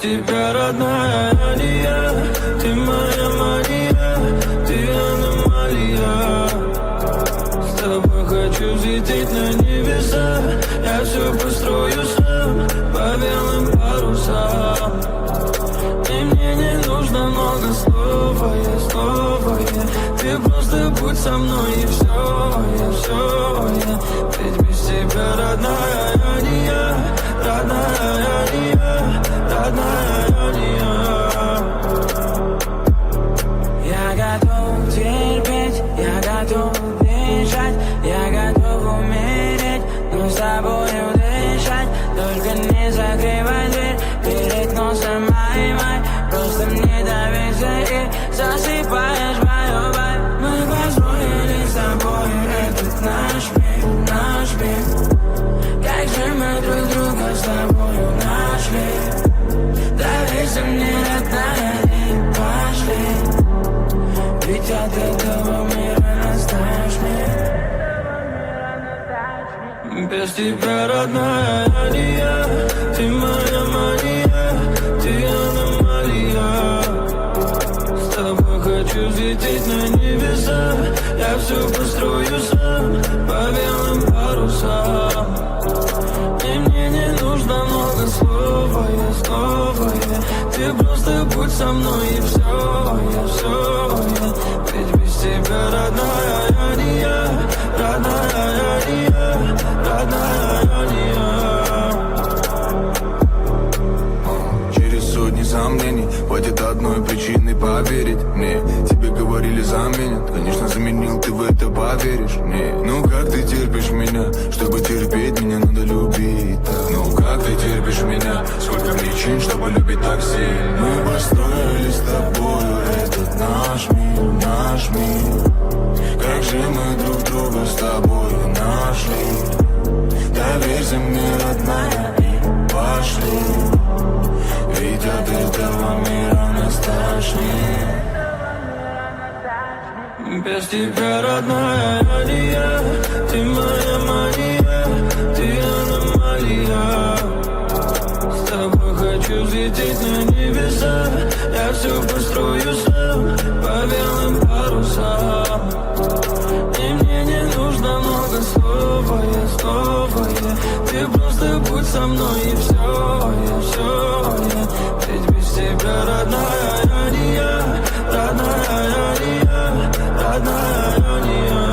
тебя, родная, я не я. Ты моя мания, ты аномалия. С тобой хочу взлететь на небеса. Я все построю сам по белым парусам. И мне не нужно много слов, а я снова я. Ты просто будь со мной и все, я все, я. Ведь без тебя, родная, я не я. Родная, я не я. Родная, я не я. Я готов терпеть, я готов дышать, я готов умереть, но с тобою дышать. Только не закрывай дверь перед носом май-май. Просто мне доверься и засыпаешь баю-бай. Мы построили с тобой этот наш мир, наш мир. Как же мы друг друга с тобою нашли? Доверься мне, родная, и пошли. Ведь от этого мира нас тошнит. Без тебя, родная, я не я. Ты моя мания, ты аномалия. С тобой хочу взлететь на небеса. Я все построю сам по белым парусам. И мне не нужно много слов, а я снова я. Ты просто будь со мной и все, я все, я. Ведь без тебя, родная, я не я. Родная, я не я. Родная, я не я. Через сотни сомнений хватит одной причины поверить мне. Тебе говорили, заменят, конечно, заменил, ты в это поверишь мне. Ну как ты терпишь меня? Чтобы терпеть меня, надо любить так. Ну как ты терпишь меня? Сколько причин, чтобы любить так сильно? Мы построили с тобою этот наш мир, наш мир. Как же мы друг друга с тобою нашли? Доверься мне, родная, и пошли. Ведь от этого мира нас тошнит. Без тебя, родная, я не я. Ты моя мания, ты аномалия. С тобой хочу взлететь на небеса. Я все построю сам по белым парусам. И мне не нужно много слов, а я снова я. Ты просто будь со мной и все, я все, я. Ведь без тебя, родная, я не я. Родная, я не я. Родная, я не я.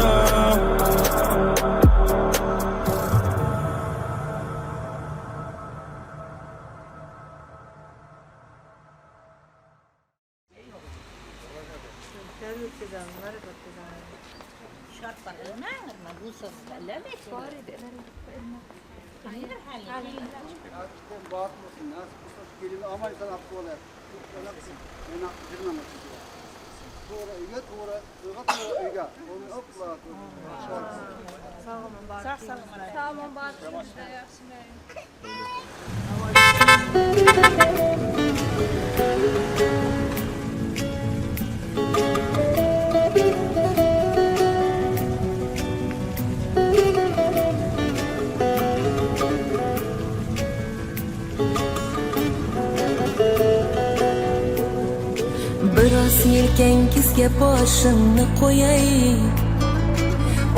Biroz yelkangizga boshimni qo'yay,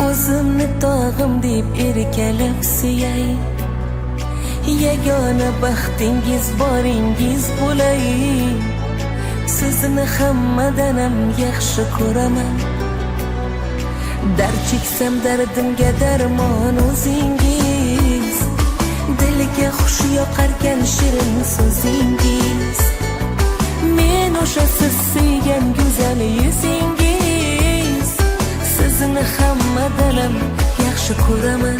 o'zimni tog'im deb erkalab suyay. Yagona baxtingiz boringiz bo'lay, sizni hammadan ham yaxshi ko'raman. Dard cheksam dardimga darmon o'zingiz, dilga xush yoqarkan shirin so'zingiz. Men o'sha siz sevgan go'zal yuzingiz, sizni hammadan ham yaxshi ko'raman.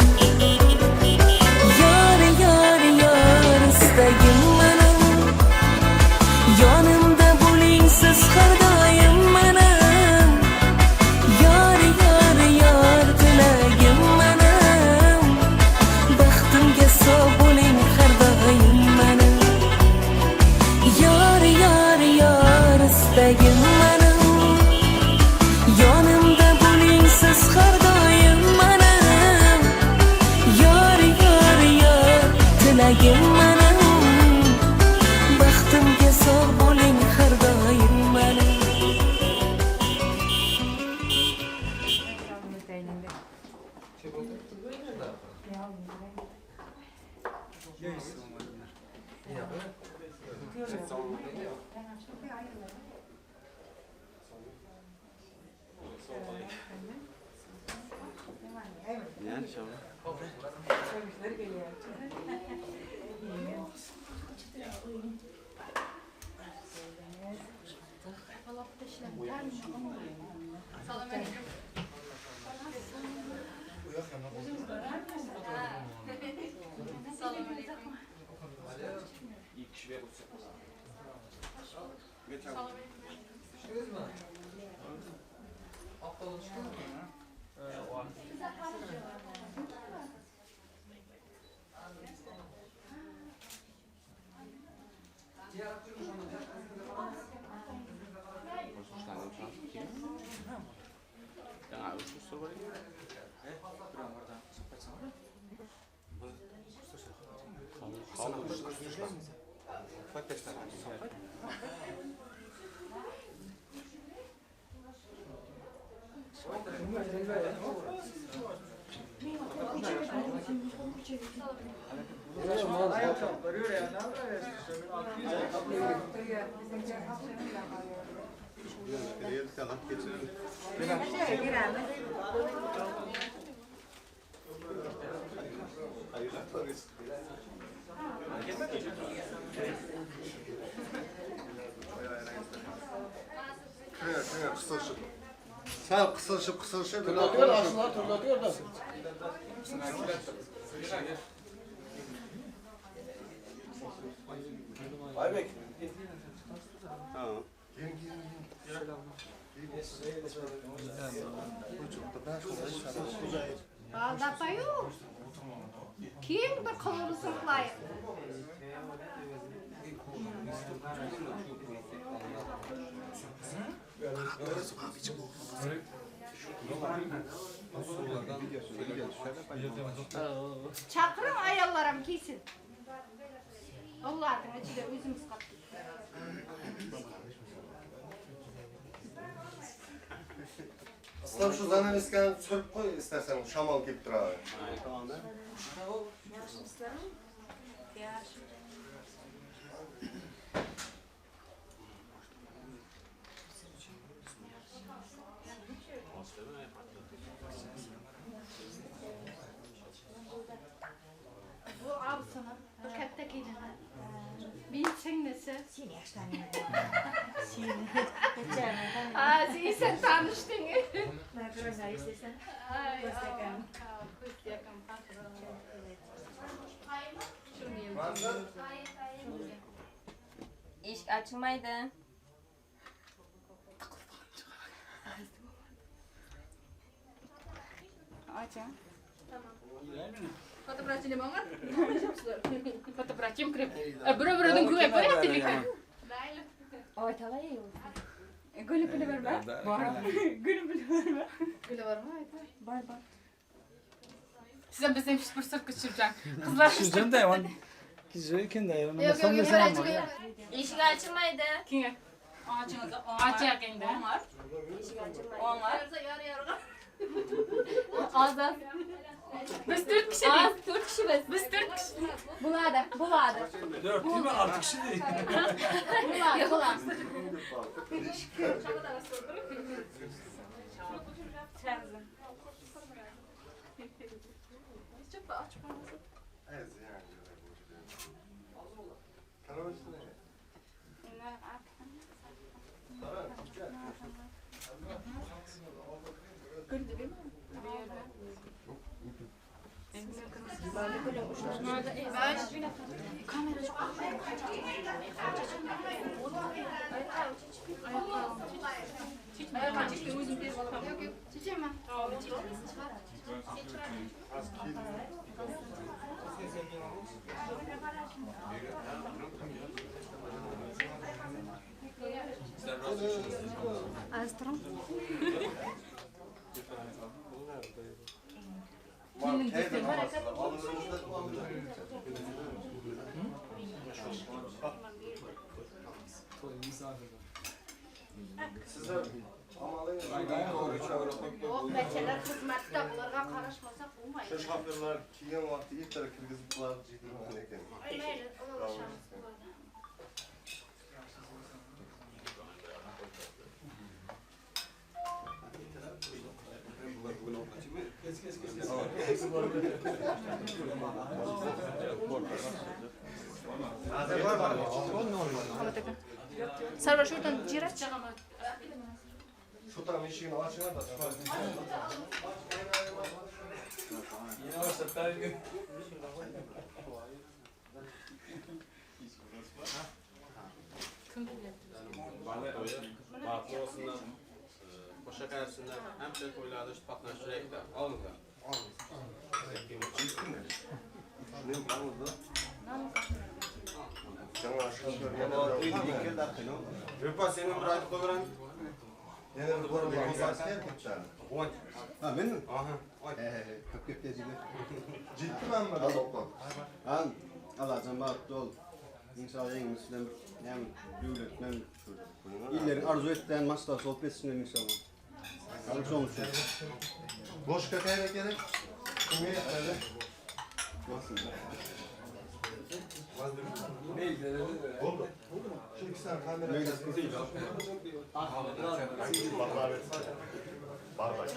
Yor, yor, yor, istagim menim, yonimda bo'ling siz har doim menim. Yor, yor, yor, tilagim menim, baxtimga sog' bo'ling har doim menim. Yor, yor, yor, istagim menim, yonimda bo'ling siz har doim menim. Yor, yor, yor, tilagim menim, baxtimga Qısılışıp. Sen qısılışıp qısılışıp. Turlatıyor aslında, turlatıyor da. Aybek. Ha. Baldapayu. Keng bir qilig'ini qilaylik. Chaqiring ayollar ham kelsin. Ularning ichida o'zimiz qoldik. Aslan şu zanaveskani tushirib qo'y istersen, shamol kelib turadi. Yaxshi. Bu abisini, bu katta kelini. Men singlisi. Seni yaxshi taniyman. Seni. Ha, sen tanishding. Ay, Ko'z yakam. Eshik ochilmaydi. Açın. Fotoapparatini bor? Fotoapparatim kirib. Birov-birovdan ko'p ko'ryapti lekin. Oy, talay. Guli puli bormi? Bor. Guli puli bormi? Guli bormi? Bor, bor. Siz ham bizdan bir sirtga tushirgan. Qizlar Tushirdim da, man güzel da. Yo'q, yo'q, yo'q. Eshik ochilmaydi. Kimga? Ochaq endi. Eshik ochilmaydi. Onlar. Az az. Biz 4 kishi. Az 4 kishi biz. Biz 4 kishi. Bo'ladi, bo'ladi. 4 değil mi? 6 kişi değil. Bo'ladi, bo'ladi. Sizler Yo'q, bachalar xizmatda, ularga qarashmasak bo'lmaydi. Shu shofyorlar kelgan vaqtda ertaga kirgizib ularni jiydirgan ekan. Ay, mayli, ulashamiz ularni. Sarvar shu yerdan jirachi. Shu tam eshigini ochinglar da. Yine başladılar. Baxtli olsunlar, boşa gəlsinlər, həmçinin toylarda patlaş ürəkdə alınlar. Rıpa senin bir aytib qo'yavering. Yana bir bor bo'lgan. Ha, menmi? Aha. Ko'p ko'p tezliklar. Jiddimanmi? Ha, Allah'tan baxtli ol. İnşallah yengimiz bilan hem devlet hem illerin arzu ettiğin maçlar sohbet etsinler inşallah. Sağlık olsun. Ложка qayerga kerak? Kimga yetadi? Nasıl? Bo'ldi. Shu ikkisini kamera. Bardak.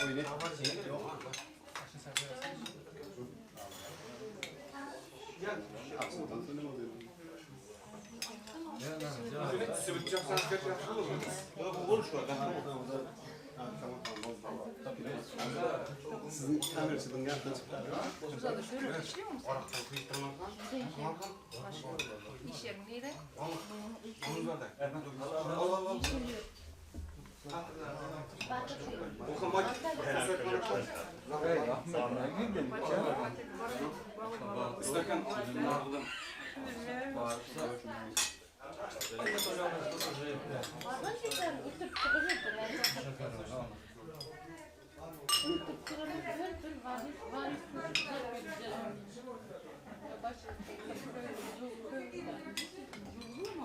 O'yna. Sizin kamera çıkın ya. İş yerin neydi?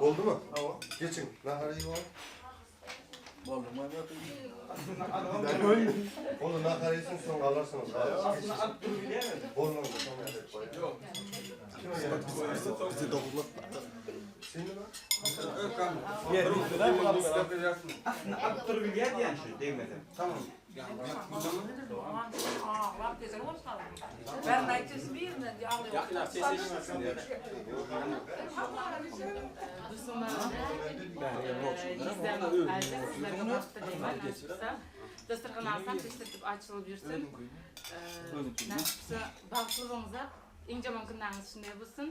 Oldu mu? Tamam. Geçin. Nahar yiyip alın. Onu nahar yesin sonra alırsınız. Olmadı. Yok. Bizi doğruluk. Sen mi? Tamam. Dasturxon alsam teshtirib ochilib yursin. Nasib baxtli bo'linglar. Eng yomon kunlaringiz shunday bo'lsin.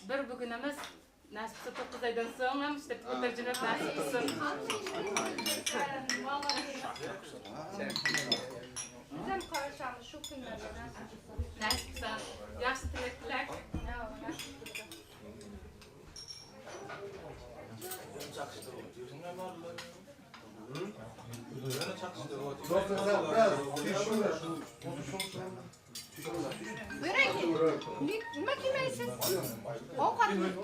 Bir bugun emas, nasib qilsa 9 oydan so'ng ham ishlab o'tirib nasib qilsin. Biz ham qarashamiz shu kunlarda nasib qilsa. Nasib qilsa, yaxshi tilak tilak. Nasib qilsa. Buyurun. Nima kiymaysiz? Ovqatni yo'q.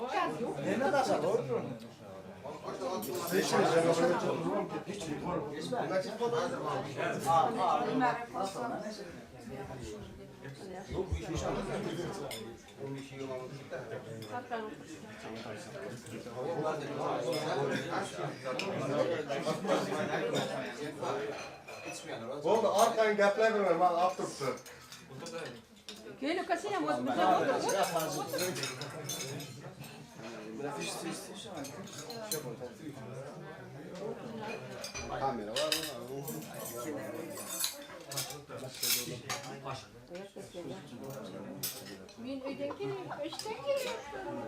Bo'ldi, orqani gaplayvermang, mana olib turibdi. Gel ukasina, вот Kamera var mı? Men uydan kelyapman, ishdan kelyapman.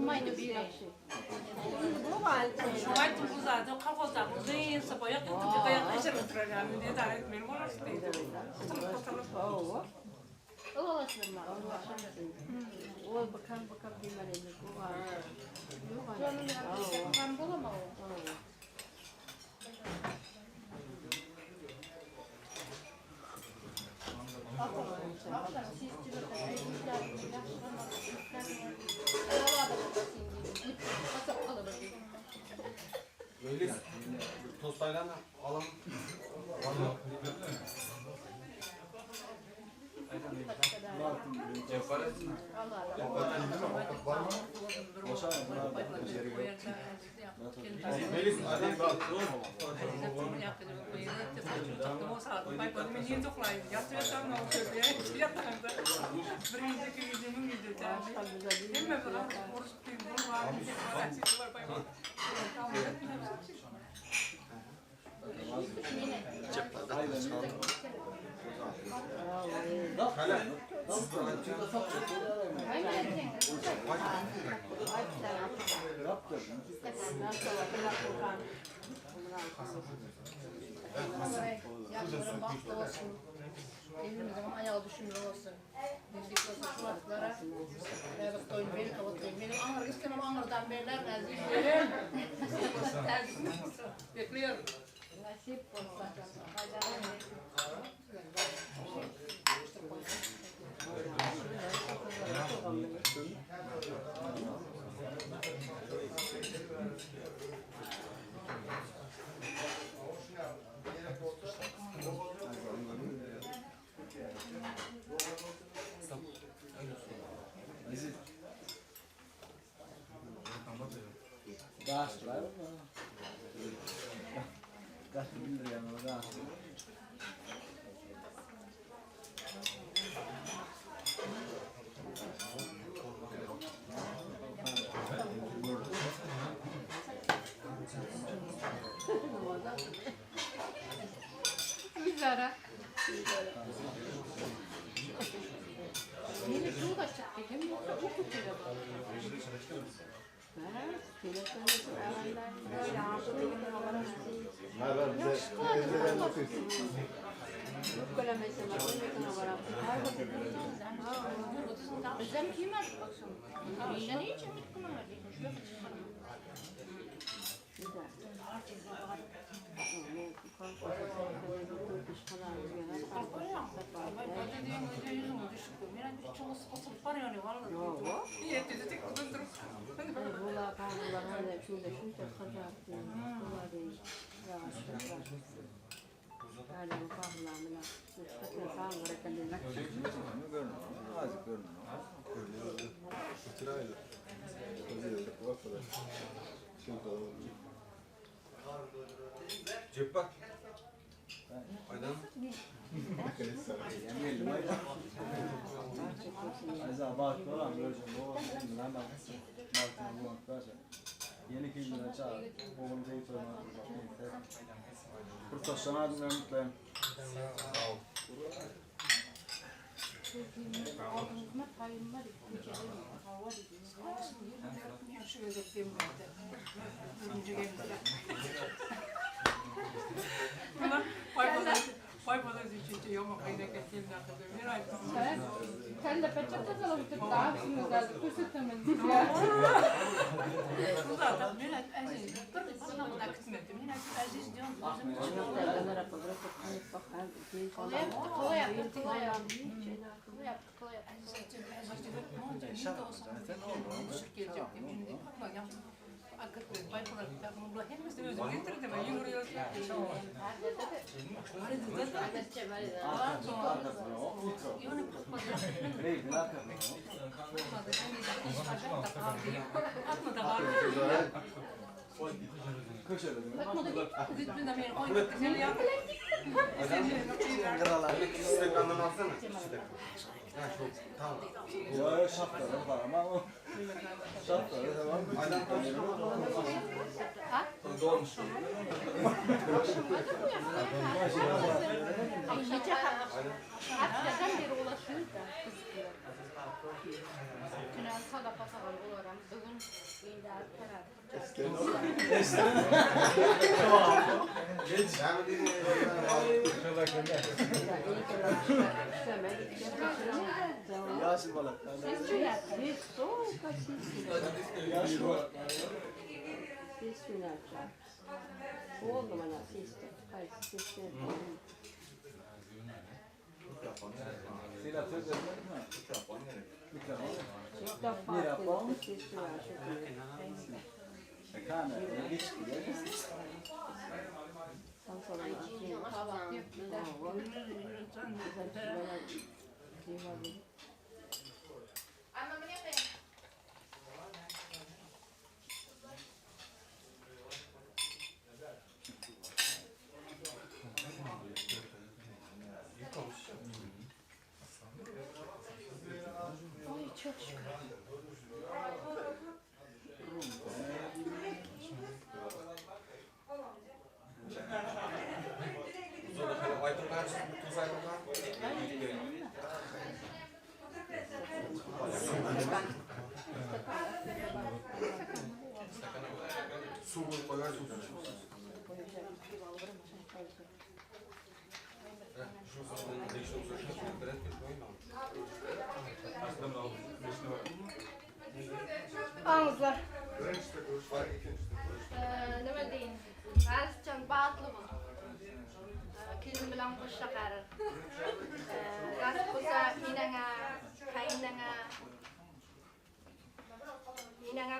Mayni bering. Aylanı alalım. Yaşlarım bahtı olsun. Elimizin ayağı düşünür olsun. Birlik olsun şu vakıtlara. Evet, toyun beni kavatayım. Benim anır istemem anırdan beriler nezih. Bekliyorum. Nasip olsa. Güzel. Yine şu da çekti. Hem yoksa o kutuyla bak. Bizden kim var? Bizden hiç ümit kılmadı. Cep bak. Aydan. Sen de peçete alıp daha hepsini ko'rsataman. Haftadan beri ulaşıyor da kızıyor. Tünel sadaqa sağan olaram. Bugün endi Ağızlar. Nima deyin? Azizjon baxtli bo'l. Kelin bilan qo'sha qarir. Nasib bo'lsa enangga, qaynonangga, enangga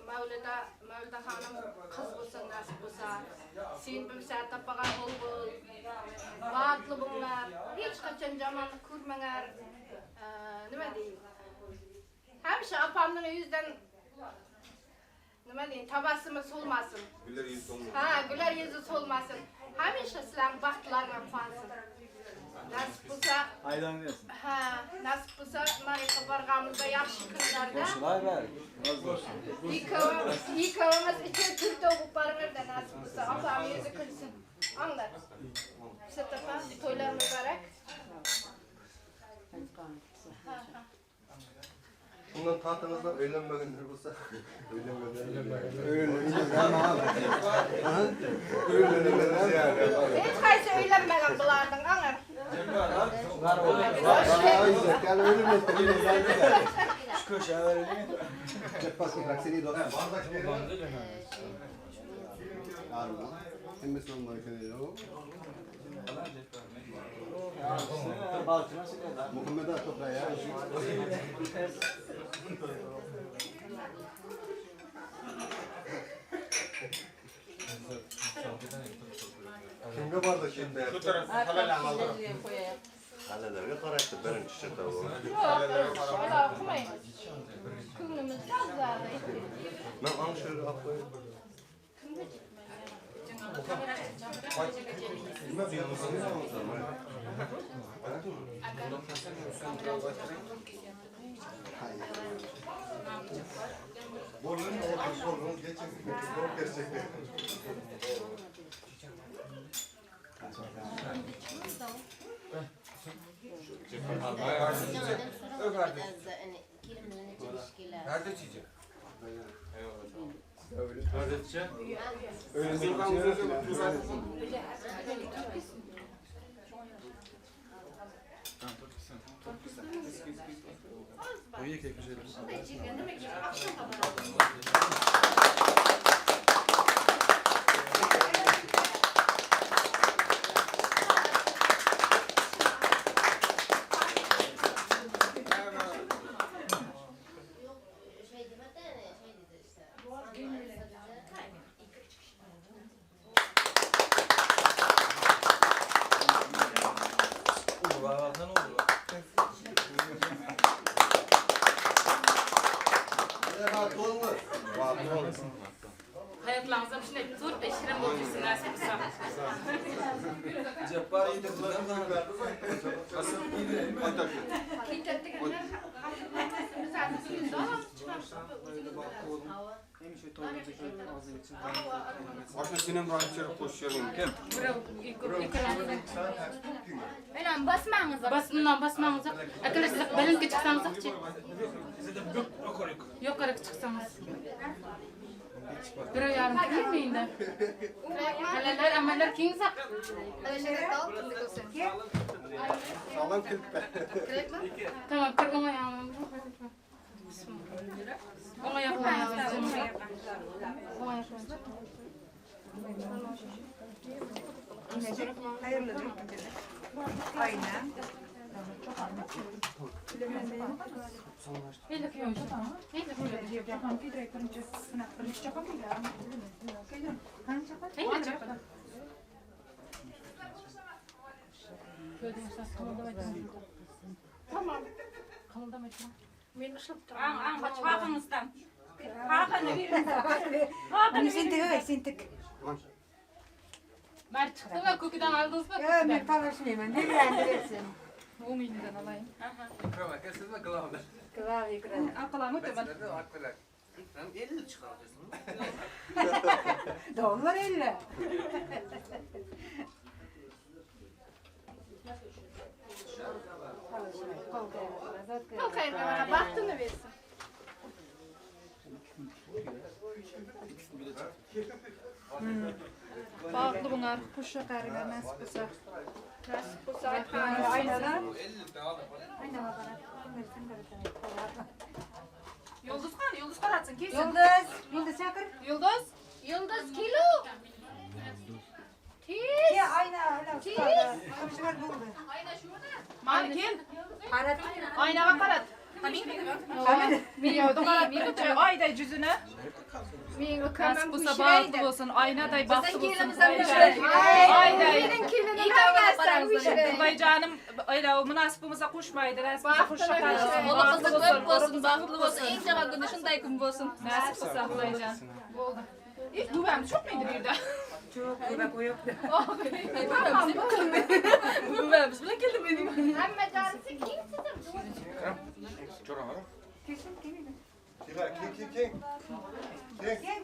Mavlida, Mavlida xonim qiz bo'lsa nasib bo'lsa, sen bilsa tapagan bo'l bo'l. Baxtli bo'linglar. Hech qachon yomonlik ko'rmanglar. Nima deyin? Hamisha opamning yuzidan nima deyin, tabassumi so'lmasin. Güler yüzü solmasın. Ha, güler yüzü solmasın. Hamisha sizlarning baxtlaringga quvonsin. Nasib bo'lsa, Aydan bersin. Ha, nasib bo'lsa, Mariqa borganimizda yaxshi kunlarda. Qo'shilay bari. Roz bo'lsin. Ikkovimiz uchun to'rtov bo'lib boringlar nasib bo'lsa, opam yuzi kulsin. Anglar. Pisat opa, to'ylar muborak. Ha, ha. Bundan tahtınızdan öğlenmegenler olsa öğlenmegenler. Öğlenmegenler yani. Hech qaysi uylanmagan bularning, anglar. Şu köşeye verelim. Muhammed Ağa toprağı ya. Kimga bardak şimdi? Şu tarafı halal aldı. Halalarga qaraydi birinchi chatoq. Yo'q, qilmang. Ko'nglimiz toza. Men ana shu yerga olib qo'yay. Bolun olsun, geçin. Bol gerçekten. Nerede çiçek? Nerede çiçek? Hayatlarınızda shunday to'rtta shirin bo'lib yursin nasib bo'lsa. Ceppar yedirdiler. Aslında senin var içeri koşuyorum. Kim? Aynan basmangiz. Bas, basmangiz. Akalar siz balandga chiqsangiz-chi. Yuqoriga chiqsangiz. Bir yarım kirmaydi. Halalar, amallar kengsa. Sağlam kilitli. Tamam, kir o'ng oyog'im. O'ng oyoqni. O'ng oyoqni. Hayırlı. Aynen. Tamam. Men ışılıp Папаңыздан. Папаны беріңіз. Сентик, сентик. Мар чықты ма? Көкеден алдыңыз ба? Yok, men tanışmayman. Ne bileyim. Оң үйінен алайын. İkram aka sizmi главный? Klavye ikram. Ақылам өте бар. İkram 50 çıkartıyorsun. Dollar 50. Kol kayırma, bahtını versin. Бақытлы болыңар, қоша қарыға нәсіп болса. Nasip bolsa Aynadan. Yıldız qani, Yıldız qaratsın, kelsin. Yıldız. Yıldız çakır. Yıldız. Yıldız kilo. Tez. Ya ayna. Tez. Komşular buldu. Mani kel. Qarat. Aynaga qarat. Men ayday yüzünü. Nasip bolsa baxtlı bolsun, aynaday baxtlı bolsun. Ayday. Mening kelinim Xudoy canım, öyle münasip bolmasa qo'shmaydi, nasip bolsa qo'sha qarasın. Ola qızı köp bolsun, baxtlı bolsun, eng jaman kunda shunday kun bolsun. Nasip bolsa Xudoyjon. Bo'ldi. İlk buvamiz yo'qmidi bu yerda? Çok bak o yoktu. Buvamiz bilan keldim mening. Hamma jarisi keng sizim. Kesin kim? Kim kim kim? Kim?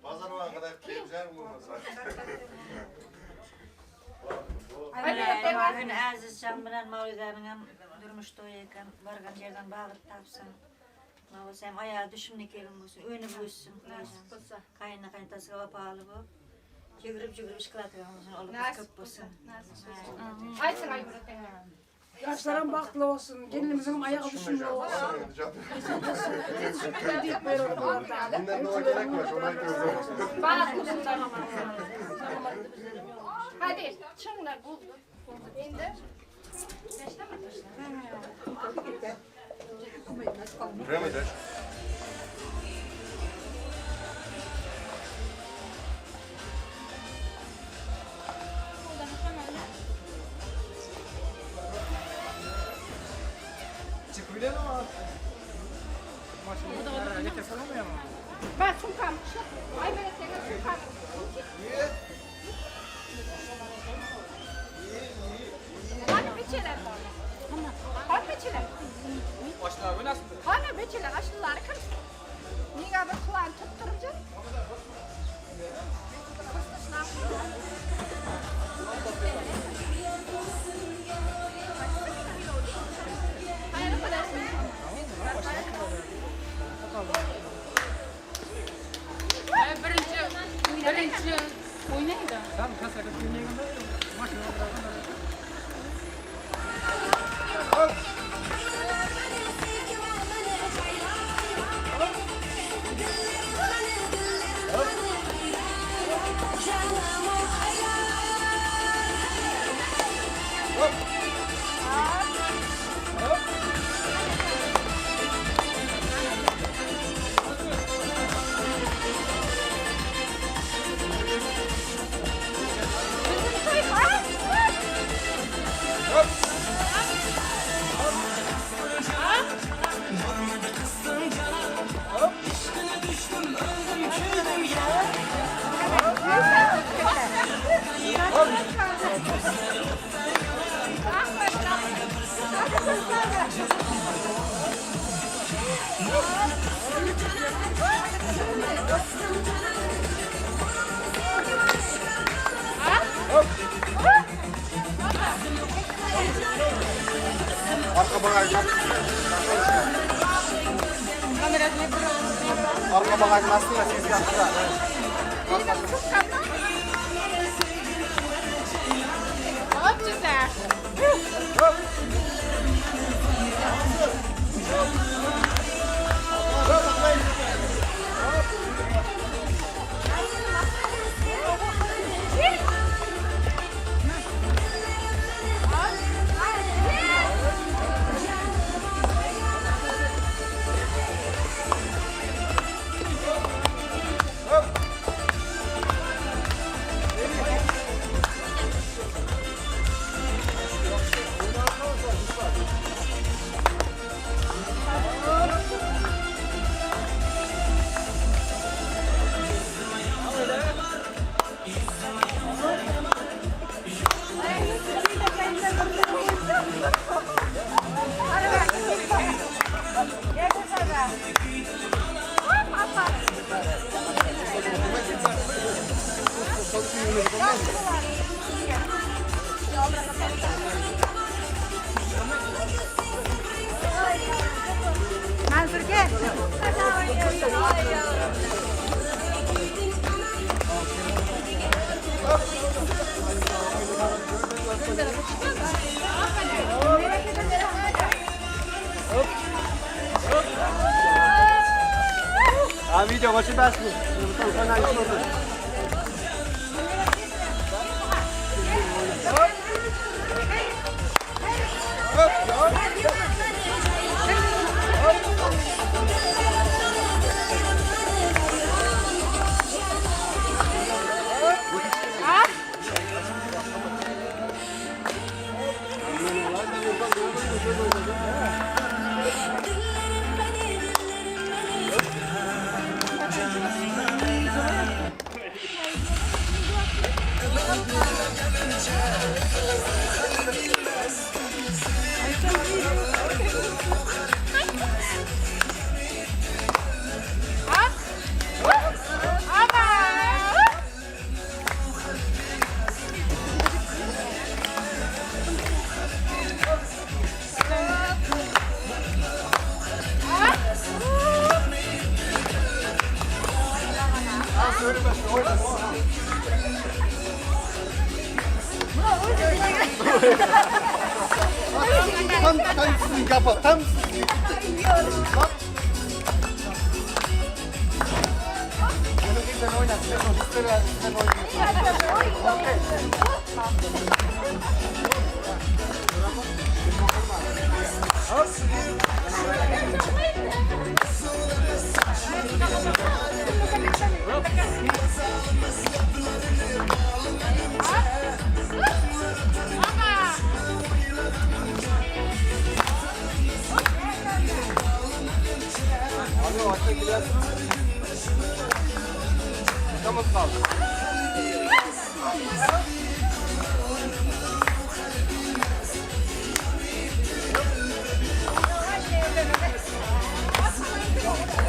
Pazar kadar güzel olmaz. Bugün Aziz Can bilen Mavlidan'ın durmuş toyu ekan, bargan yerden bağıt tapsın. Mavlisam ayağı düşümlü kelin bolsun, önü buysun. Kayına kaynatası vapalı bu. Жүгіріп жүгіріп ышқылатыған болсын, олы қыз көп болсын. Aytsin Aybırat. Yaşlarım baxtlı olsun, gelinimizin ayağı düşümlü olsun. Deyip böyle olur. Bundan daha gerek var, ona aytıyoruz. Baxtlı olsun. Hadi çınglar buldu. Endi. Buraya mı gider? Ben sumkam. Ay ben senin sumkam. Hani beçeler var. Hani beçeler. Başlar nasıl? Hani beçeler aşıları kim? Niye bir kulağını tutturacak? Birinchi o'ynaydi. Tamam, kasaka o'ynaydi. Mashina Arka bagaj nasıl ya siz yaptılar. Hop güzel. Ha video başı bas mı? Tam sizin kafa, tam sizin.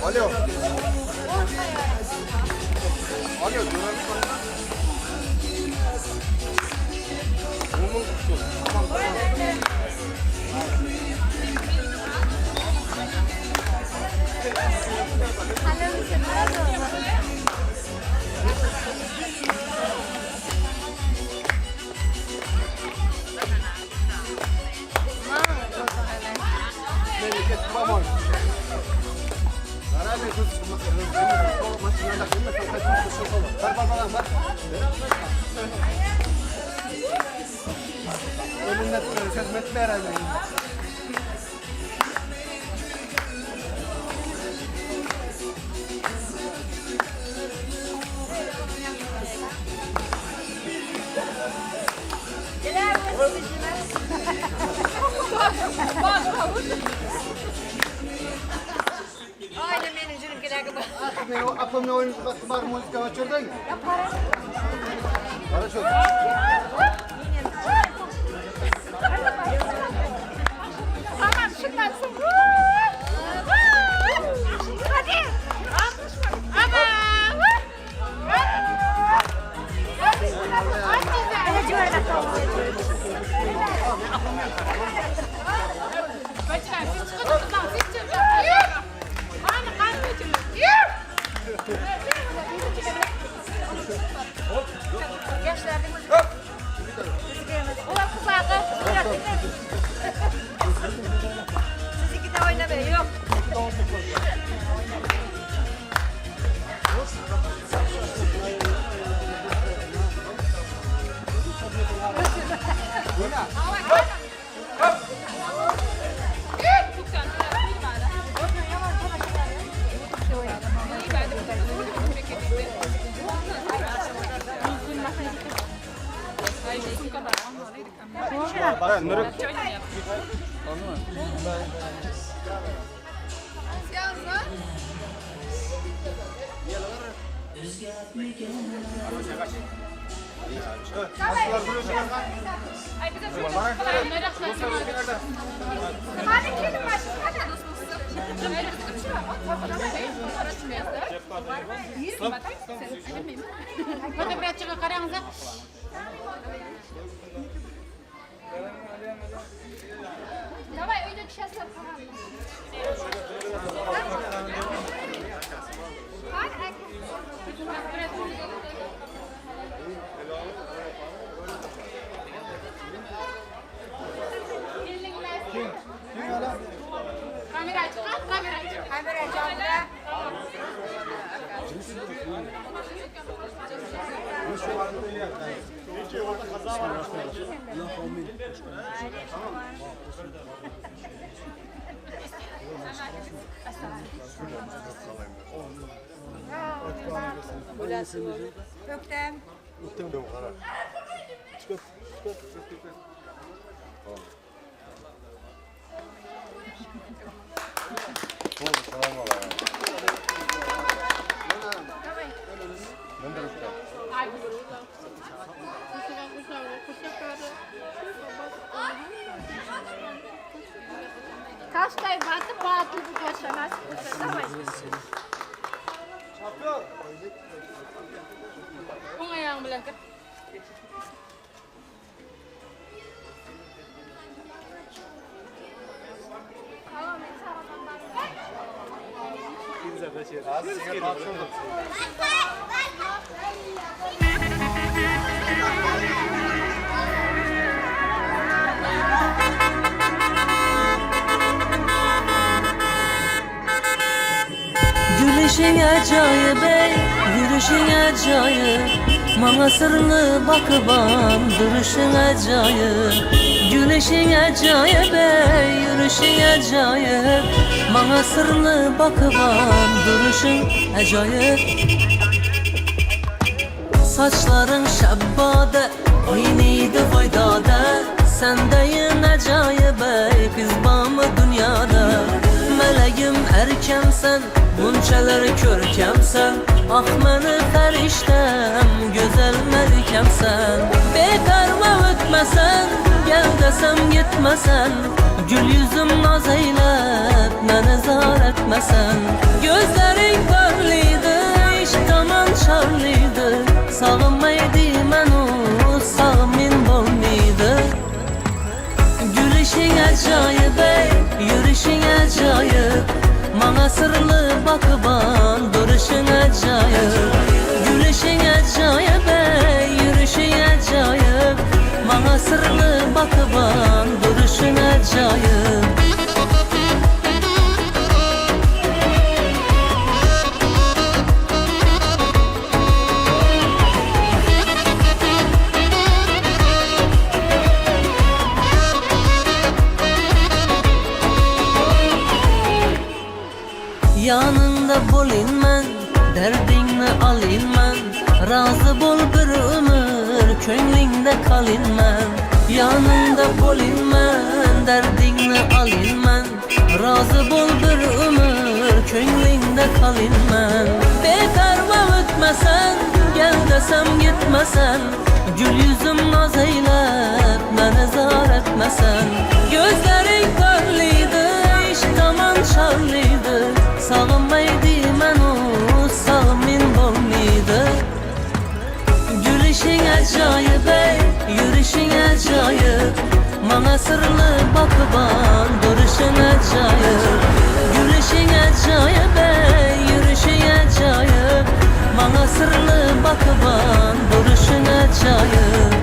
Alo. Alo, Apamla oyun var muzika açırdın. Para. Para çok. Tamam şundan sonra. Hadi. Ama. Sizinki de oynamıyor. Yok. Давай, uyda tushasizlar. Kamera chiqar, kamera chiqar. Kamera jonda. Öktem. Kaşkay batı batı bu koşa nasıl koşa tamam. O'ng oyog'ing bilan kir. Gülüşün acayip ey, yürüyüşün acayip, Bana sırlı bakıban duruşun acayip. Gülüşün acayip ey, yürüyüşün acayip, Bana sırlı bakıban duruşun acayip. Saçların şabbade, oynaydı faydada, Sendeyin acayip ey, kız bamı dünyada. Meleğim erkemsen, bunchalar ko'rkamsan, Ah meni farishtam, go'zal malikamsan. Beparvo o'tmasan, gel desam gitmasan, Gül yüzüm naz eylab, meni zor etmasan. Gözlerin parlıydı, iş tamam çarlıydı, Sağınmaydı meni, sağmin bo'lmaydi. Gülüşün acayip ey, yürüyüşün acayip, Bana sırlı bakıban duruşun acayip. Gülüşün acayip ey, yürüyüşün acayip, Bana sırlı bakıban duruşun acayip. Yanında bo'linman, derdingni alinman, Razı bol bir ömür, ko'nglingda qalinman. Yanında bo'linman, derdingni alinman, Razı bol bir ömür, ko'nglingda qalinman. Beparvo o'tmasan, gel desam gitmasan, Gül yüzüm naz eylab, meni zor etmasan. Gözlerin parlıydı, iş tamam çarlıydı, Sağınmaydı meni, sağmin bo'lmaydi. Gülüşün acayip ey, yürüyüşün acayip, Bana sırlı bakıban duruşun acayip. Gülüşün acayip ey, yürüyüşün acayip, Bana sırlı bakıban duruşun acayip.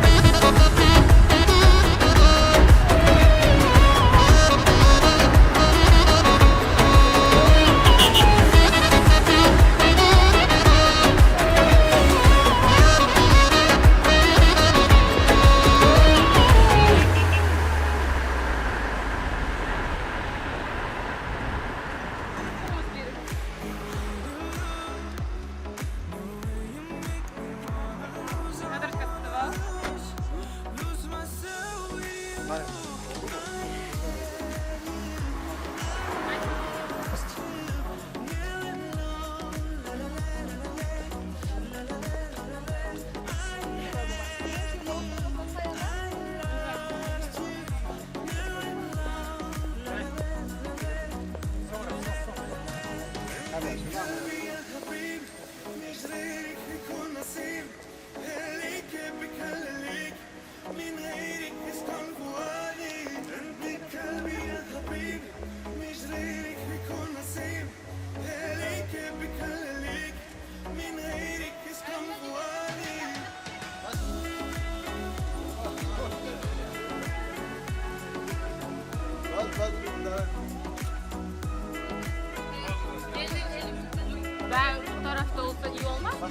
Ben bu tarafta olsa iyi olmaz mı?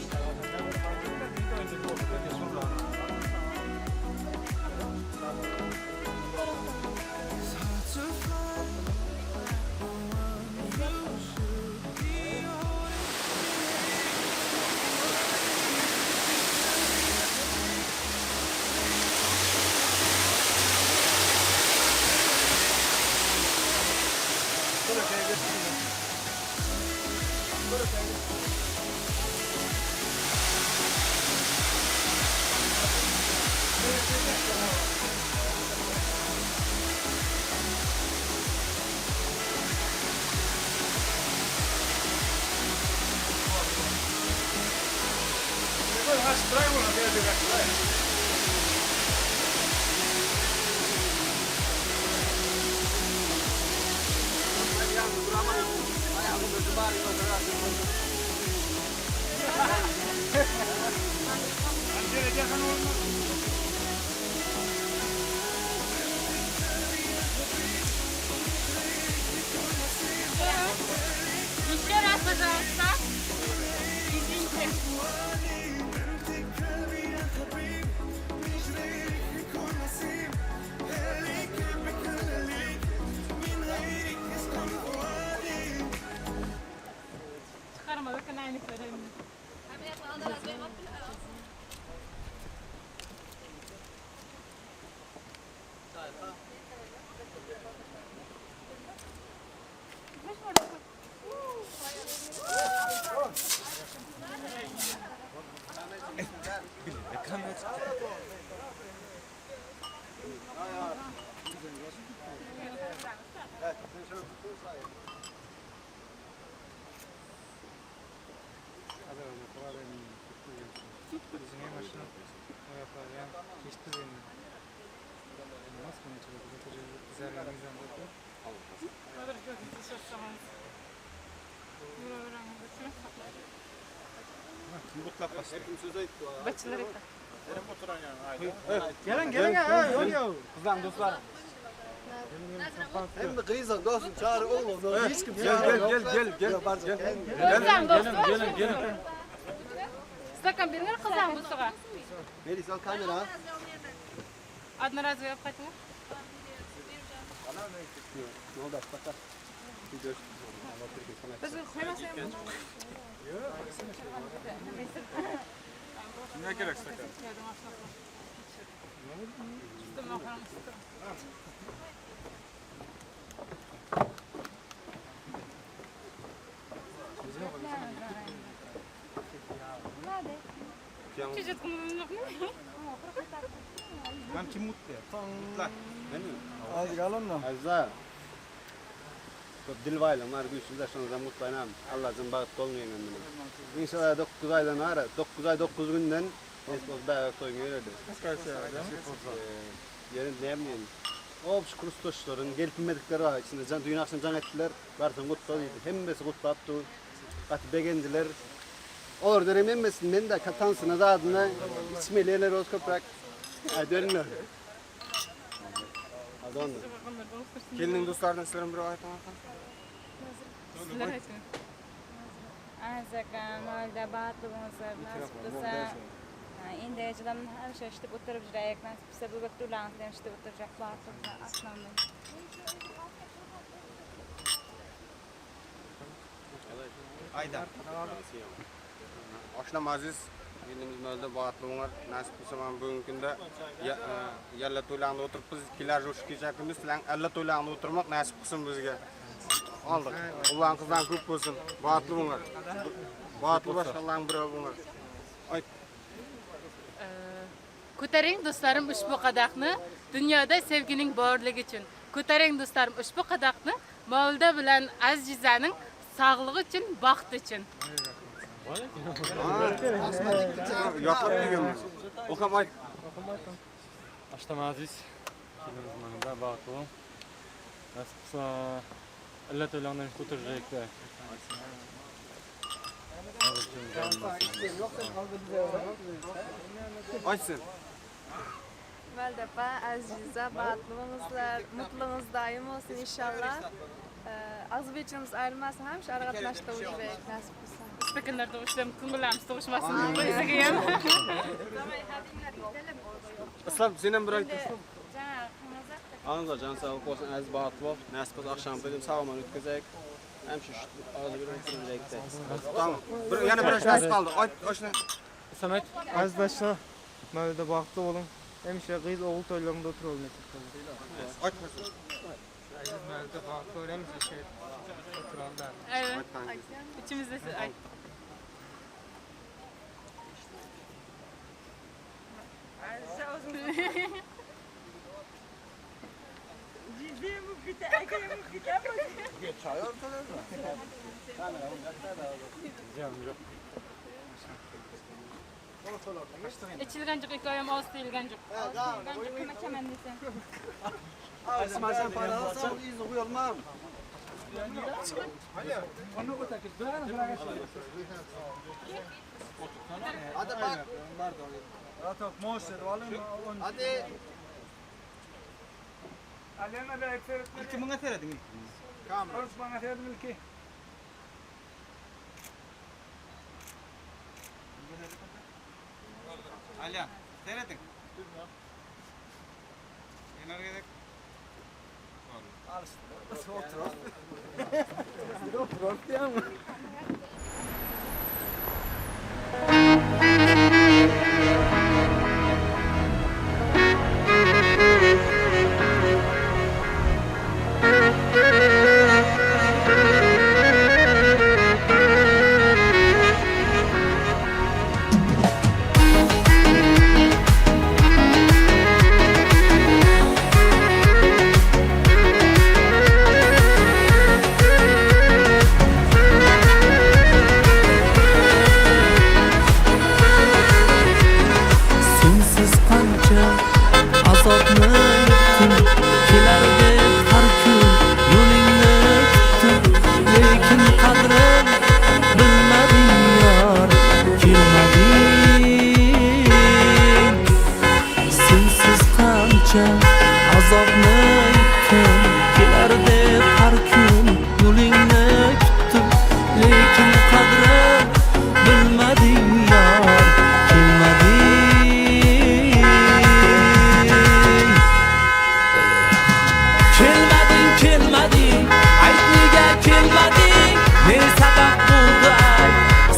Еще раз, пожалуйста. Извините. Çıkarma bakın aynı söyleyeyim. Gelin gelin ha yok. Kızlar dostlar. Hem de kızlar dostum çağır oğlum. Hiç kimse Gel gel gel gel. Gelin gelin gelin. Stakan beringlar qizlar bu sog'a. Melis al kamera. Одноразовый olib qaytinglar. Ne oldu bak. Biz qo'ymasak ham Ne gerek stakan? Ben kim mutlu ya? Mutlu. Azıcık alın da. Azza. Köp dil baylam var, güçsüz de şonuzdan mutlu. Allah'ın bahtı olmayın ömrüne. İnşallah 9 aydan ara, 9 ay 9 günden Espoz bayağı toyun öyle. Yerin ne bileyim. O kurustoşların gelip bilmedikleri var. İçinde can, düğün akşam can ettiler. Varsın kutladı. Hemmesi kutlattı. Katı beğendiler. Olur derim emmesin. Ben de katansın adına içmeliler oz köpek. Ay dönmüyor. Adonda. Kelinin dostlarından sizlerin biri aytın. Sizler aytın. Azaka, malda bahtlı bo'lsa, nasib qilsa, endi ijodam hamisha eshitib o'tirib yuraylik, nasib qilsa bu to'ylarni ham eshitib o'tirajak bahtli bo'lsa, aslanım. Ayda. Oshnam aziz, elimiz molda bahtli bo'lar. Nasib qilsa mana bugungi kunda yalla to'ylarni o'tiribmiz. Kelar shu kechakimiz bilan alla to'ylarni o'tirmoq nasib qilsin bizga. Aldık. Allah'ın kızdan ko'p bo'lsin. Bahtli bo'lar. Bahtli boshqalarning biri bo'lar. Ayt. Ko'taring do'stlarim ushbu qadahni, dunyoda sevgining borligi uchun. Ko'taring do'stlarim ushbu qadahni, Mavluda bilan Azizaning sog'lig'i uchun, baxt uchun. Yoqib deganmiz. O'qam ayt. Ashtam aziz, kelimiz manida baxtli bo'ling. Nasib qilsa alla to'ylarni o'tirajak. Aytsin. Valdepa, Aziza, bahtlı bo'linglar, mutluluğunuz daim olsun inşallah. Ağzı biçimiz ayrılmasın, həmişə ara qatnaşda olacaq, nasip qilsa. Kunlar tug'ishdim, ko'ngillarimiz tug'ishmasin. Bizga ham. Islom, sen ham bir ayt Islom. Anza can sağlık olsun, əziz bahtlı ol. Nəsib olsa axşam dedim, sağ aman ötkəzək. Həmişə şu ağzı bir ötürəcəkdə. Tamam. Bir, yana bir aşnası qaldı. Ayt, aşna. Samet. Aziz aşna, Mevlüt'e bahtlı olun. Həmişə qız oğul toylarında oturalım. Ayt. Aziz Mevlüt'e bahtlı ol, həmişə şey oturalım. Evet. Üçümüz de ayt. İçilgan yok, ikayam ağız değilgan yok. Kim içemem desen. Sen para alsan iz uyalmam. Hadi bak. Hadi. İlki buna seyredin ilk. Oruç bana seyredin ilki. Alya, seyredin. Enar gerek. Al işte. Otur. Otur diye mi? Sensiz qancha azobni yutdim, kelar deb har kun yo'lingni tutdim, lekin qadrim bilmading yor, kelmading. Sensiz qancha azobni yutdim, kelar deb har kun yo'lingni kutdim, lekin qadrim bilmading yor, kelmading. Kelmading, kelmading, ayt nega kelmading? Ne sabab bo'ldi ay,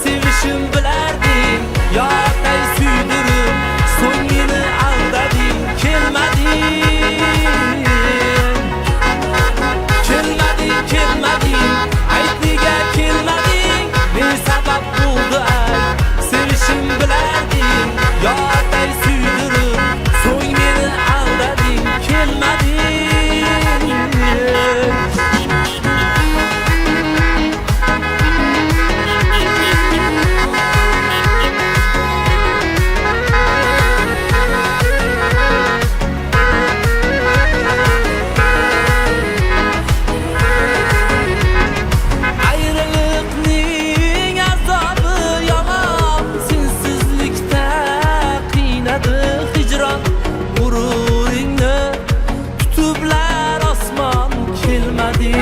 sevishim bilarding. Yotay suydirib, so'ng meni aldading. Kelmading. Kelmading, kelmading, ayt nega kelmading? Ne sabab bo'ldi ay, sevishim bilarding. Yotay suydirib, so'ng meni aldading. Kelmading. Ayrılıqning azobi yomon, sensizlikda qiynadi hijron. G'ururingni tutiblar osmon, kelmading.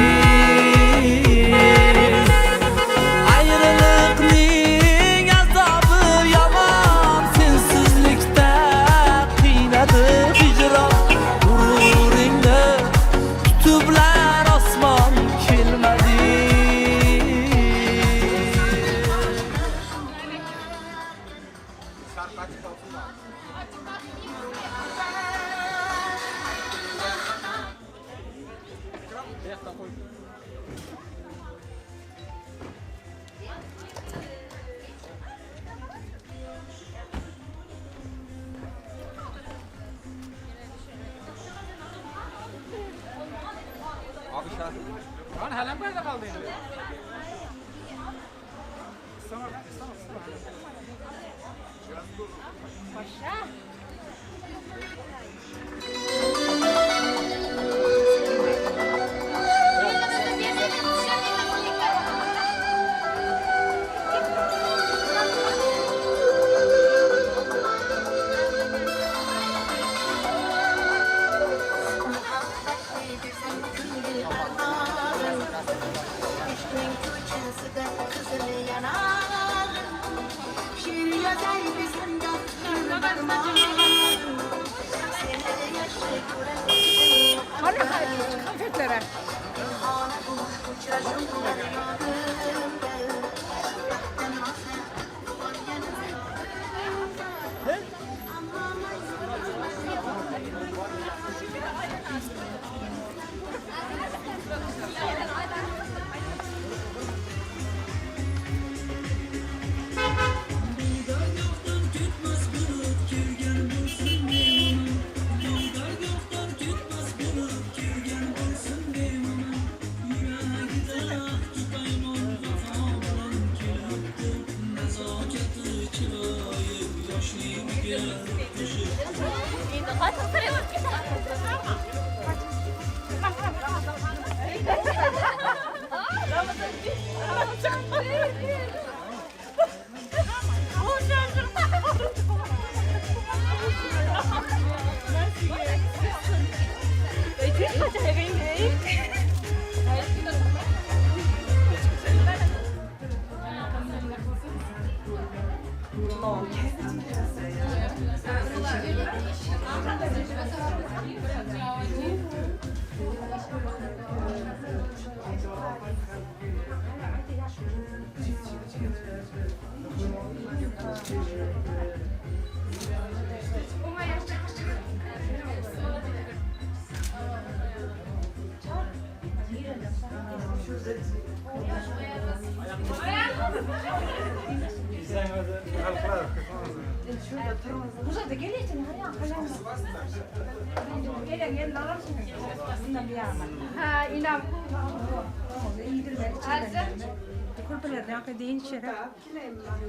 Ayrılıqning azobi yomon, sensizlikda qiynadi hijron. G'ururingni tutiblar osmon, kelmading. Abi şarkı. Lan halen nerede kaldı şimdi? Muhabbatli bersang ko'ngil armon, Ishqning ko'chasida qizil yanar. Konfetlere.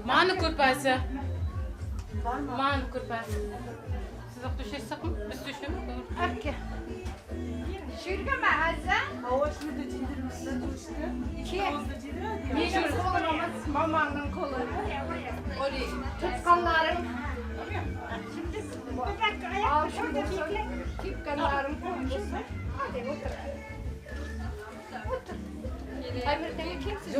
Mani ko'rpasi. Mani ko'rpasi. Siz to'shasizmi? Biz to'shaymiz. Aka. Shurgami Azza? Ava şurada cindirmişsin turştu. Ki. Benim qo'lim emas, mamamning qo'li. Tutqanlarim. Şimdi bir dakika ayak şurada bekle. Tutqanlarim qo'ymuş. Hadi otur. Otur. Amirdan kimsiz?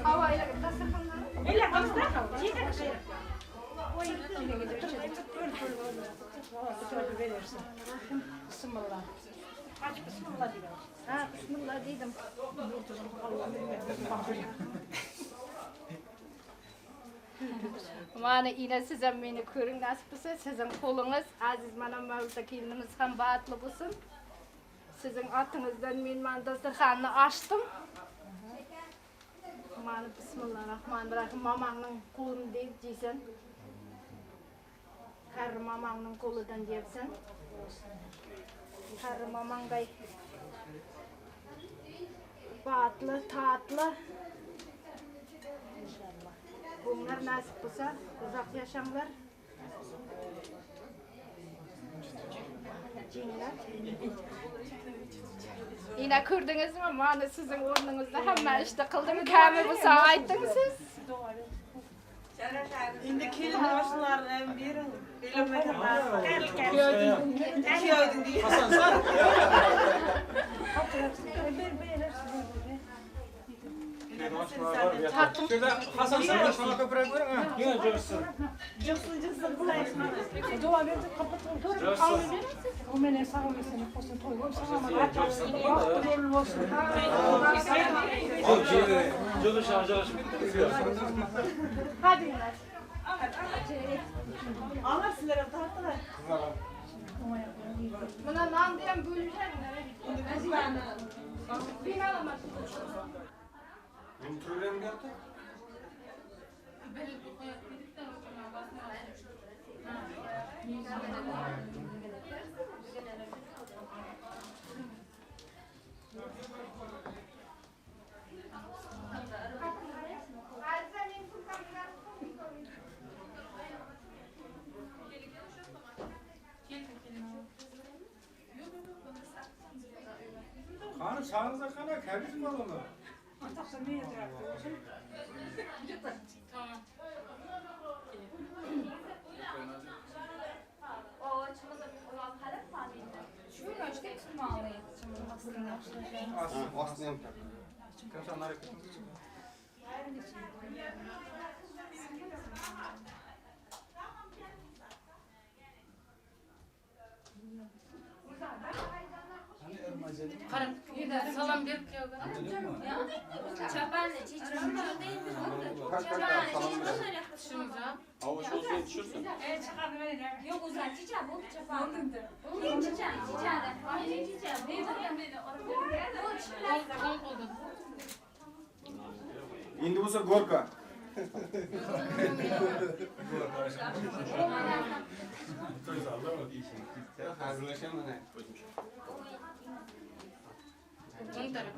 Ava ile dasturxonlar. Öyle kalsın. Yeter. Bismillah. Aç bismillah diyor. Ha bismillah dedim. Mana ina siz ham meni ko'ring nasib bo'lsa, sizning qo'lingiz aziz mana Mavzuda kelinimiz ham baxtli bo'lsin. Sizning otingizdan men mana dasturxonni ochdim. Mana bismillahirrohmanirrohim mamangning qo'lini deb jeysan. Qari mamangning qo'lidan yeyapsan. Qari mamangday baxtli, tatlı. Bunlar nasip bo'lsa, uzoq yashanglar. Jenglar. Ina ko'rdingizmi? Mana sizning o'rningizda hamma ishni qildim. Kami bo'lsa ayting siz. Endi kelin oshlarni bering. Hasan sen. Şurada Hasan sen de şuna köpürek verin ha. Yine coşsun. Coşsun coşsun kolay. Dua verdik kapatalım. O mene sağ olasın. Olsun toy olsun ama bahtlı olsun. Hadi. Allah sizlere tatlılar. Buna nan diyen bölüşelim. Bir alamaz. Benim problemim geldi. Kanı sağınıza kana kebiz mi alalım? Tamam. Aslında. Salam berip kuyovga. Chapanni Tushimiz ha? Avuç olsa düşürsün. Yo'q, o'zi chicha bo'ldi chapan. Keyin chicha, chichadi. Chicha. O'ng qo'lda. Endi bo'lsa gorka. Hazırlaşamadım. O'ng taraf.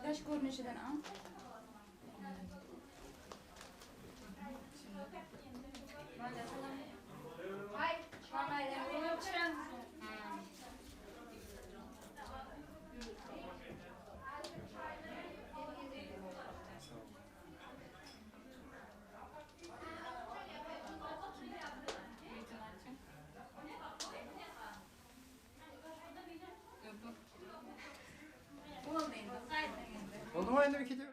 Dash ko'rinishidan a? Oldu mu endi bir kedi?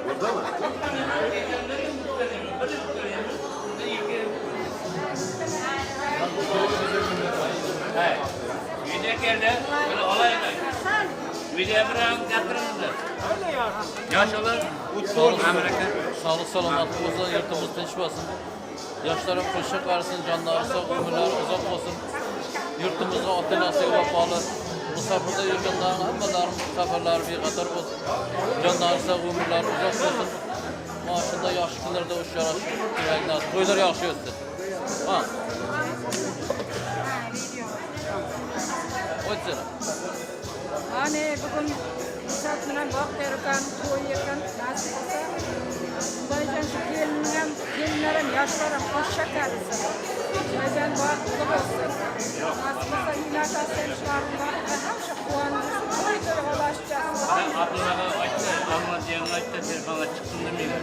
Burada mı? Sağlık salamatlık olsun, yurtumuz tinch bo'lsin. Yoshlar qo'shiq qarsin, jonlari sog', umrlari uzoq bo'lsin. Yurtimizga ota-onasiga vafoli, musofirda yurganlarning hammalari safarlari bexatar bo'lsin. Jonlari sog', umrlari uzoq bo'lsin. Mana shunday yaxshi kunlarda uchrashib keraklar. To'ylar yaxshi o'tsin. Ha. O'tsin. Ana bugun Musat bilan vaqt ekan, to'y ekan, nasib bo'lsa. Xudoyjon shu kelinlar ham, kelinlar ham, yoshlar ham osh shakarisi. Xudoyjon baxtli bo'lsin. Nasib bo'lsa uylashasi ham shularni baxti hamisha quvontirsin, to'y to'y olashchasi. Abdullaga aytdi, Almadiyanga aytdi, telefonga chiqdim demaydi.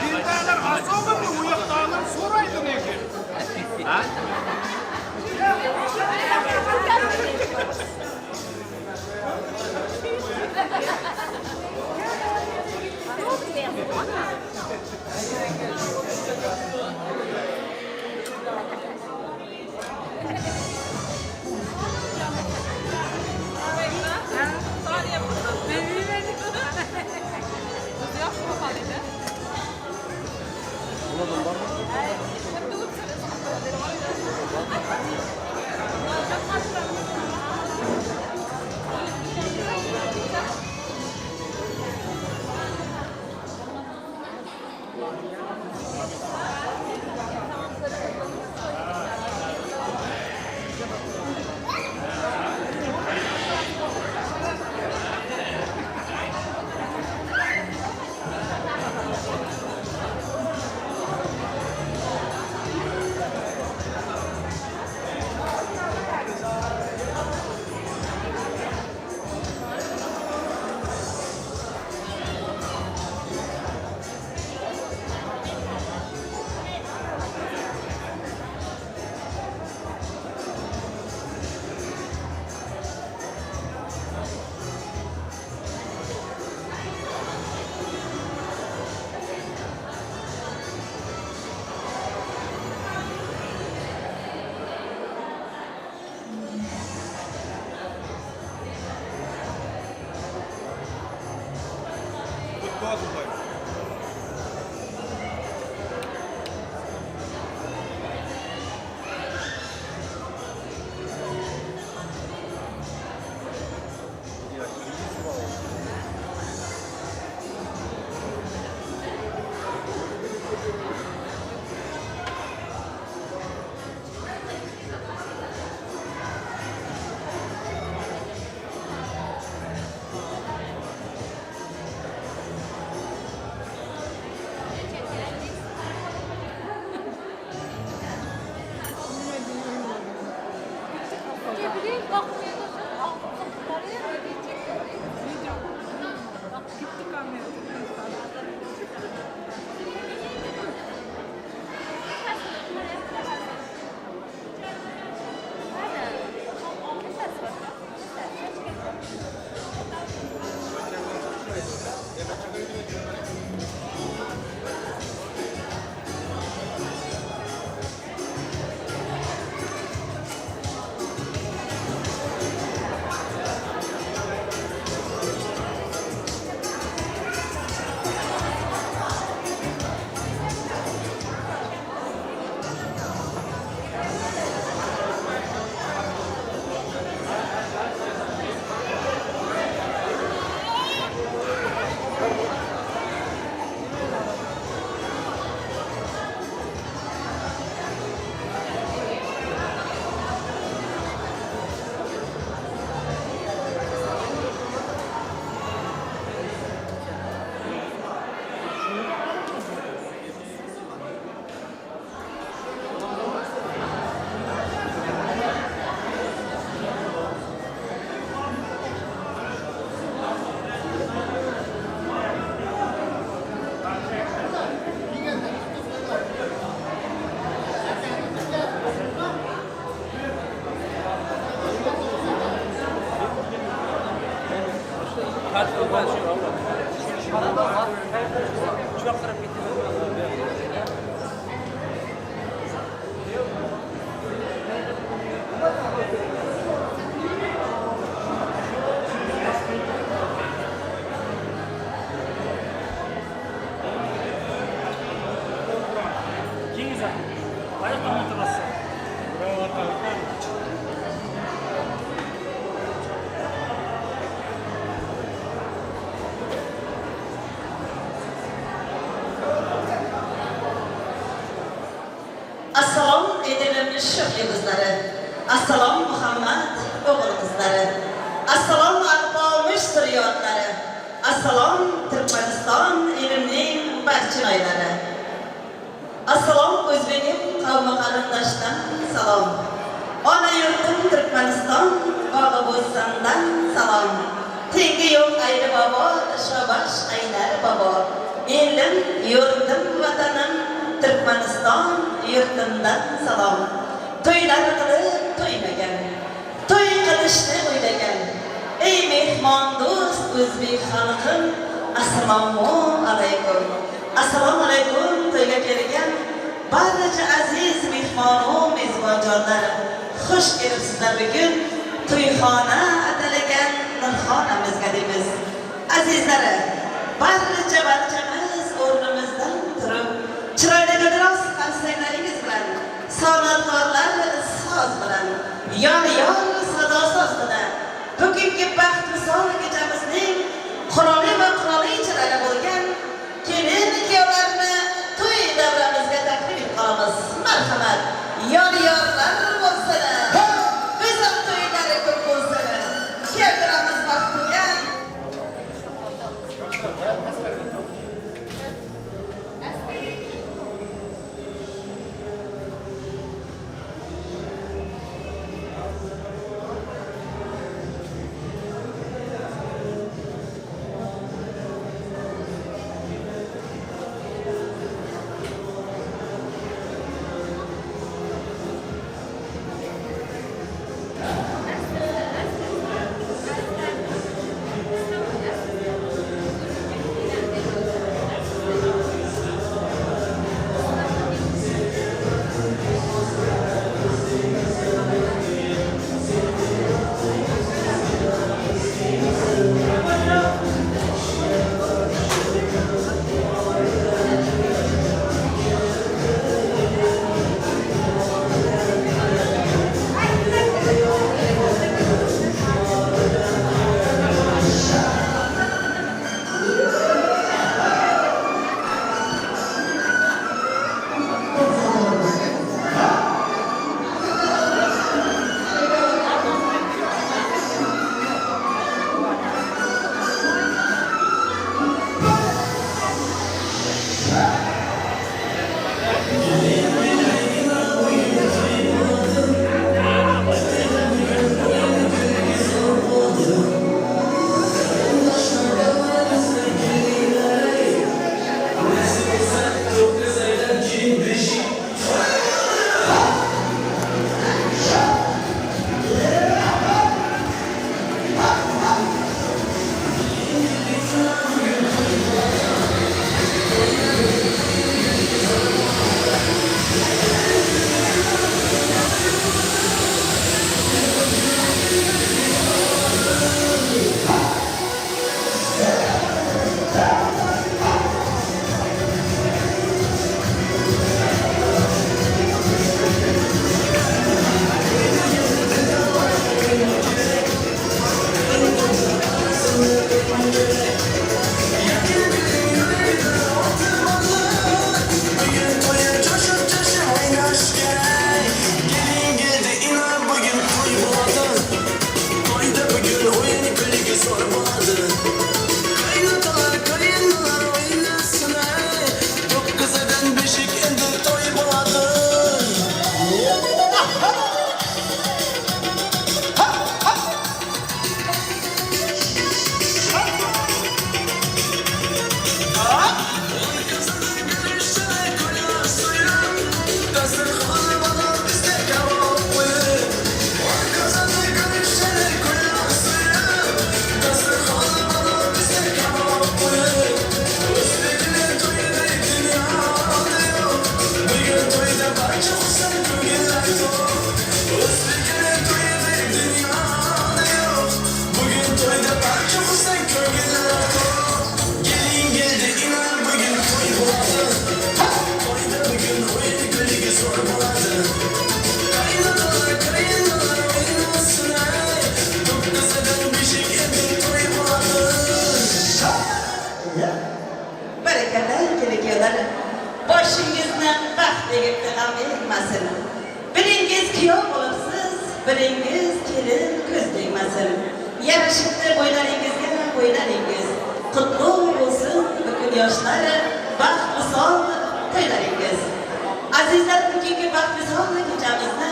Dildarlar asobimni u yoqdan so'raydi lekin. Ha? Kutlu olsun toy. Assalom edilim şık yıldızları. Assalom Muhammad o'g'il qizlari. Assalom alpomish zurriyotlari. Assalom Turkmaniston elimning barchinoylari. Assalom o'zbegim qavmi qarindoshdan salom. Ona yurtim Turkmaniston bog'i bo'stondan salom. Tengi yo'q ayri bobo, shobash aylar bobo. Elim, yurtim, vatanim Turkmaniston yurtimdan salom. To'ylar qilib to'ymagan, to'y qilishni o'ylagan. Ey mehmon do'st o'zbek xalqim, assalomu alaykum. Assalomu alaykum to'yga kelgan barcha aziz mehmon va mezbonjonlar. Xush kelibsizlar bugun to'yxona atalgan nurxonamizga deymiz. Azizlari, barcha barchamiz o'rnimizdan turib chiroyli gulroz qarsaklaringiz bilan, san'atkorlar soz bilan, yor-yor sadosoz bilan bugungi baxt visol kechamizning quroli va quralichalari bo'lgan kelin kuyovlarni to'y davramizga taklif qilamiz. Marhamat, yor-yorlar bo'lsin, go'zal to'ylari ko'p bo'lsin. Keltiramiz baxtiga. Barakalla kelin-kuyovlar. Boshingizni baxt egibdi, g'am egmasin. Biringiz kuyov bo'libsiz, biringiz kelin, ko'z tegmasin. Yarashibdi bo'ylaringizga bo'ylaringiz. Qutlug' bo'lsin bugun yoshlari, baxt visol to'ylaringiz. Azizlar, bugungi baxt visol kechamizni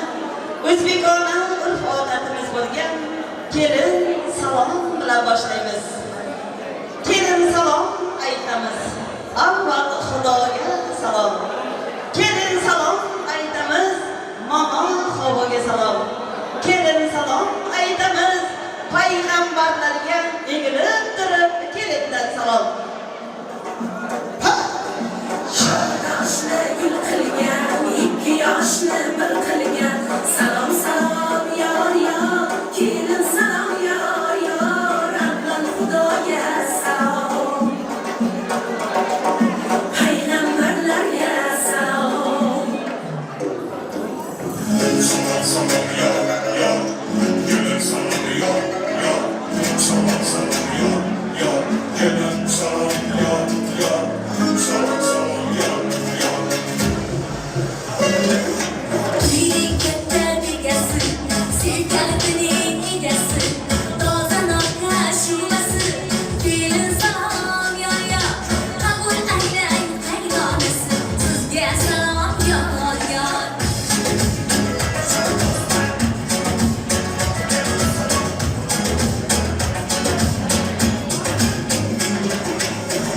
o'zbekona urf-odatimiz bo'lgan kelin salom bilan boshlaymiz. Kelin salom aytamiz. Avval Xudoga salom. Kelin salom aytamiz, momo Havoga salom. Kelin salom aytamiz, payg'ambarlarga egilib turib kelindan salom. Yoshni gul qilgan, ikki yoshni bir qilgan. Salom salom yor yor, kelin salom yor yor, avval Xudoga salom. Payg'ambarlarga salom. Salom salom yor yor, kelin salom yor yor. Salom salom yor yor, kelin salom yor yor. Salom salom yor yor. Uyning katta bekasi, serkalitining egasi, toza noqa shumasi, kelin salom yor yor, qabul aylang qaynonasi, sizga salom yor yor.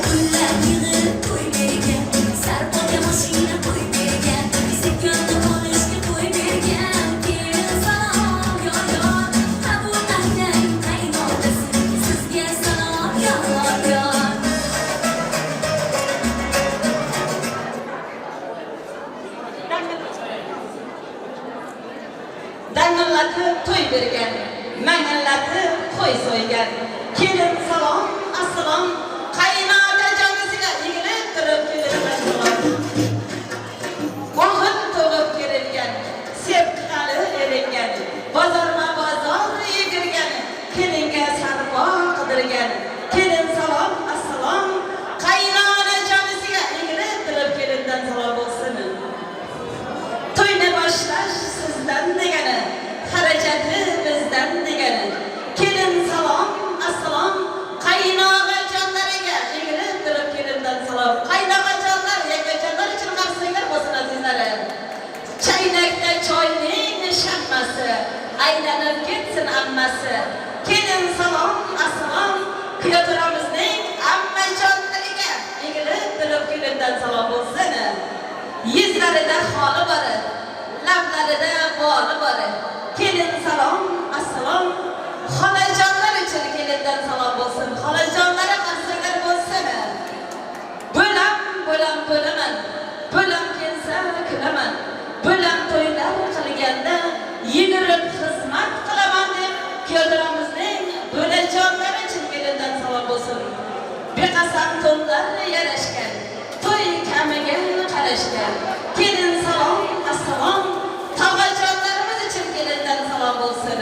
Pullar yig'ib qo'y bergan, sarpoga mashina qo'y bergan, sekinni olishga qo'y bergan. Kelin salom yor yor, qabul aylang qaynonasi, sizga salom yor yor. Dang'illatib to'y bergan, mang'illatib qo'y so'ygan. Kelin salom, assalom, qaynona jonisiga egilib turib kelindan salom. O'g'il tug'ib kerilgan, sepqali eringan, bozorma bozor yugurgan, kelinga sarpo qidirgan. Kelin salom, assalom, qaynona jonisiga egilib turib kelindan salom bo'lsin. To'yni boshlash sizdan degani, xarajati bizdan degani. Kelin salom, assalom, qaynog'a jonlariga egilib turib kelindan salom. Qaynog'a jonlar, yangajonlar uchun qarsaklar bo'lsin azizlarim. Chaynakda choyning shammasi, aylanib ketsin ammasi. Kelin salom, assalom, kuyovto'ramizning ammajonlariga egilib turib kelindan salom bo'lsin. Yuzlarida xoli bori, lablarida boli bori. Kelin salom, assalom, xolajonlar uchun kelindan salom bo'lsin. Xolajonlari qarsaklar bo'lsin. Bo'lam, bo'lam, bo'laman. Bo'lam kelsa kulaman. Bo'lam to'ylar qilganda yugurib xizmat qilaman deb kuyovto'ramizning bo'lajonlari uchun kelindan salom bo'lsin. Beqasam to'nlar yarashgan, to'y kamiga qarashgan. Kelin salom, assalom, tog'ajonlarimiz uchun kelindan salom bo'lsin.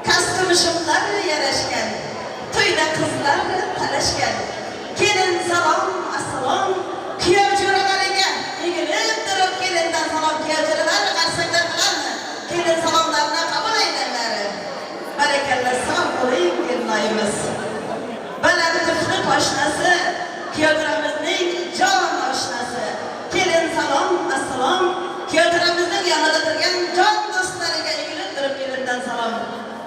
Kostyum shimlar yarashgan, to'yda qizlar talashgan. Kelin salom, assalom, kuyov jo'ralariga egilib turib kelindan salom. Kuyov jo'ralar qarsaklar bilan kelin salomlarini qabul aylanglar. Barakalla, sog' bo'ling kelinoyimiz. Baland tufli poshnasi, kuyovto'ramizning jon oshnasi. Kelin salom, assalom, kuyovto'ramizning yonida turgan jon do'stlariga egilib turib kelindan salom.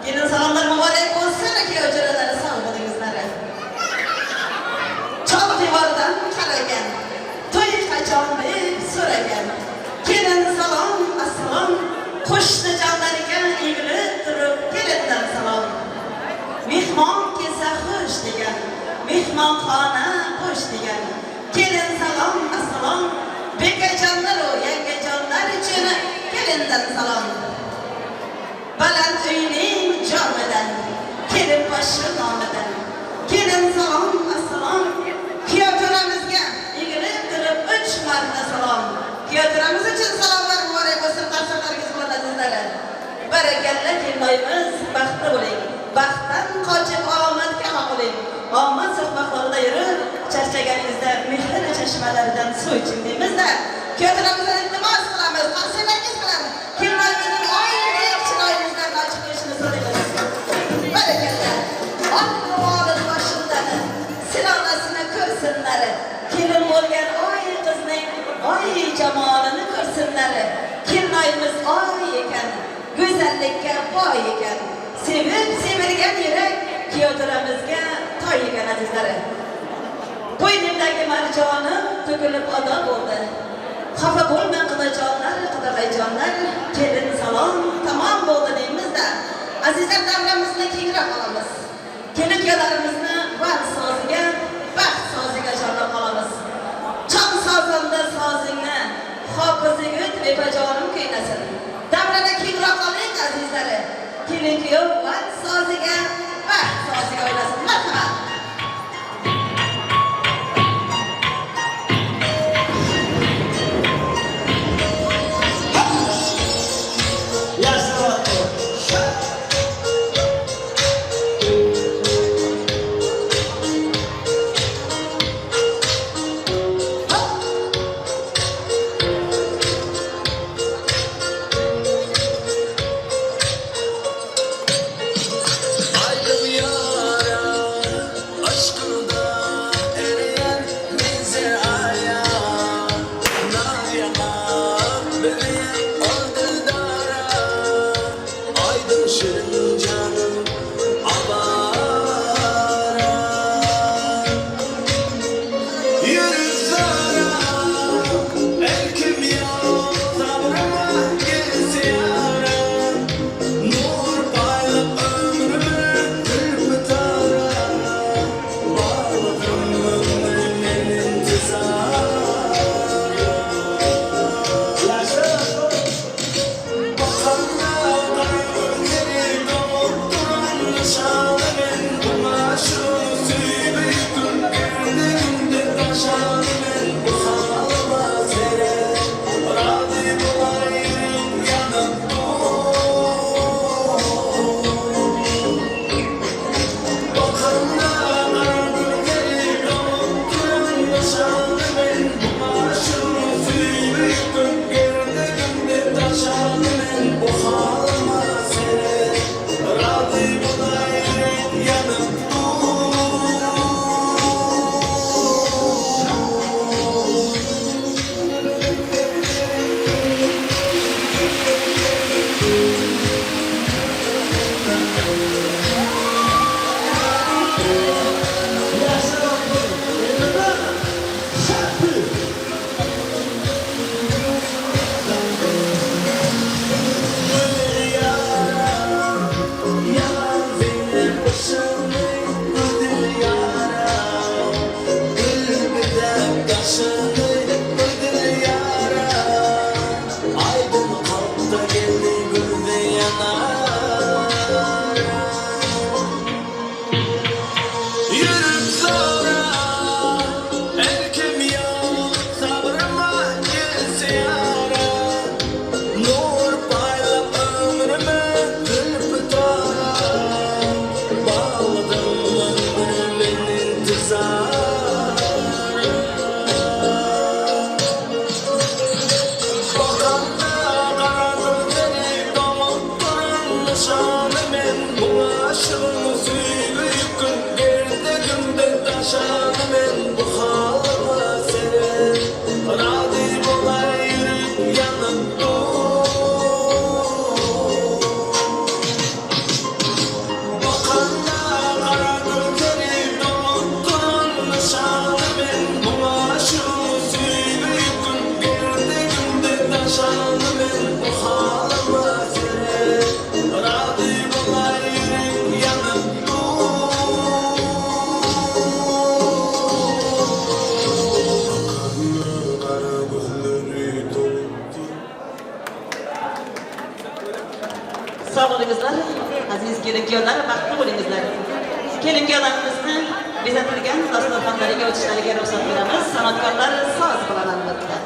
Kelin salomlar muborak bo'lsin, kuyov jo'ralari, sog' bo'lingizlar. Chol devordan qaragan, to'y qachon deb so'ragan. Kelin salom, assalom, qo'shni jonlariga egilib turib kelindan salom. Mehmon kelsa xush degan, mehmonxona bo'sh degan. Kelin salom, assalom, bekajonlar u yangajonlar uchun kelindan salom. Baland uyning jomidan, kelin boshi nomidan. Kelin salom, assalom, kuyovto'ramizga egilib turib 3 marta salom. Kuyovto'ramiz uchun salomlar muborak bo'lsin, qarsaklaringiz bilan azizlar. Barakalla kelinoyimiz, baxtli bo'ling. Baxtdan qochib omadga qoling. Omad Charchaganingizda mehr chashmalaridan suv iching deymiz-da. Kuyovlarimizdan iltimos qilamiz, qarsalaringiz bilan kelinlarimizning oydek chiroyimizdan ochiq qo'yishini so'raymiz. Barakalla. Ot ro'molini boshimdan silolasini ko'rsinlar. Kelin bo'lgan oy qizning oy jamolini ko'rsinlar. Kelinoyimiz oy ekan, go'zallikka boy ekan. Sevib sevilgan yurak kuyovlarimizga toy ekan azizlari. Qo'ynimdagi marjonim to'kilib ado bo'ldi. Xafa bo'lmang qudajonlar, qudag'ayjonlar, kelin salom tamom bo'ldi deymiz-da. Azizlar, davramizni kengroq olamiz. Kelin kuyovlarimizni vals soziga, baxt soziga chorlab qolamiz. Chon sozanda sozingni hofiz yigit bepajonim kuylasin. Davrani kengroq oling azizlari. Kelin kuyov vals soziga, baxt soziga o'ynasin. Marhamat. Ayrı yara Sog' bo'lingizlar, aziz kelin-kuyovlar, baxtli bo'lingizlar. Kelin-kuyovlarimizni bezatilgan dasturxonlariga o'tishlariga ruxsat beramiz. San'atkorlar soz bilan albatta.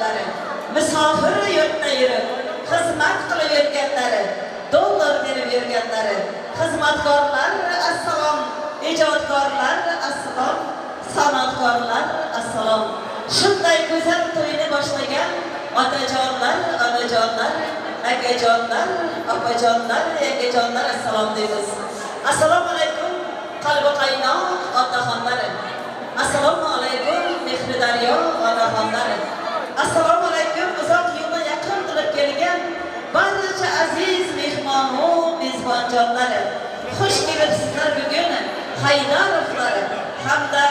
yurganlari, misofir yurtda yurib, xizmat qilib yurganlari, dollar berib yurganlari, xizmatkorlar assalom, ijodkorlar assalom, san'atkorlar assalom. Shunday go'zal to'yni boshlagan otajonlar, onajonlar, akajonlar, opajonlar, yangajonlar assalom deymiz. Assalomu alaykum qalbi qaynoq otaxonlar. Assalomu alaykum mehri daryo onaxonlar. Assalomu alaykum uzoq yo'lni yaqin qilib kelgan barcha aziz mehmon-u mezbonjonlar. Xush kelibsizlar bugun Haydarovlar hamda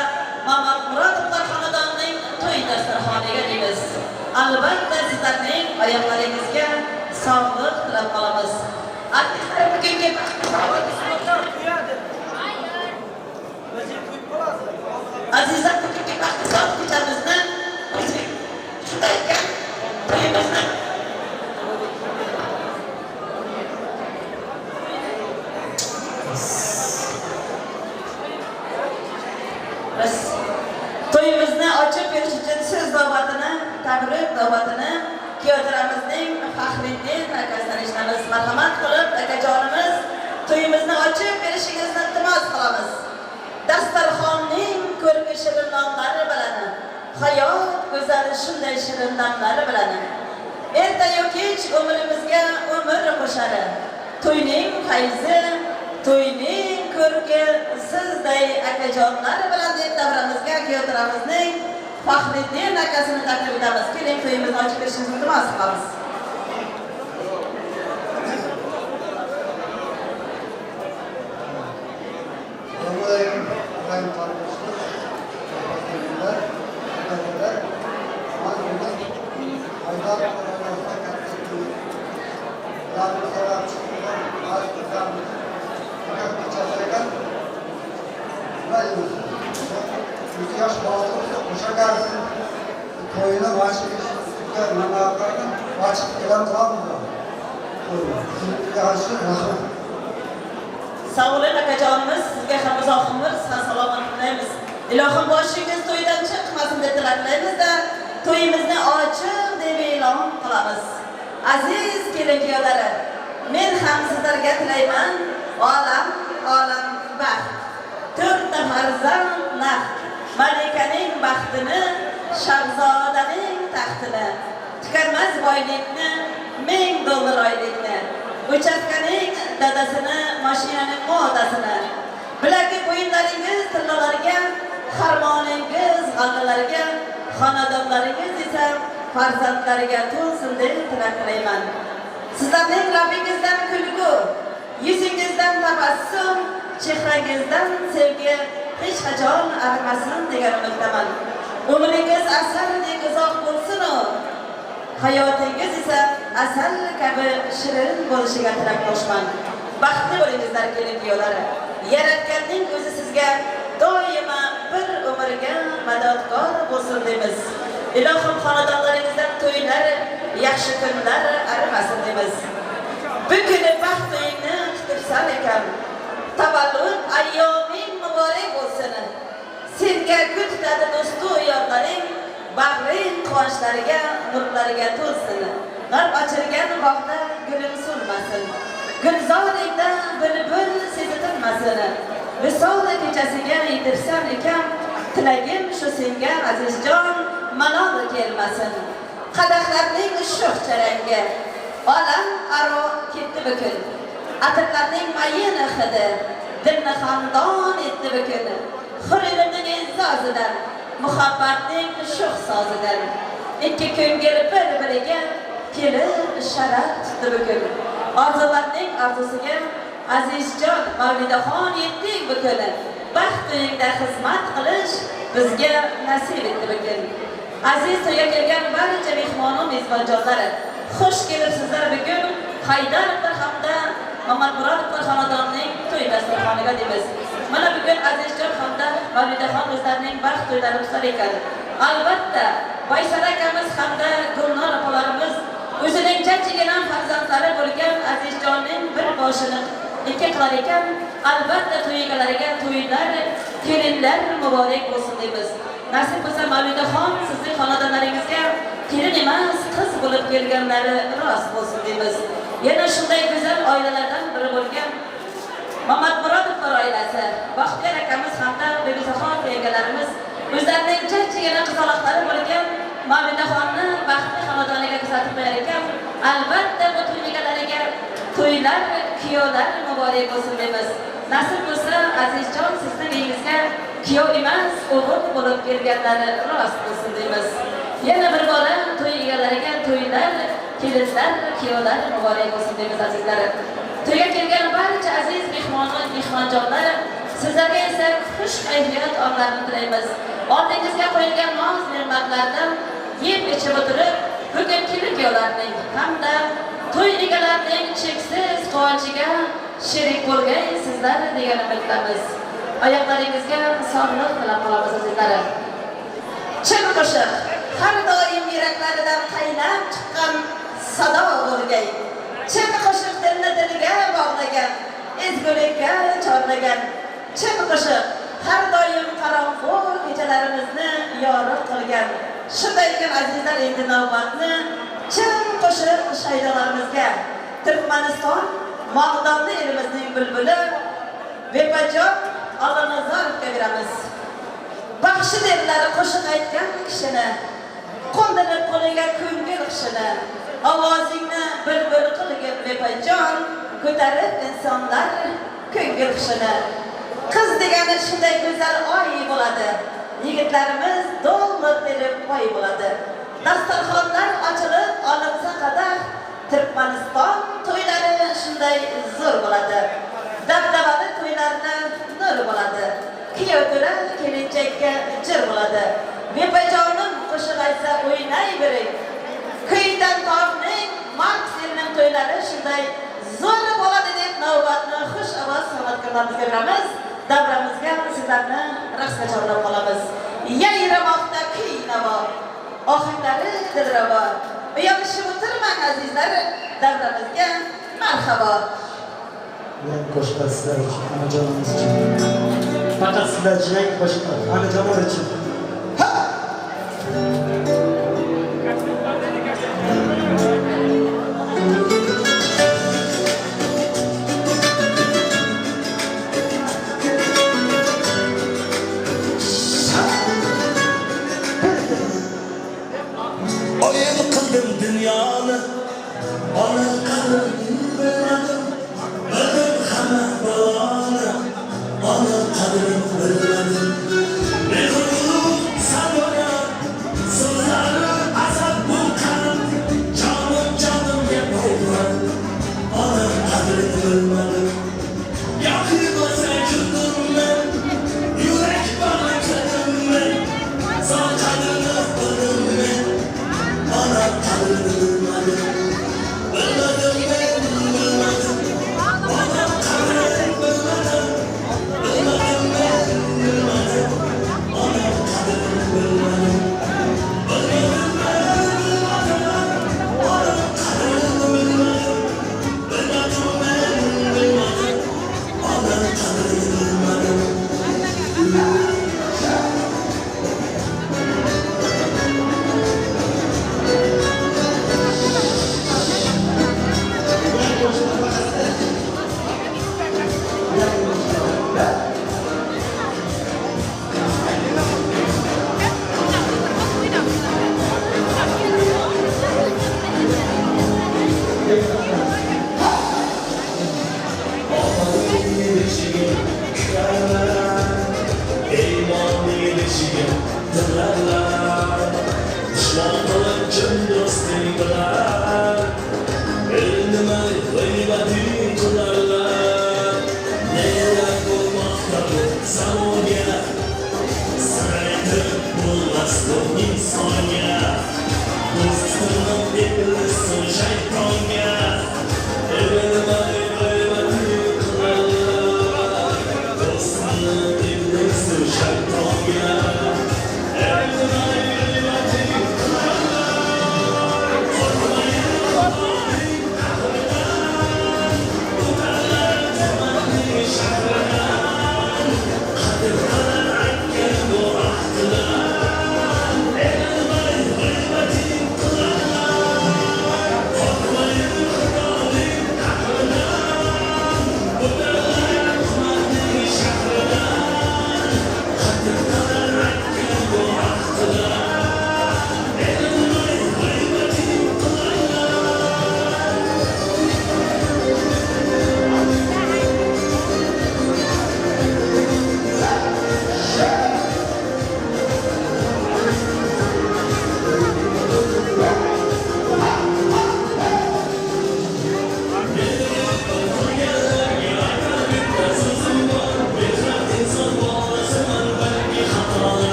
Mamatmurodovlar xonadonining to'y dasturxoniga deymiz. Albatta sizlarning oyoqlaringizga sog'liq tilab qolamiz. Artistlar bugungi azizlar bugungi baxtiyor kechamizni shunday ekan to'yimizni biz to'yimizni ochib berish uchun so'z navbatini, tabrik navbatini kuyovjo'ramizning Faxriddin akasidan eshitamiz. Marhamat qilib akajonimiz to'yimizni ochib berishingizni iltimos qilamiz. Dasturxonning ko'rki shirin nonlari bilan, hayot go'zali shunday shirin damlari bilan erta-yu kech umrimizga umr qo'shari. To'yning fayzi, to'yning ko'rki sizday akajonlar bilan deb davramizga kuyovjo'ramizning Faxriddin akasini taklif etamiz. Keling, to'yimizni ochib berishingizni iltimos qilamiz. Assalomu alaykum, ağayim kardeşler, arkadaşlar, arkadaşlar. Ben bugün Haydar Karaman'da katıldım. Yardım sever çıktılar, ağaç kızarmış. Fakat geçerken, yüzü yaş bağlı koşa gelsin. Toyuna başlık, başlık gelen kalmıyor. Yaxshi, rahmat. Sog' bo'ling akajonimiz, sizga ham uzoq umr, salomat tilaymiz. Ilohim boshingiz to'ydan chiqmasin deb tilaklaymiz-da, to'yimizni ochiq deb e'lon qilamiz. Aziz kelin kuyovlari, men ham sizlarga tilayman olam olam baxt. To'rtta farzand naqd, malikaning baxtini, shahzodaning taxtini, tuganmas boylikni, 1000 dollar oylikni, uchastkaning dadasini, mashinaning modasini, bilaki bo'yinlaringiz tillalarga, xarmoningiz g'allalarga, xonadonlaringiz esa farzandlariga to'lsin deb tilak tilayman. Sizlarning labingizdan kulgu, yuzingizdan tabassum, chehrangizdan sevgi hech qachon arimasin degan umiddaman. Umringiz asaldek uzoq bo'lsin-u, hayotingiz esa asal kabi shirin bo'lishiga tilakdoshman. Baxtli bo'lingizlar kelin kuyovlari. Yaratganning o'zi sizga doimo bir umrga madadkor bo'lsin deymiz. Ilohim xonadonlaringizdan to'ylar, yaxshi kunlar arimasin deymiz. Bu kuni baxt to'yingni tutibsan ekan, tavallud ayyoming muborak bo'lsin. Senga gul tutadi do'stu yorlaring, bag'ring quvonchlariga, nurlariga to'lsin. G'arb ochilgan bog'da gulim so'lmasin. Gulzorlikda bulbul sezitilmasin. Visol kechasiga yetirsan ekan, tilagim shu senga azizjon malol kelmasin. Qadahlarning sho'x charangi olam aro ketdi bukun. Atirlarning mayin hidi dilni xandon etdi bukun. Hur ilmning e'zozidan, muhabbatning sho'x sozidan ikki ko'ngil bir-biriga kelib sharaf tutdi bukun. Orzularning orzusiga azizjon Mavlidaxon yetdik bukun. Baxt to'yingda xizmat qilish bizga nasib etdi bukun. Aziz to'yga kelgan barcha mehmon va mezbonjonlari, xush kelibsizlar bugun Haydarovlar hamda Mamatmurodovlar xonadonining to'y dasturxoniga deymiz. Mana bugun Azizjon hamda Mavlidaxon o'zlarining baxt to'ylari tutar ekan. Albatta, Baysar akamiz hamda Gulnor opalarimiz o'zining jajjigina farzandlari bo'lgan Azizjonning bir boshini ikki qilar ekan. Albatta to'y egalariga to'ylar, kelinlar muborak bo'lsin deymiz. Nasib bo'lsa Mavlidaxon sizning xonadonlaringizga kelin emas, qiz bo'lib kelganlari rost bo'lsin deymiz. Yana shunday go'zal oilalardan biri bo'lgan Mamatmurodovlar oilasi, Baxtiyor akamiz hamda Bebizaxon yangalarimiz o'zlarining jajjigina qizaloqlari bo'lgan Mavlidaxonni baxtli xonadoniga kuzatib qo'yar ekan, albatta bu to'y egalariga to'ylar, kuyovlar muborak bo'lsin deymiz. Nasib bo'lsa, Azizjon, sizning uyingizga kuyov emas, o'g'il bo'lib kelganlari rost bo'lsin deymiz. Yana bir bora to'y egalariga to'ylar, kelinlar, kuyovlar muborak bo'lsin deymiz azizlarim. To'yga kelgan barcha aziz mehmonjonlar, sizlarga esa xush kayfiyat onlarini tilaymiz. Oldingizga qo'yilgan noz ne'matlardan yeb ichib o'tirib, bugun kelin kuyovlarning hamda to'y egalarining cheksiz quvonchiga sherik bo'lgay sizlar degan umiddamiz. Oyoqlaringizga sog'lik tilab qolamiz azizlarim. Chin qo'shiq har doim yuraklaridan qaynab chiqqan sado bo'lgay. Chin qo'shiq dilni dilga bog'lagan, ezgulikka chorlagan. Chin qo'shiq har doim qorong'u kechalarimizni yorug' qilgan. Shunday ekan azizlar, endi navbatni chin qo'shiq shaydolarimizga, Turkmaniston Mog'donli elimizning bulbuli Bepajon Allanazarovga beramiz. Baxshi derlar qo'shiq aytgan kishini, qo'ndirib qo'liga ko'ngil hushini, ovozingni bulbul qilgin Bepajon, ko'tarib insonlar ko'ngil hushini. Qiz degani shunday go'zal oy bo'ladi, yigitlarimiz dollar terib oy bo'ladi. Dasturxonlar ochilib olinsa qadar, Turkmaniston to'ylari shunday zo'r bo'ladi. Dabdabali to'ylarda nur bo'ladi. Kuyov to'ra kelinchakka jir bo'ladi. Bepajonim qo'shiq aytsa o'ynay bering. Kuydan torning Markselning to'ylari shunday zo'r bo'ladi deb navbatni xush ovoz san'atkorlarimizga beramiz. Davramizga sizlarni raqsga chorlab qolamiz. Yayramoqda kuy navo, ohanglari dilrabo. Uyalishib o'tirmang azizlar, davramizga marhabo. Men qo'shiqlar sizlar uchun, onajonimiz uchun. Faqat sizlar uchun yangi qo'shiqlar, onajonlar uchun. Oyil qildim dunyoni, ona qadrini bilmadim, bildim hamma baloni, ona qadrini bilmadim. Mehr sadona, so'zlari asab bu qand, jonim jonimga payvand, ona qadrini bilmadim. Yoki bo'lsa kuldim men, yurak bag'rim kirdim men, zor qadrini bildim men. Ona qadrini bilmadim, bilmadim men, bilmadim. Ona qadrini bilmadim, bilmadim men, bilmadim. Ona qadrini bilmadim, bilmadim men, bilmadim. Ona qadrini bilmadim, bilmadim men, bilmadim. Ona qadrini bilmadim.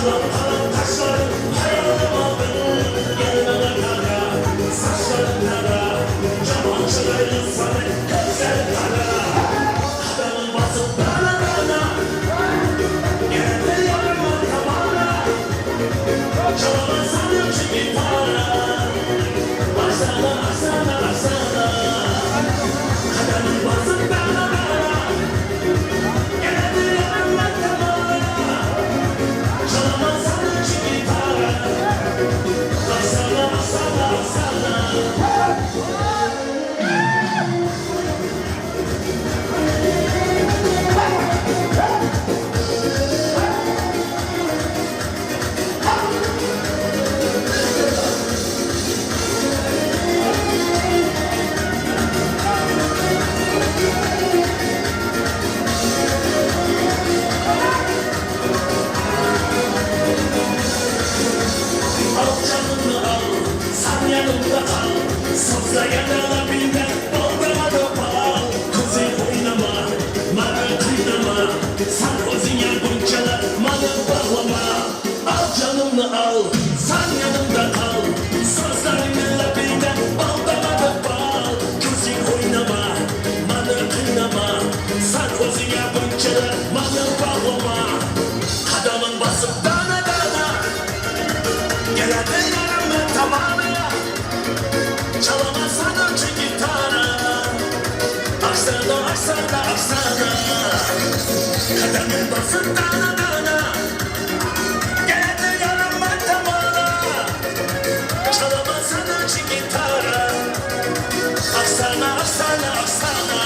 Kalan kalan kaşların hayalım aldın. Gel bana kara, saçların kara. Caman çıraylı sana güzel kara. Adamın basıp dana dana. Geldi yarıma tavana. Çalamaz sanırım çünkü para. Arsana arsana arsana. Kadının basıp dana dana. Geldi yarıma tavana. Çalamaz sanırım çünkü para. Arsana arsana arsana. Al canını al, sen yanımda kal. Sazla yanına bilmem, baldırma bal. Kuzey oynama, bana kıynama. Sen özün buncalar, bana bağlama. Al canını al, sen yanımda kal. Sazla yanına bilmem, baldırma bal. Kuzey oynama, bana kıynama. Sen özün buncalar, bana bağlama. Kadamın basıp dana dana. Geldi yarımı tamamı. Çalamazsan önce gitara. Aksana aksana aksana. Kadının basın dana dana. Geldi yarımı tamamı. Çalamazsan önce gitara. Aksana aksana aksana.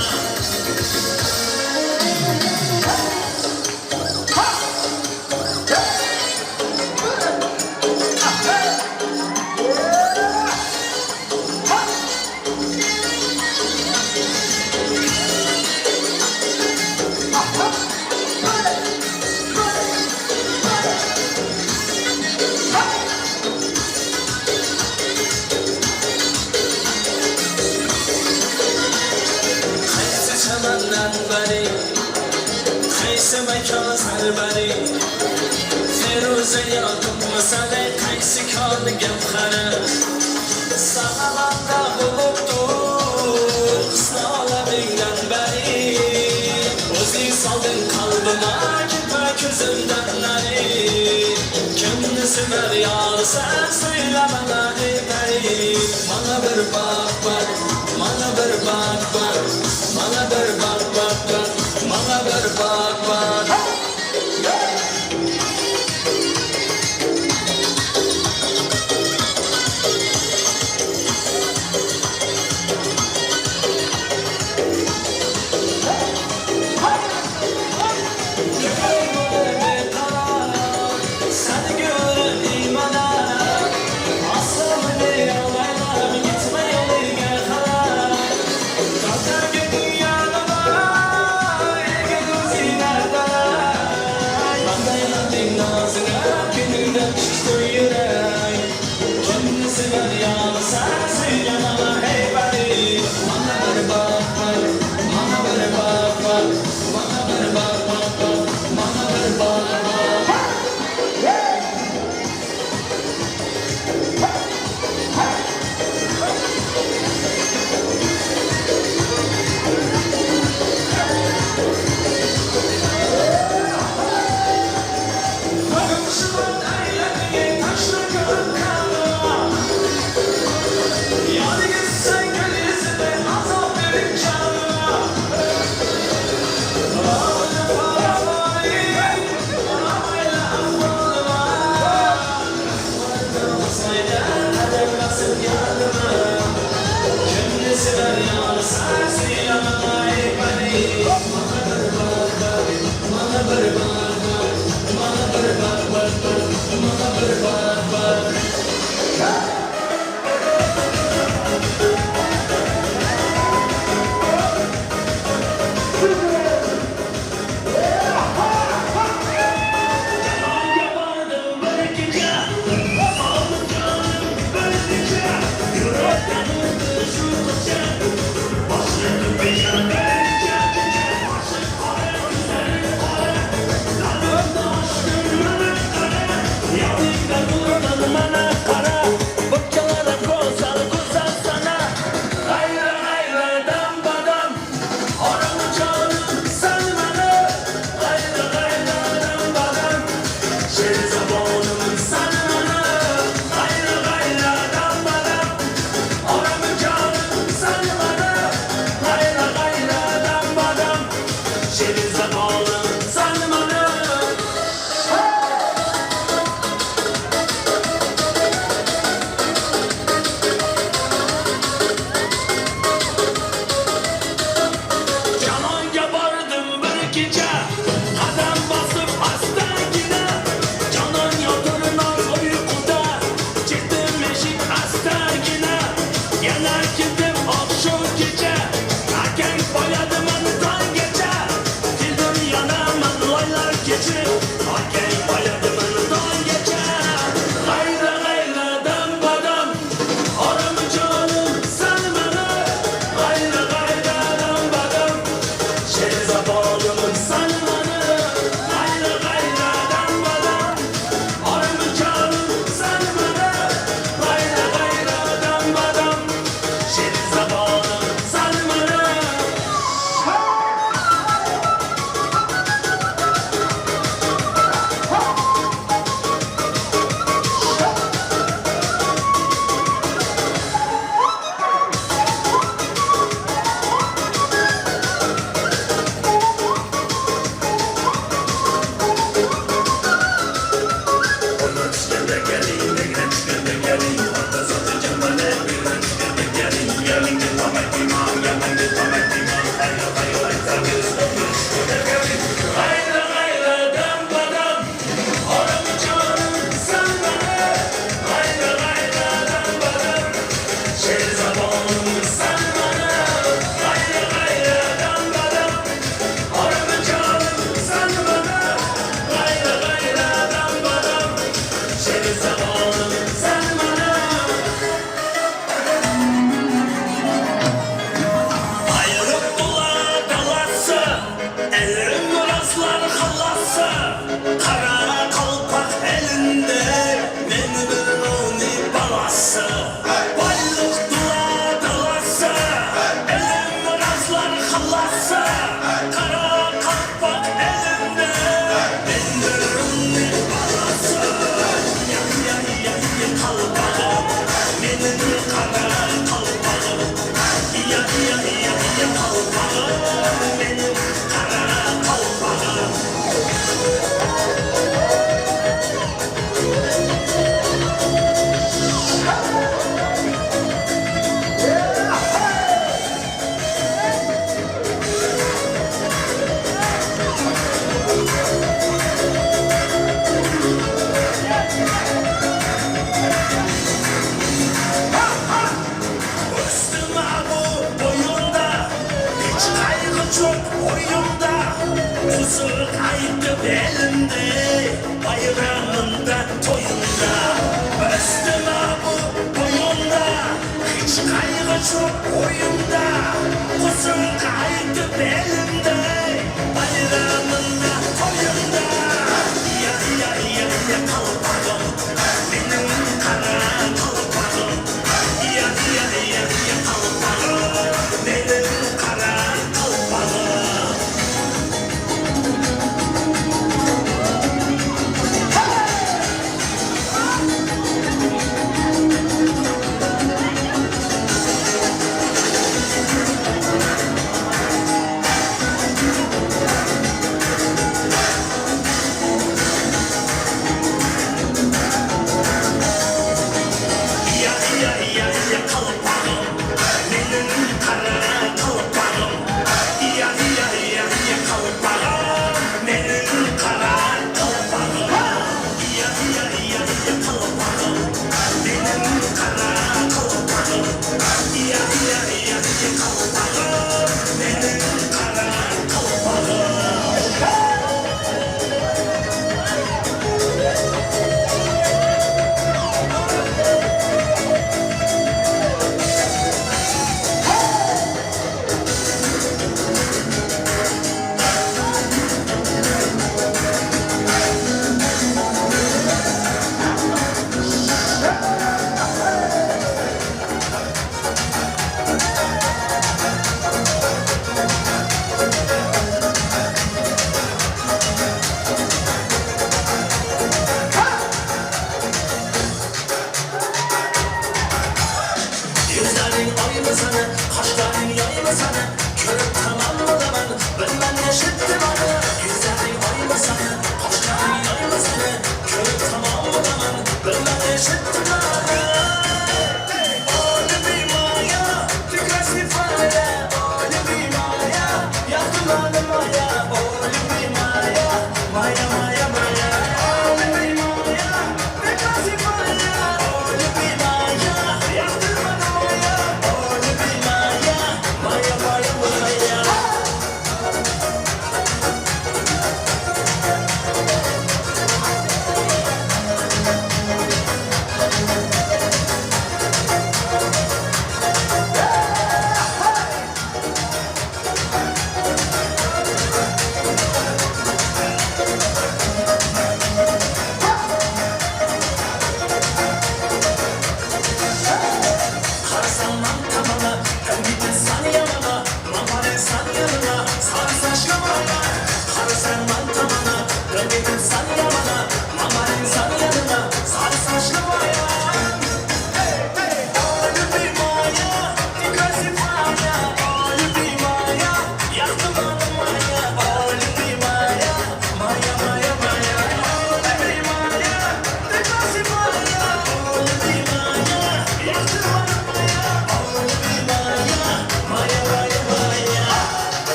Qaysi chamandan bari, qaysi makon sarbari, Feruza yoqimsan, qaysi kon gavhari. Sağlamda bo'libdur husni olamingdan bari. O'zing solding qalbima, ketma ko'zimdan nari. Kimni sevar yorsan, so'yla mana ey pari. Mana bir baq bor, mana bir baq bor, mana bir baq baq bor, mana bir baq bor.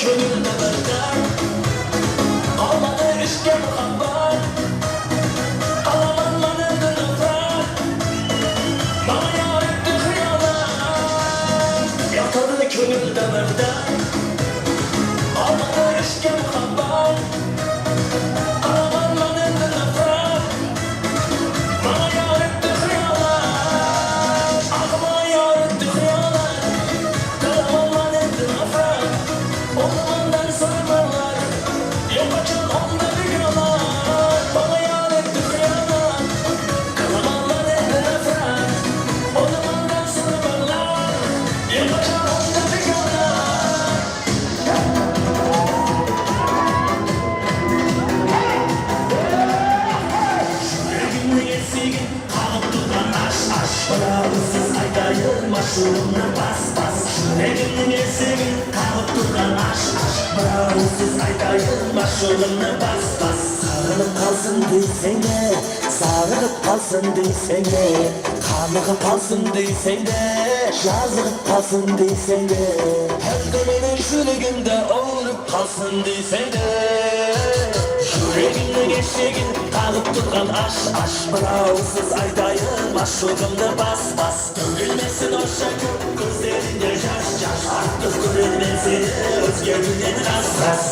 Ko'ngilda bir dard, qolmadi ishga muhabbat. Qalaman man endi nafrat, maga yor etdi xiyonat. Yotadi ko'ngilda bir dard, qolmadi ishga muhabbat. Qalaman man endi nafrat, maga yor etdi xiyonat. Ah, maga yor etdi xiyonat. Qalaman man endi nafrat. O'g'limandan so'ramalar, yo'q qachon onda begonalar. Maga yor etdi xiyonat. Qalaman man endi nafrat. O'g'limandan so'ramalar, yo'q qachon onda begonalar. Yuragimning eshigin qag'ib turgan ash ash, Birovsiz aytayin mash'urimni bas bas. Yuragimning eshigin qag'ib turgan ash ash, Birovsiz aytayin mash'urimni bas bas. Sog'inib qolsin desang-de, sog'inib qolsin desang-de, qonig'ib qolsin desang-de, yozig'ib qolsin desang-de, Hamda mening yuragimda o'lib qolsin desang-de. Yuragimning eshigin qag'ib turgan ash ash, Birovsiz aytayin mash'urimni bas bas. To'kilmasin o'sha ko'p ko'zlaringda yosh yosh, Artiq ko'rolman seni o'zga guldan ras ras.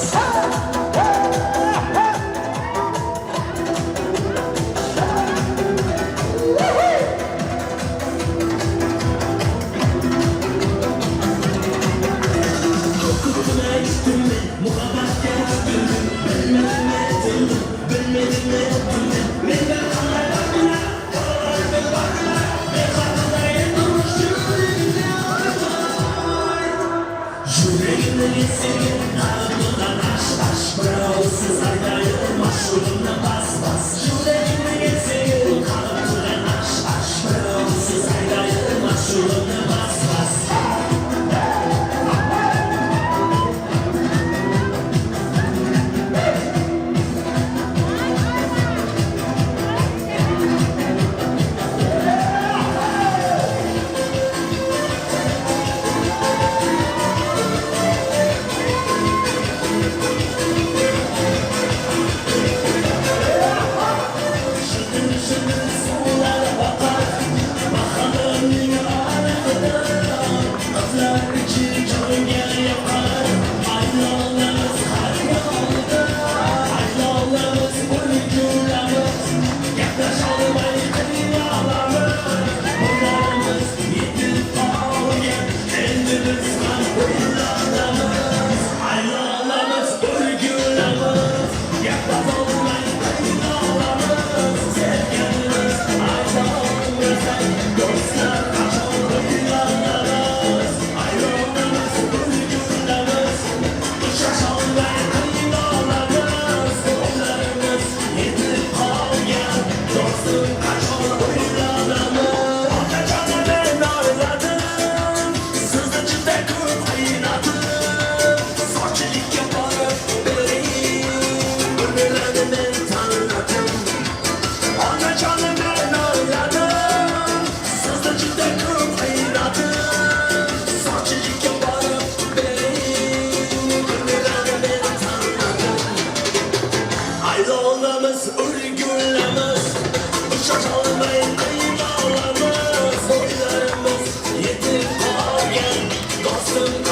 Dostum.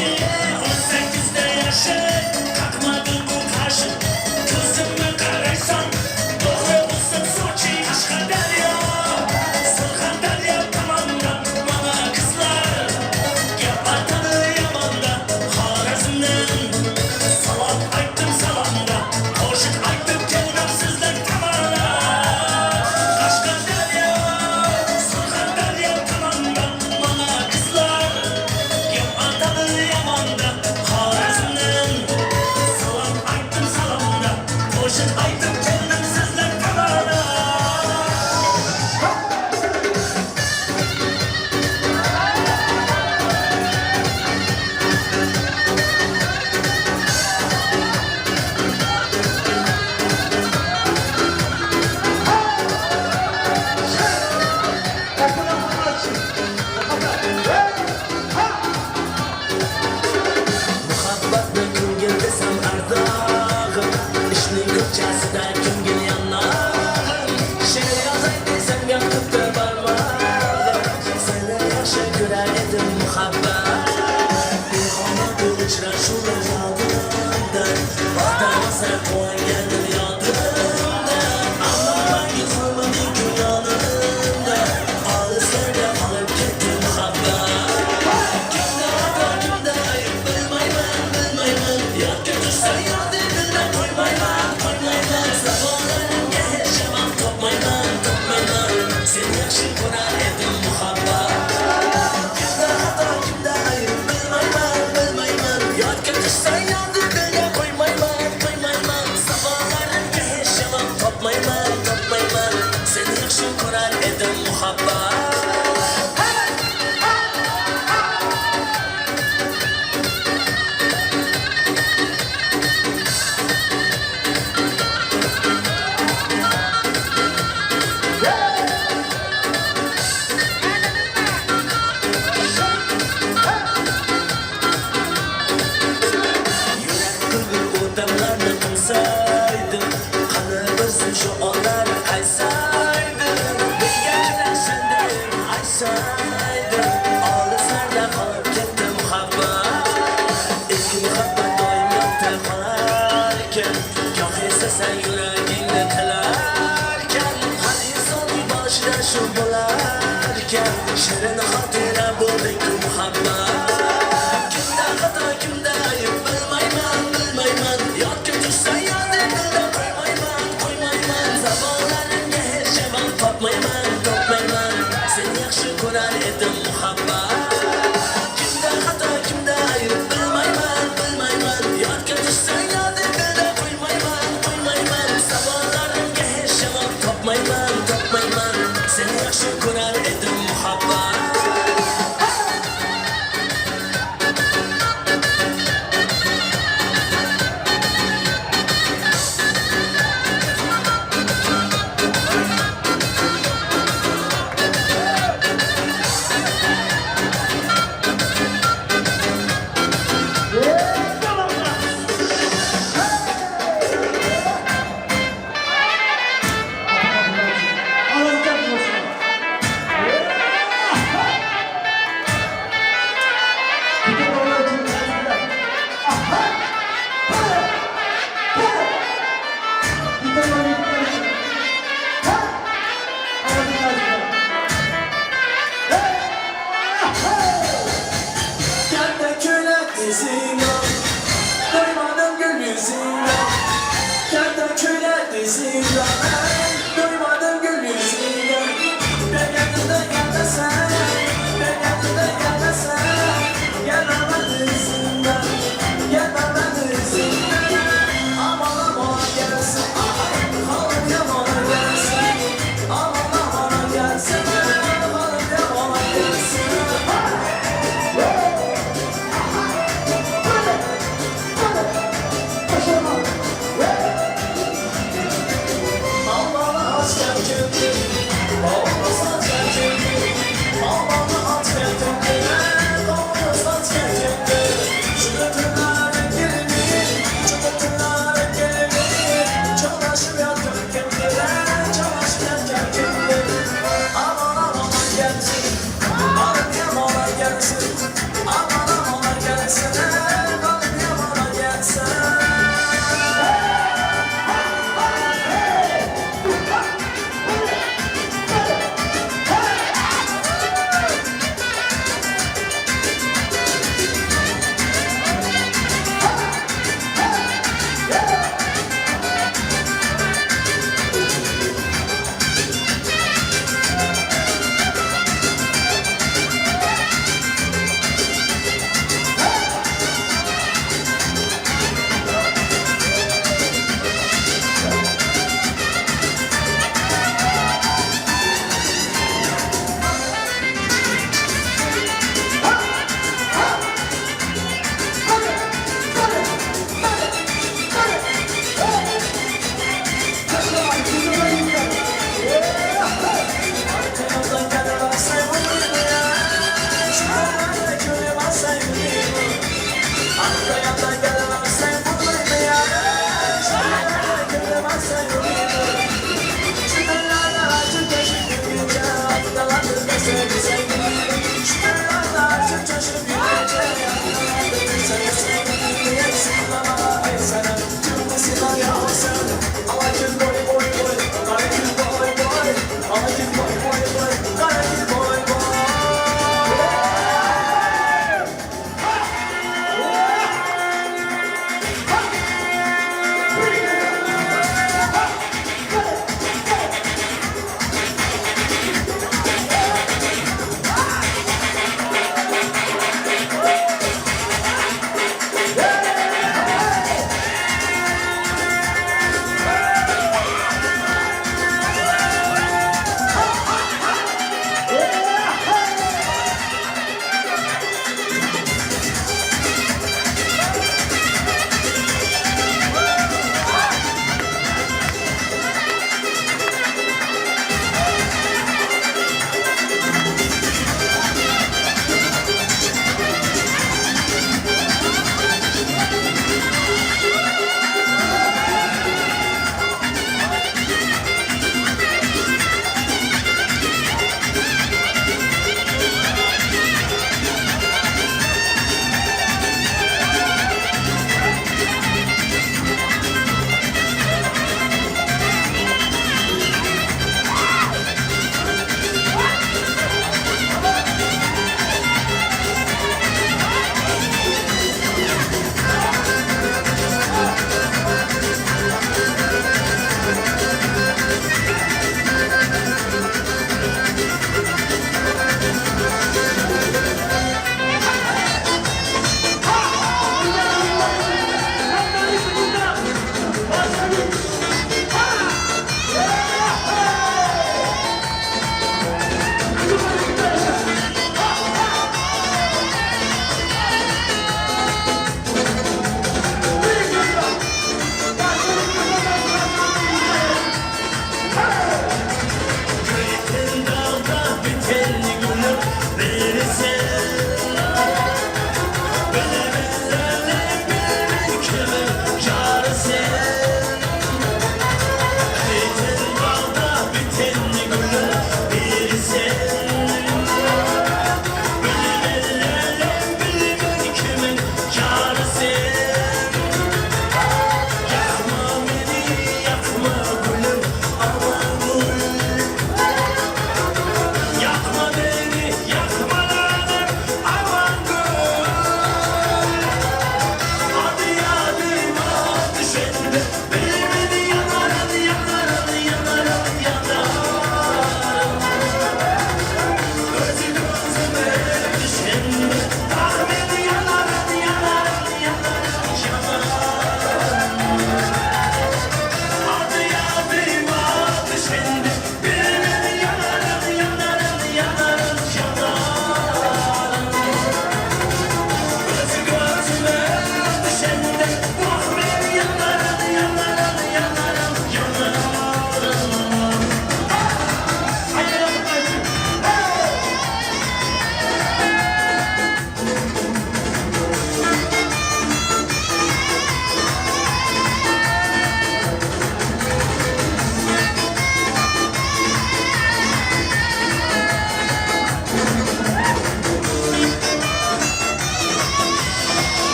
18'de yaşı, kalkmadı bu taşı. Kızıma qaraysan, doğru olsun Soçi. Qashqadaryo, Surxondaryo tomondan mana qizlar gap otadi yomonda. Xorazmdan salom aytdim salomda, qo'shiq aytib keldim sizlar tomondan. Qashqadaryo, Surxondaryo tomondan mana qizlar gap otadi yomonda. Xorazmdan salom aytdim salomda, qo'shiq aytib keldim sizlar tomondan. Muhabbatni kimga desam ardog'im, ishning ko'chasida kimga yonog'im. She'r yozay desam gap qipti barmog'im, seni yaxshi ko'rar edim muhabbat. Bexona uchrashuvlar yodimda, ota-onasi quvonganim yodimda. Ammo mangu qolmading-ku yonimda, olislarda qolib ketdi muhabbat. Kimda xato, kimda ayb bilmayman, bilmayman. Yodga tushsa yod dildan qo'ymayman, qo'ymayman. Savollarimga hech javob topmayman, topmayman. Seni yaxshi ko'rar edim muhabbat. Kimda xato, kimda ayb bilmayman, bilmayman. Yodga tushsa yod dildan qo'ymayman, qo'ymayman. Savollarimga hech javob topmayman, topmayman. Seni yaxshi ko'rar edim muhabbat. Yurak qilgur o'tamlarni qilsaydim, qani bilsin shu onlar qaysaydi. Birga uchrashsin deb aytsaydim, olislarda qolib ketdi muhabbat. Eski muhabbat doim yodda qolarkan, goh eslasang yuragingni tilarkan. Har insonning boshida shu bo'larkan, shirin xotira bo'ldi-ku muhabbat. Kimda xato, kimda ayb bilmayman, bilmayman. Yodga tushsa yod dildan qo'ymayman, qo'ymayman. Savollarimga hech javob topmayman, topmayman. Seni yaxshi ko'rar edim muhabbat. Kimda xato, kimda ayb bilmayman, bilmayman. Yodga tushsa yod dildan qo'ymayman, qo'ymayman. Savollarimga hech javob topmayman, topmayman. Seni yaxshi ko'rar edim muhabbat. Katta ko'ylak dizingdan, do'ymadim gul yuzingdan. Katta ko'ylak dizingdan, do'ymadim gul yuzingdan. Berganimda gapirasan, berganimda gapirasan. Gapirma dizingdan, gapirma dizingdan. Aman aman gelsin, halim yomon gelsin. Aman aman gelsin, halim yomon gelsin.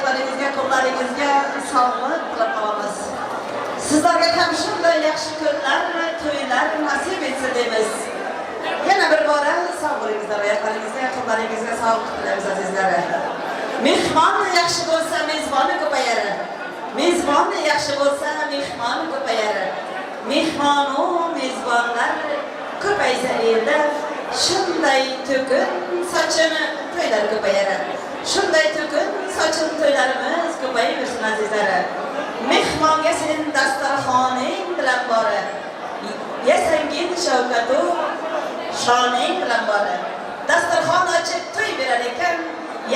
Oyoqlaringizga, qo'llaringizga sog'lik tilab qolamiz. Sizlarga ham shunday yaxshi kunlar, to'ylar nasib etsin deymiz. Yana bir bora sog' bo'lingizlar, oyoqlaringizga, qo'llaringizga sog'lik tilaymiz azizlar. Mehmon yaxshi bo'lsa, mezboni ko'payar. Mezbon yaxshi bo'lsa, mehmon ko'payar. Mehmonu mezbonlar ko'paysa elda, shunday to'kin sochini to'ylar ko'payar. Shunday to'kin sochin to'ylarimiz ko'payaversin azizlar. Mehmonga sen dasturxoning bilan bori. Yasangin shavkatu shoning bilan bori. Dasturxon ochib to'y berar ekan,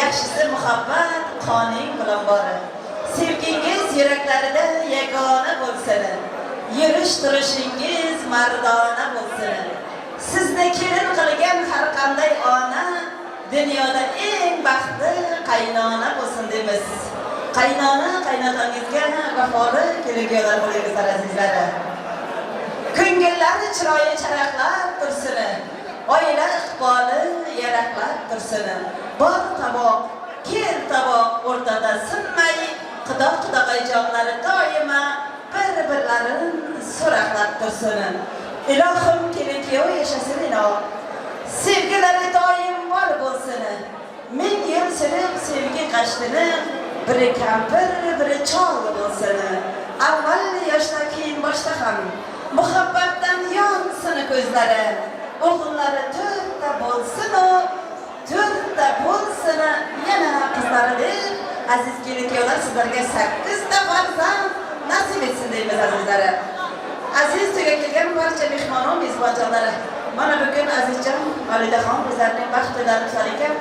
yaxshisi muhabbat qoning bilan bori. Sevgingiz yuraklarida yagona bo'lsin. Yurish turishingiz mardona bo'lsin. Sizni kelin qilgan har qanday ona dunyoda eng baxtli qaynona bo'lsin deymiz. Qaynona qaynotangizga vafoli kelin-kuyovlar bo'lingizlar azizlar. Ko'ngillar chiroyi charaqlab tursin. Oila iqboli yaraqlab tursin. Bor toboq, kel toboq o'rtada sinmay, quda-qudag'ayjonlari doimo bir-birlarini so'raqlab tursin. Ilohim kelin-kuyov yashasin iloh. Sevgilari doim bor bo'lsin. Ming yil surib sevgi qashdini, biri kampir, biri chol bo'lsin. Avval yoshda, keyin boshda ham muhabbatdan yonsin ko'zlari. O'g'illari to'rtta bo'lsin-u, to'rtta bo'lsin, yana qizlari deb aziz kelin-kuyovlar sizlarga 8 ta farzand nasib etsin deymiz azizlar. Aziz to'yga kelgan barcha mehmon va mezbonjonlar, mana bugun Azizjon Validaxon bizlarning baxt to'ylarini tutar ekan.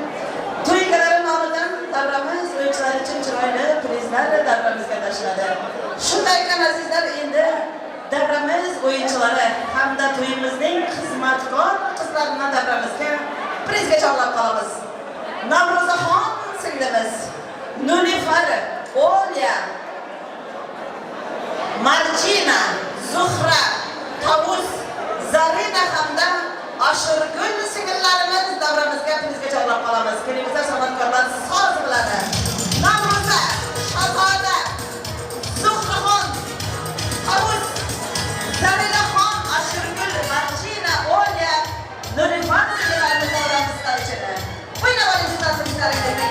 To'y egalari nomidan davramiz o'yinchilari uchun chiroyli prizlar davramizga tashladi. Shunday ekan azizlar, endi davramiz o'yinchilari hamda to'yimizning xizmatkor qizlarini davramizga prizga chorlab qolamiz. Navro'zaxon singlimiz, Nunifar, Olya, Marjina, Zuhra, Tavus, Zarina hamda Ashurgul singillarimiz davramizga prizga chorlab qolamiz. Kelingizlar san'atkorlar soz bilan. Navro'za, Shahzoda, Zuhraxon, Tavus, Zarinaxon, Ashurgul, Marjina, Olya, Nurifan singillarimiz davramizda uchun. O'ynab olingizlar prizlaringizni.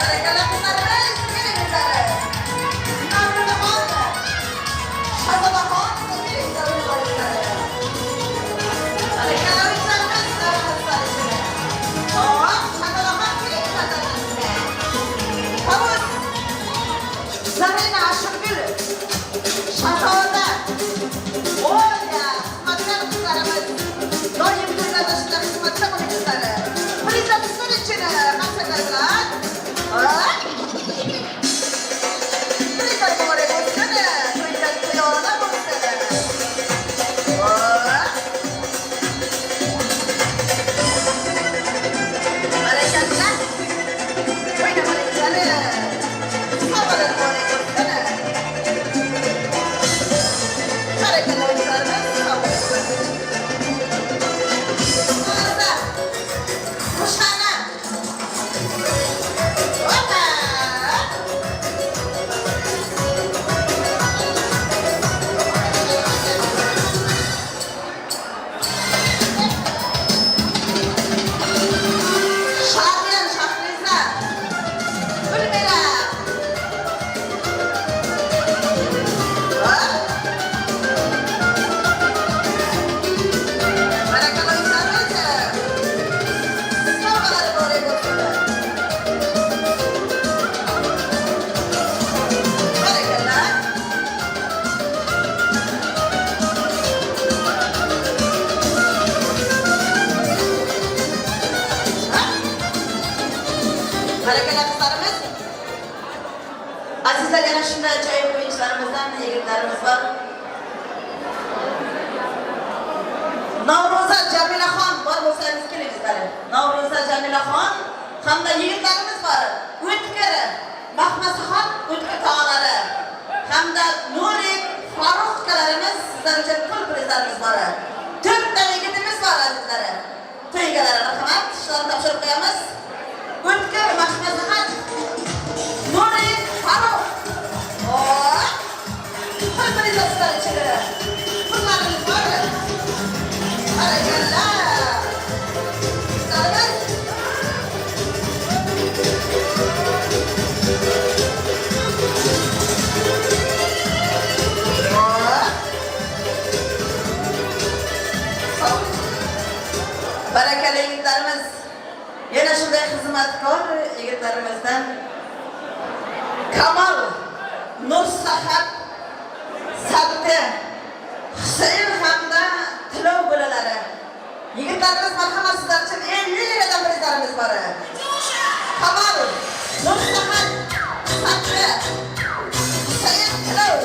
Barakalla qizlarimiz, kelingizlar. Navro'zaxon, Shahzodaxon, kelingizlar o'ynab olingizlar. Barakalla o'yinchilarimiz davramizda uchun. Shahzodaxon, kelingizlar davramizga. Tavus, Zarina, Ashurgul, Shahzoda, Olya, xizmatkor qizlarimiz doim to'ylarda shunday xizmatda bo'lingizlar. Prizlar sizlar uchun qarsaklar bilan. Prizlar muborak bo'lsin, to'ylar to'yona bo'lsin. Barakalla. O'ynab olingizlar. Sovg'alar muborak bo'lsin. Barakalla o'yinchilarimiz, sog' bo'lsin. Navro'za, Rushana. Hoppa! Shahriyan, Shahriza, Gulmira. Hop. Barakalla o'yinchilarimiz. Sovg'alar muborak bo'lsin. Barakalla. Barakalla qizlarimiz. Azizlar, yana shunday ajoyib o'yinchilarimizdan yigitlarimiz bor. Navro'za Jamilaxon bor bo'lsangiz kelingizlar. Navro'za Jamilaxon hamda yigitlarimiz bor. O'tkir Mahmasaxon O'tkir tog'alari hamda Nurik Farruh akalarimiz, sizlar uchun pul prizlarimiz bor. 4 ta yigitimiz bor azizlar. To'y egalari marhamat, shularni topshirib qo'yamiz. O'tkir Mahmasaxon San'atkor yigitlarimizdan Kamal, Nursahat, Sabti, Husayn hamda Tilov bolalari. Yigitlarimiz, marhamat, sizlar uchun 50 liradan prizlarimiz bor. Kamal, Nursahat, Sabti, Husayn, Tilov.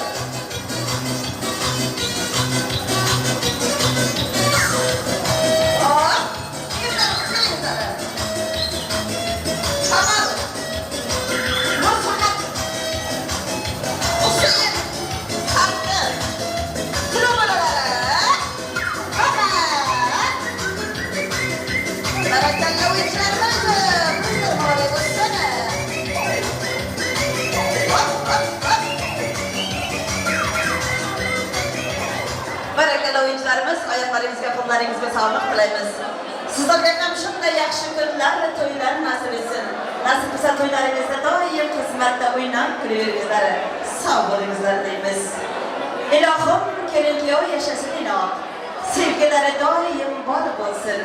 Hop, yigitlarimiz, kelingizlar. Kamal, Nursahat, Husayn, Sabti, Tilov bolalari. Barakalla o'yinchilarimiz, prizlar muborak bo'lsin. Hop, hop, hop. Barakalla o'yinchilarimiz, oyoqlaringizga, qo'llaringizga sog'liq tilaymiz. Sizlarga ham shunday yaxshi kunlar va to'ylar nasib etsin. Nasib qilsa to'ylaringizda doim xizmatda o'ynab kulaveringizlar. Sog' bo'lingizlar deymiz. Ilohim, kelin kuyov yashasin inoq. Sevgilari doim bor bo'lsin.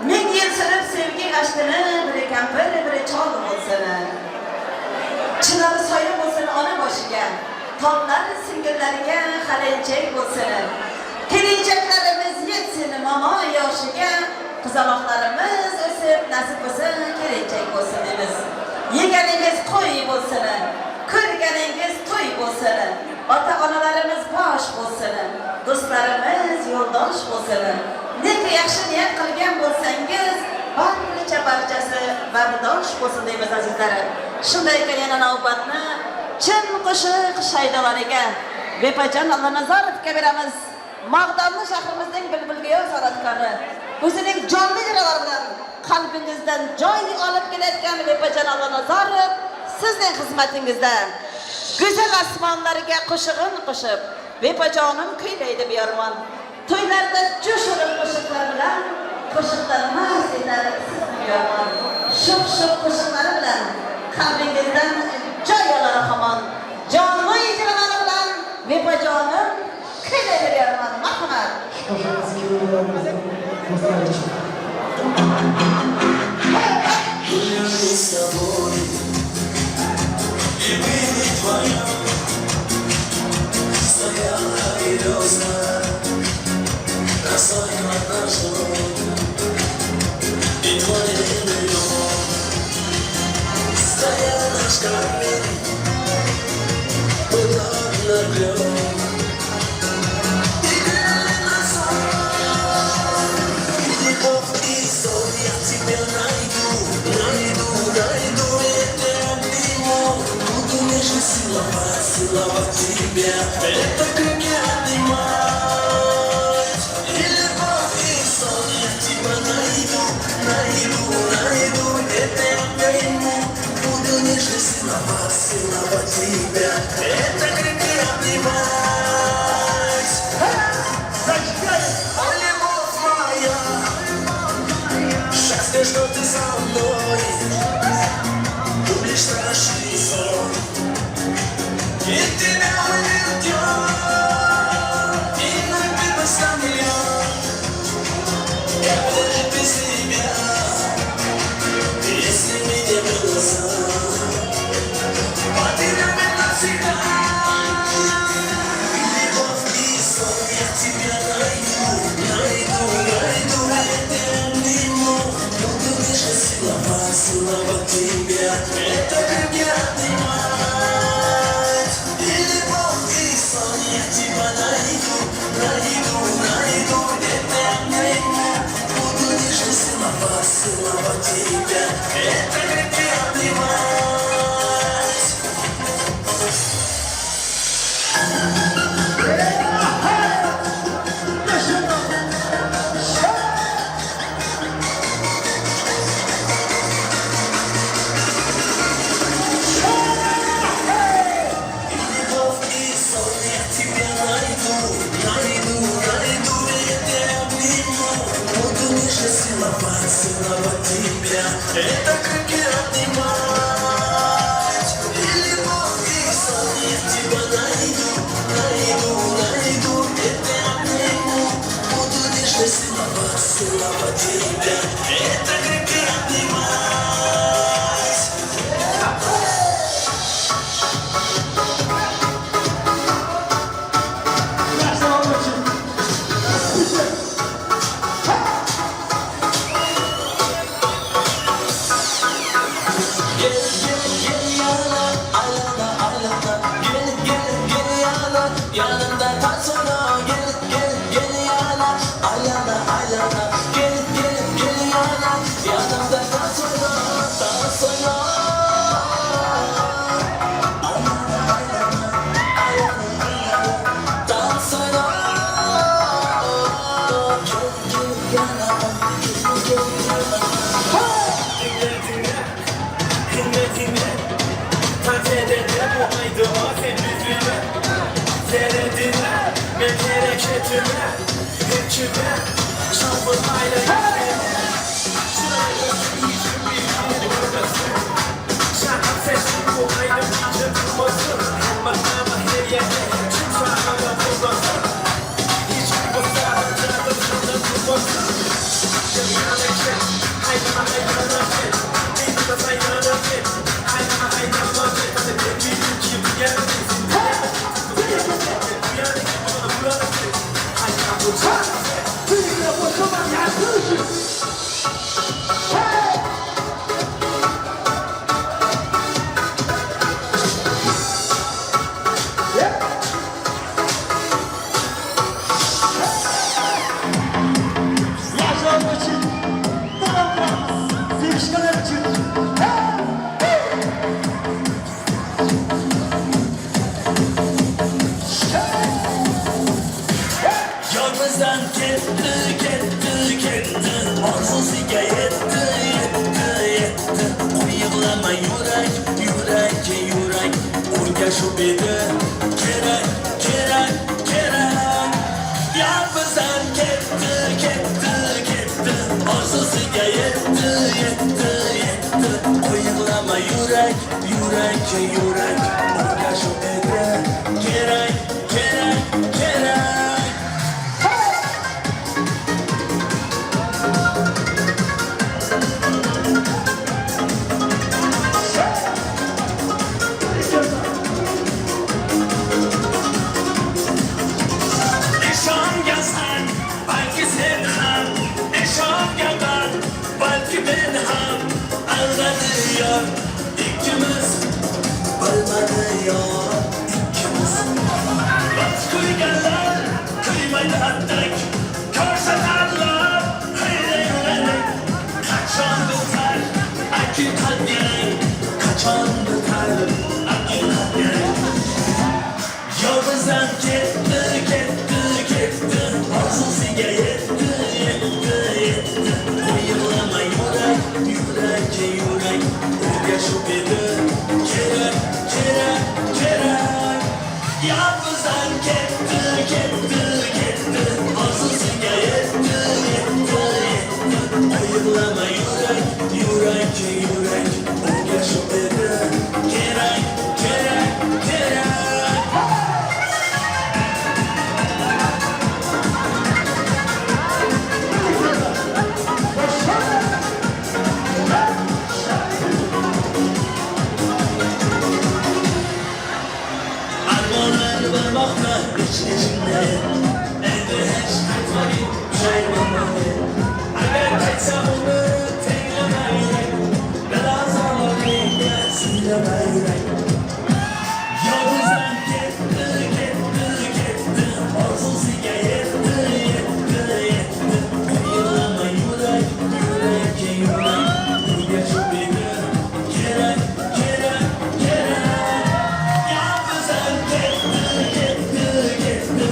Ming yil surib sevgi ashqini, biri kampir, biri chol bo'lsin. Chinor soya bo'lsin ona boshiga, tollar singillariga halinchak bo'lsin. Kelinchaklarimiz yetsin momo yoshiga, qizaloqlarimiz o'sib nasib bo'lsin kelinchak bo'lsin deymiz. Yeganingiz qo'y bo'lsin, ko'rganingiz to'y bo'lsin. Ota onalarimiz bosh bo'lsin, do'stlarimiz yo'ldosh bo'lsin. Nega yaxshi niyat qilgan bo'lsangiz, barcha barchasi bardosh bo'lsin deymiz azizlarim. Shunday ekan yana navbatni chin qo'shiq shaydolariga Bepajon Allanazarovga beramiz. Mag'donli shahrimizning bilbilgo'yo san'atkori, o'zining jonli ijrolari bilan qalbingizdan joy olib kelayotgan Bepajon Allanazarov sizning xizmatingizda. Go'zal osmonlarga qo'shig'in qo'shib, Bepajonim kuylaydi beyormon. To'ylarda jo'shurib qo'shiqlar bilan qo'shiqdan mast etar sizni beyormon. Shuq-shuq qo'shiqlari bilan qalbingizdan joy olar hamon. Jonli ijrolari bilan Bepajonim kuylaydi beyormon. Marhamat. Qo'shig'imiz kuyovlarimizning do'stlari uchun. Были с тобой и были вдвоем. Стояла береза, росой под ножом, и твой дом. Стоял наш камин, пылал огнем, и грели нас любовь и сон. Я тебя найду, найду, найду, и ты обниму. Буду нежно целовать, целовать тебя. Это крики обнимать. И любовь, и сон. Я тебя найду, найду, найду, и ты обниму. Буду нежно целовать, целовать тебя. Это крики обнимать. О, любовь моя, счастье, что ты со мной. Любишь наш сон, и тебя уведет, и напилась на миллион. Я буду без тебя, если меня в глаза потеряем навсегда. Hareketine Dans edene bu aýdyma sen ýüzüme Seredine men hereketime Hepçime Şambır aýla ýüzüme Şuraýda işim bir görmesin Şahap sesin bu aýdym gije durmasyn Hemma her ýerde kim şahada durmasyn Hiç bu sadece dışında durmasın Yalan çek, haydana haydana çek Haydana haydana çek, haydana haydana çek Hadi bir iki bir yer Yaşlar için, sevişmeler için. Yalnızdan ketdi, ketdi, ketdi Orzusiga yetdi, yetdi, yetdi Qo'y yig'lama yurak, yurak, yurak Unga shu edi kerak, kerak, kerak Yalnızdan ketdi, ketdi, ketdi Orzusiga yetdi, yetdi, yetdi Qo'y yig'lama yurak, yurak, yurak Unga shu edi kerak, kerak, kerak Ishongansan, balki sen ham Ishonganman, balki men ham Aldadi yor ikkimiz Bilmadi yor ikkimiz Biz kuyganlar kuymaydi attak Ko'rsatarlar xiyla yurarak Qachon bitar haqiqat yarang Qachon bitar haqiqat yarang Yolg'izdan ketdi, ketdi, ketdi Orzusiga yetdi, yetdi, yetdi Qo'y yig'lama yurak, yurak, yurak Unga shu edi kerak, kerak, kerak Yolg'izdan ketdi, ketdi, ketdi Orzusiga yetdi, yetdi, yetdi Qo'y yig'lama yurak, yurak, yurak Unga shu edi kerak, kerak, kerak Armonlar barmoqda ich-ichimda Endi hech qaytmagin pushaymonman Agar qaytsa uni tenglama yurak Balo-zaloringga siylama yurak Yolg'izdan ketdi, ketdi, ketdi Orzusiga yetdi, yetdi, yetdi Qo'y yig'lama yurak, yurak, yurak Unga shu edi kerak, kerak, kerak Yolg'izdan ketdi, ketdi, ketdi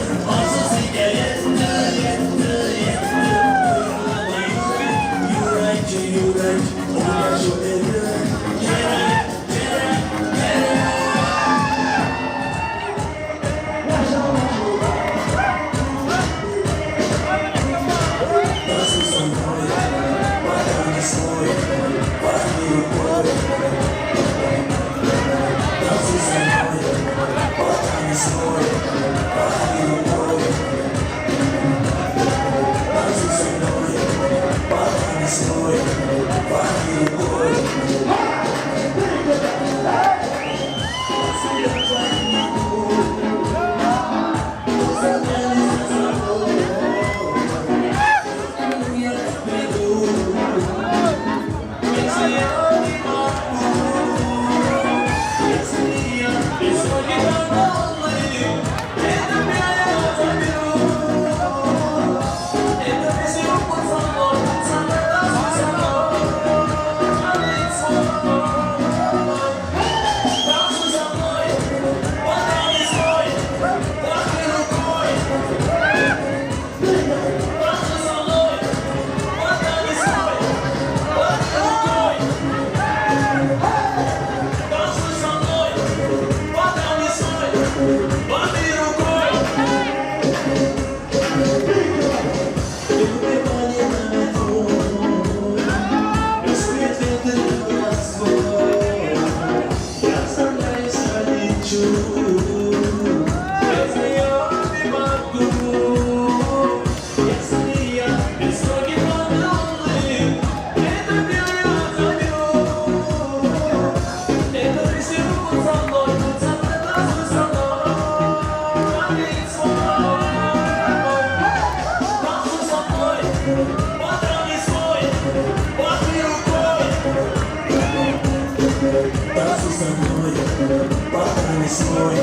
хочу, без нее не могу. Если я без ноги волны, это я храню. Это ты руку со мной, со мной, со мной, танцуй со мной, потрани свой, махни рукой. Танцуй со мной, потрани свой,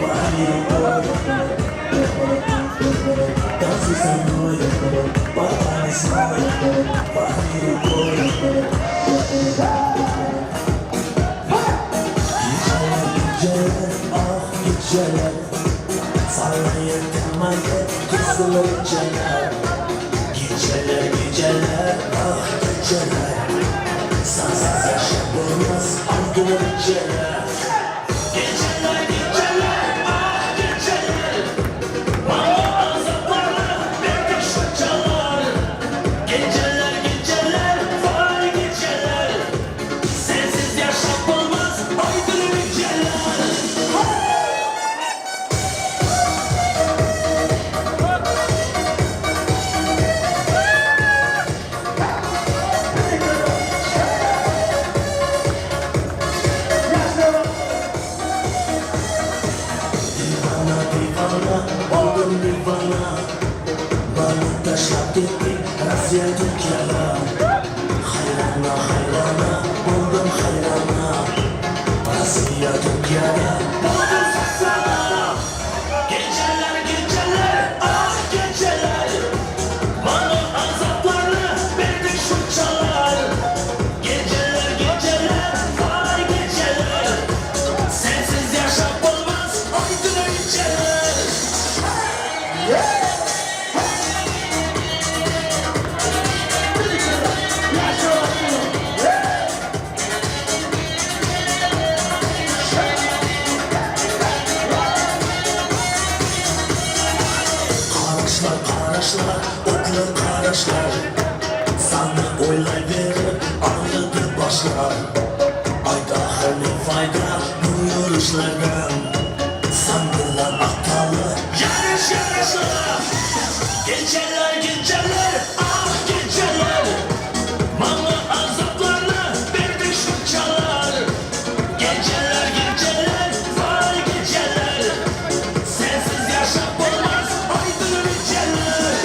махни рукой. Танцуй со мной, потрани свой, махни рукой. Geceler, ah geceler, sana yetmedi kızıl geceler. Geceler, geceler, ah geceler, sensiz yaşadığımız aydın geceler. Geceler, geceler, ah geceler, bana azaplarla bir çalar. Geceler, geceler, vay geceler, sensiz yaşam olmaz aydın geceler. Divana, divana, oldum divana. Bana taşlap gittin Rossiya Türkiye'ye. Hayrana, hayrana, oldum hayrana. Rossiya Türkiye'ye buldum sana. Geceler, geceler, ah geceler, bana azaplarla verdi şu çalar. Geceler, geceler, vay geceler, sensiz yaşam olmaz aydın geceler. Qaraşlar, qaraşlar, otlu qaraşlar, sana o'ylayverib og'ridi boshlar. Ayt axir ne foyda bu yurishlardan, san bilan aqtali yarash yarashlar. Geceler, geceler, ah geceler, bana azaplarla verdi şu çalar. Geceler, geceler, vay geceler, sensiz yaşam olmaz aydın geceler.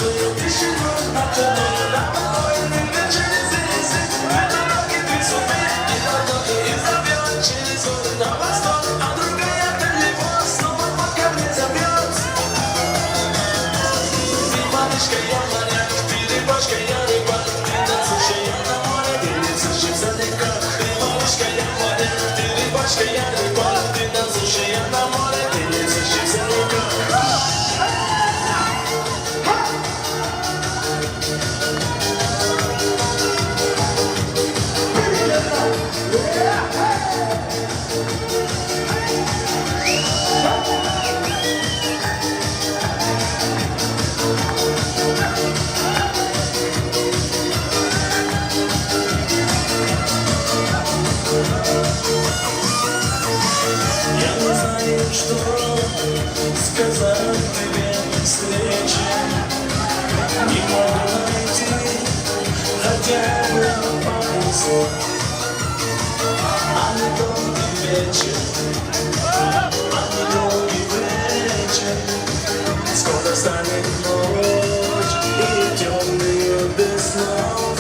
Чувствую тишину над тобой, на мой через язык. На дороге три сумы, и дороги и зовет через горы на восток, а другая далеко снова пока не зовет. Ты малышка, я моряк, ты рыбачка, я рыбак, ты на суше, я на море, ты не суше далеко. Ты малышка, я моряк, ты рыбачка, я рыбак, ты на суше, я на море, ты не суше далеко. Я не знаю, что сказать тебе встрече. Не могу найти хотя бы пару слов. А не долгий вечер, а не долгий вечер. Скоро станет ночь и темные без снов.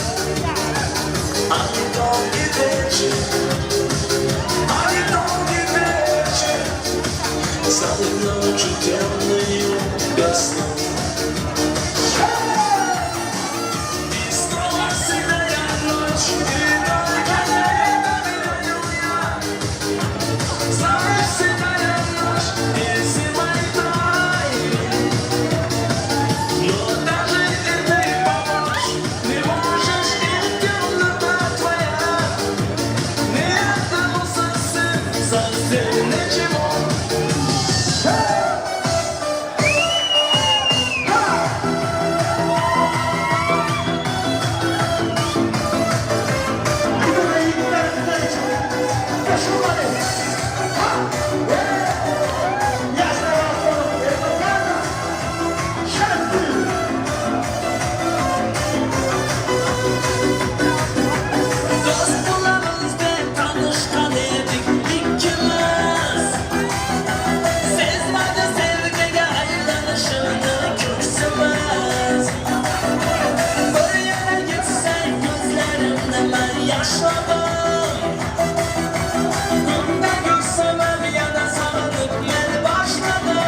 А не долгий вечер, а не долгий вечер. Станет ночью темную без снов. И снова седая ночь, и только это верю я. Знаешь, седая ночь, и зима и тает. Но даже и ты помочь не можешь, и темнота твоя. Ни одному совсем, совсем ничего. Dost bulamız deb tanışgan edik ikkimiz. Sezmadi sevgiga aylanishini ko'ksimiz. Bir yana gitsang ko'zlarimni man yashladim. Kunda ko'rsamam yana sog'inib men boshladim.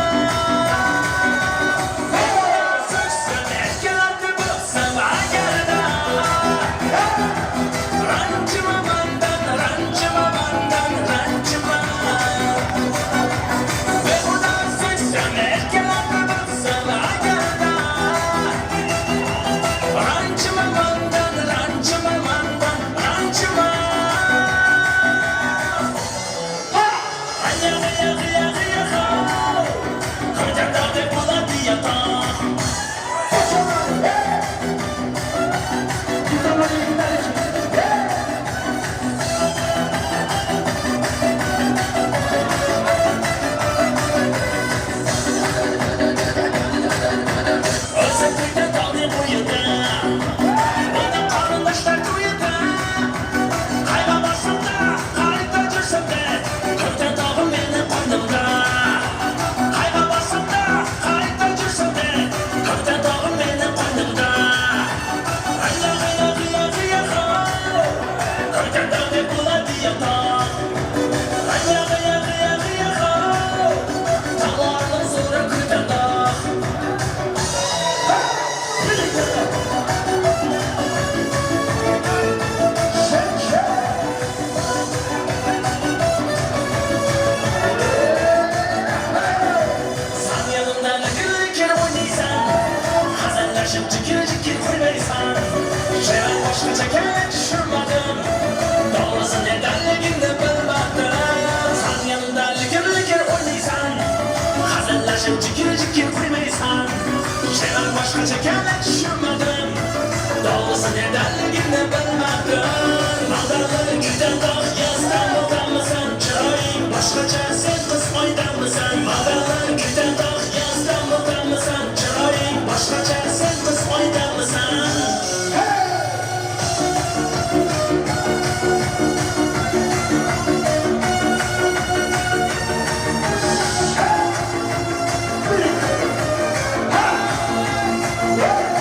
So'zsam erkalatib o'psam agarda. Ranjima mandan, ranjima mandan, ranjima. Behuda so'zsam erkalatib o'psam agarda. Ranjima mandan, ranjima mandan, ranjima. San yanımda likir oynaysan, Hazallaşıp cikir cikir qo'ymaysan. Şeyan boshqacha tushunmadim, To'g'risi nedanligini bilmadim. San yanımda likir likir o'ynaysan, Hazallaşıp cikir cikir qo'ymaysan. Şeyan boshqacha tushunmadim, To'g'risi nedanligini bilmadim. Maldorlar kuydan tog' yazdan o'tamisan, Chiroying boshqacha sen qiz oydanmisan. Maldorlar kuydan tog' yazdan o'tamisan, Chiroying boshqacha sen qiz oydanmisan. Yeah!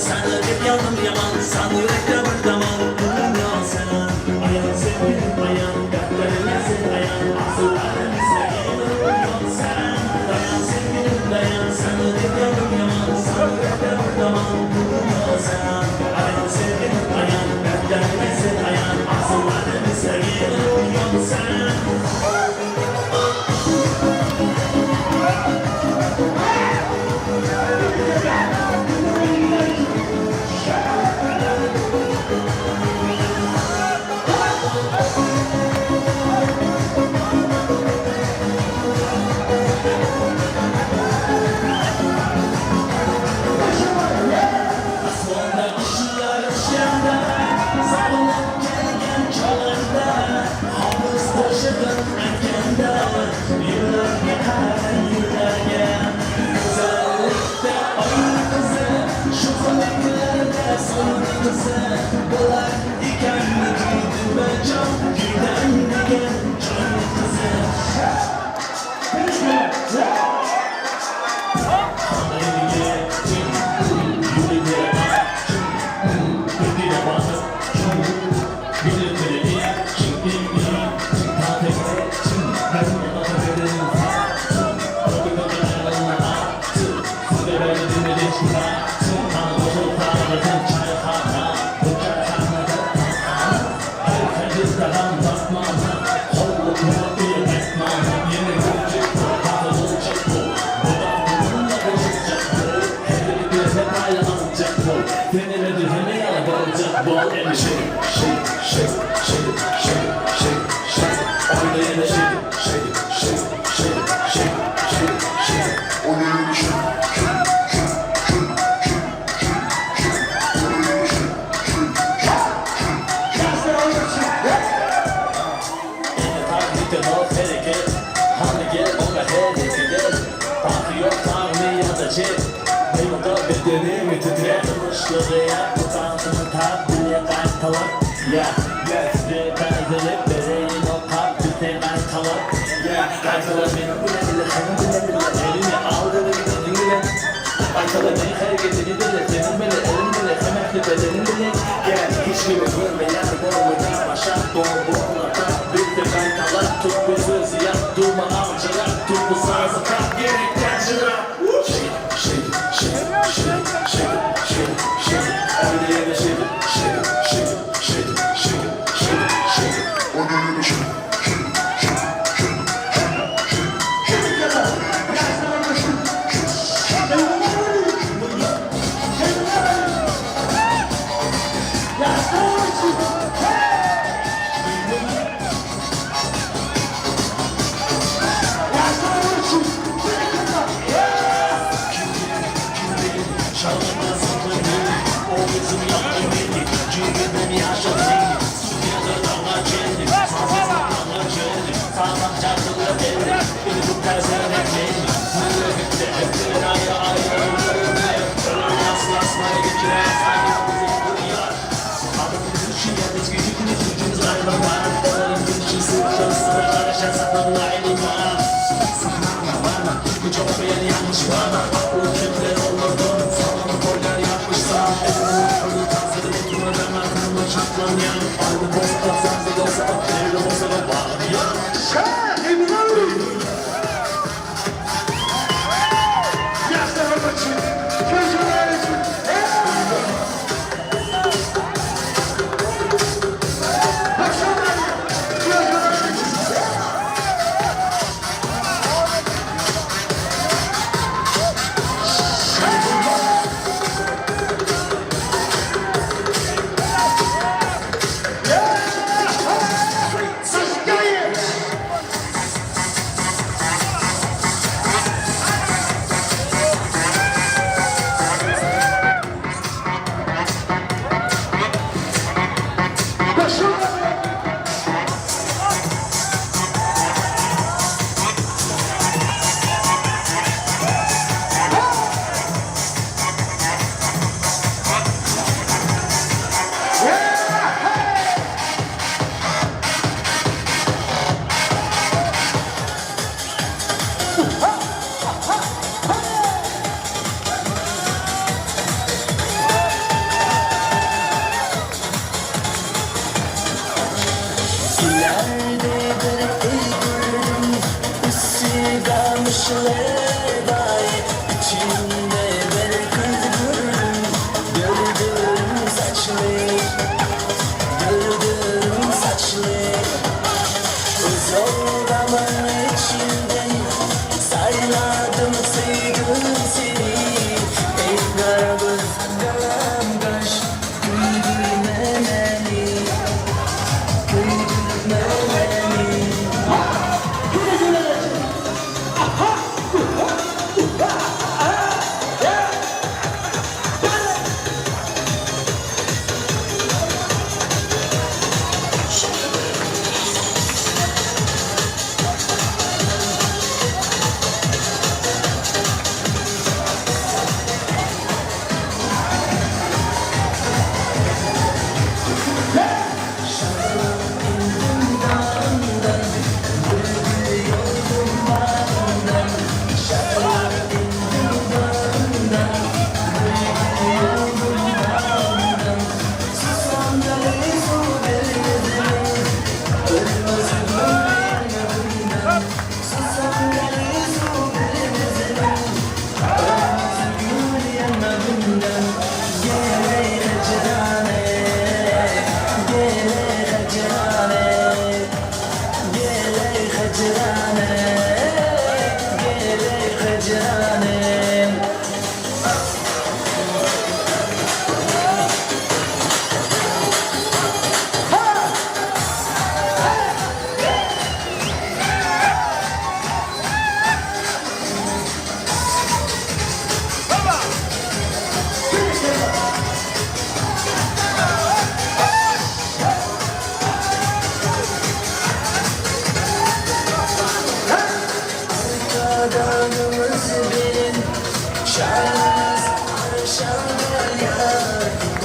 Seni deb yandım yaman, sen yürekte bir daman. Dunyo sen, ayan sevgilim ayan, dertlerine sen ayan, arzularım istediğin dunyo sen. Dayan sevgilim dayan, seni deb yandım yaman, sen yürekte bir daman. Dunyo sen, ayan sevgilim ayan, dertlerine sen ayan, arzularım istediğin dunyo sen.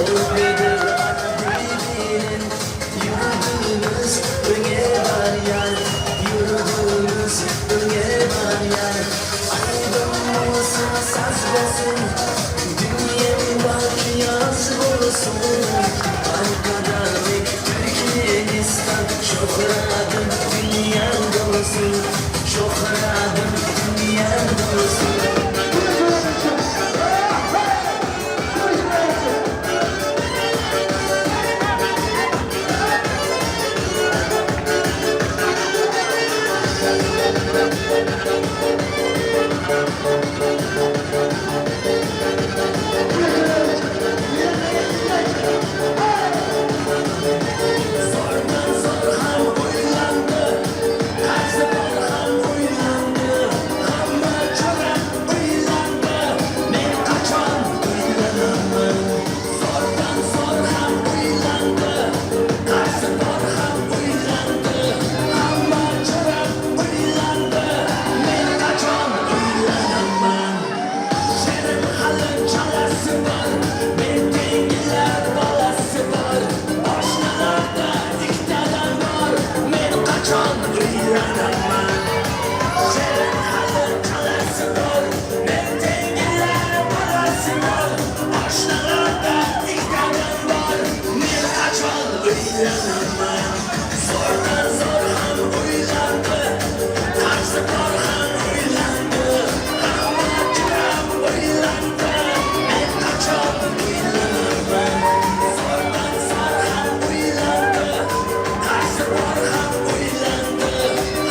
O'lmedir ana Yurdumuz öne var yar, yurdumuz öne var yar. Aydın olsun saz olsun, dünyam bak yaz olsun. Arkadaki Türkmenistan, şöhretim dünya dolusu, şöhretim dünya dolusu. Zordan zor ham uylandı, qarzi bor ham uylandı, hamma jo'ram uylandı, men qachon uylanaman? Zordan zor ham uylandı, qarzi bor ham uylandı, hamma jo'ram uylandı, men qachon uylanaman? Sherim hali chalasi bor, men tengilar bolasi bor, oshnalarda ikkitadan bor, men qachon uylanaman? Sherim hali chalasi bor, men tengilar bolasi bor, oshnalarda ikkitadan bor, men qachon uylanaman? Zo'rdan zo'r ham uylandi, qarzi bor ham uylandi, hamma jo'ram uylandi, men qachon uylanaman? Zo'rdan zo'r ham uylandi, qarzi bor ham uylandi,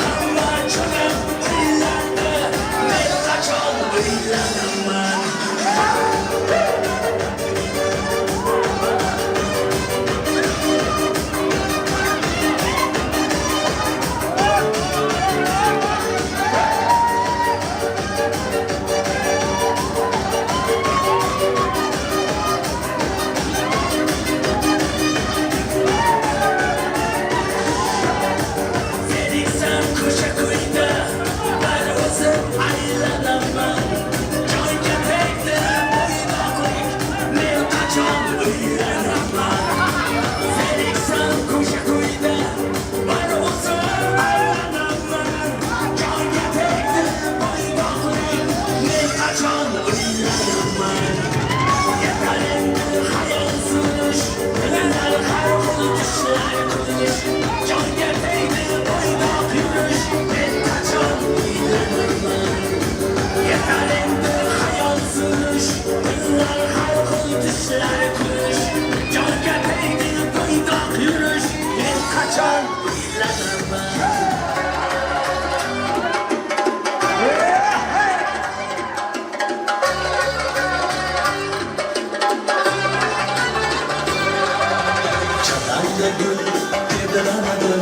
hamma jo'ram uylandi, men qachon uylanaman? Zeriksam ko'cha ko'yda, bir o'zim aylanaman. Jonga tegdi bo'ydoqlik, men qachon uylanaman? Zeriksam ko'cha ko'yda, bir o'zim aylanaman. Jonga tegdi bo'ydoqlik, men qachon uylanaman? Yetar endi xayol surish, bilalar har xil tushlar ko'rish. Jonga tegdi bo'ydoq yurish, men qachon uylanaman? Yetar endi xayol surish, bilalar har xil tushlar ko'rish. Jonga tegdi bo'ydoq yurish, men qachon uylanaman? Chamanda gul tebranadi,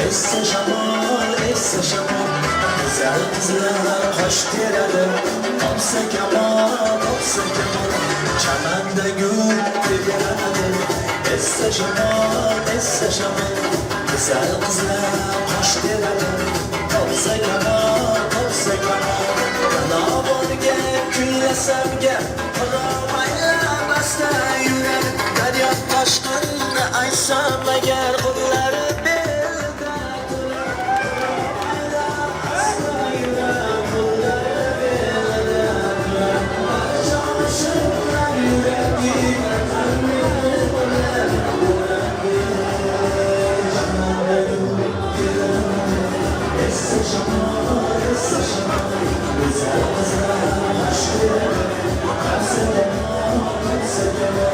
essa shamol, essa shamol. Go'zal qizlar qosh teradi, topsa kamol, topsa kamol. Chamanda gul tebranadi, essa shamol, essa shamol. Go'zal qizlar qosh teradi, topsa kamol, topsa kamol. Bilobonga kuylasam gap, qiromaylamasda yurar. Daryo toshqinni aytsam agar, qo'llari belda turar. Qo'llari belda turar. Joshimlar yuragim, essa shamol, essa shamol. Go'zal qizlar qosh teradi, topsa kamol, topsa kamol.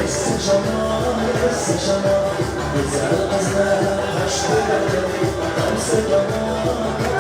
Essa shamol, essa shamol. Go'zal qizlar qosh teradi, topsa kamol.